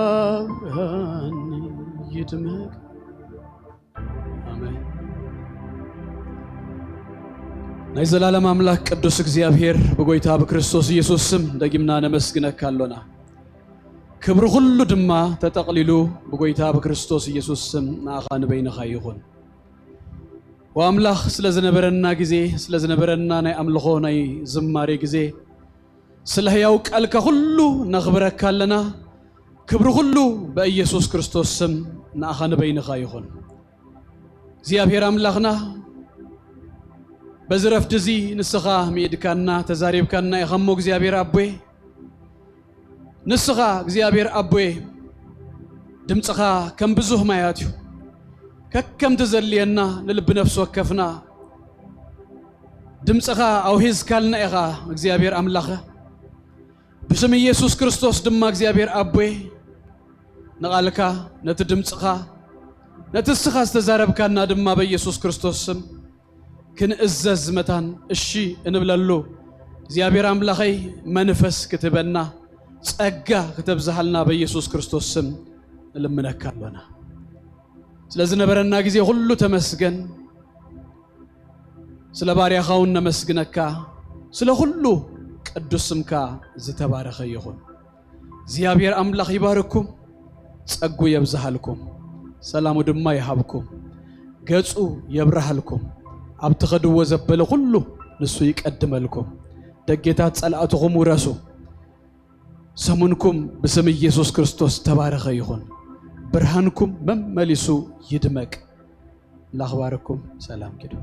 ኣብርሃኒ ይድመቅ። ኣሜን። ናይ ዘላለም ኣምላኽ ቅዱስ እግዚኣብሔር ብጎይታ ብክርስቶስ ኢየሱስ ስም ደጊምና ነመስግነካ ኣሎና። ክብሪ ኩሉ ድማ ተጠቕሊሉ ብጎይታ ብክርስቶስ ኢየሱስ ስም ንኣኻ ንበይንኻ ይኹን። ወኣምላኽ ስለ ዝነበረና ግዜ፣ ስለ ዝነበረና ናይ ኣምልኾ ናይ ዝማሬ ግዜ፣ ስለ ህያው ቃልካ ኩሉ ነኽብረካ ኣለና። ክብሪ ኩሉ ብኢየሱስ ክርስቶስ ስም ንኣኻ ንበይንኻ ይኹን። እግዚኣብሔር ኣምላኽና በዚ ረፍዲ እዚ ንስኻ ምኢድካና ተዛሪብካና ኢኻ እሞ እግዚኣብሔር ኣቦይ ንስኻ እግዚኣብሔር ኣቦይ ድምፅኻ ከም ብዙህ ማያት እዩ። ከከምቲ ዘድልየና ንልቢ ነፍሲ ወከፍና ድምፅኻ ኣውሂዝካልና ኢኻ እግዚኣብሔር ኣምላኸ። ብስም ኢየሱስ ክርስቶስ ድማ እግዚኣብሔር ኣቦይ ንቓልካ፣ ነቲ ድምፅኻ፣ ነቲ እስኻ ዝተዛረብካና ድማ በኢየሱስ ክርስቶስ ስም ክንእዘዝ መታን እሺ እንብለሉ እግዚኣብሔር ኣምላኸይ መንፈስ ክትህበና ጸጋ ክተብዝሃልና በኢየሱስ ክርስቶስ ስም ንልምነካ ኣሎና። ስለ ዝነበረና ግዜ ኩሉ ተመስገን። ስለ ባርያኻ እውን ነመስግነካ። ስለ ኩሉ ቅዱስ ስምካ ዝተባረኸ ይኹን። እግዚኣብሔር ኣምላኽ ይባርኩም፣ ጸጉ የብዝሃልኩም፣ ሰላሙ ድማ ይሃብኩም፣ ገጹ የብርሃልኩም፣ ኣብ ትኸድዎ ዘበለ ኩሉ ንሱ ይቀድመልኩም። ደጌታት ጸላእትኹም ውረሱ። ሰሙንኩም ብስም ኢየሱስ ክርስቶስ ተባረኸ ይኹን። ብርሃንኩም መመሊሱ ይድመቅ። ላኽባርኩም ሰላም ኪዱ።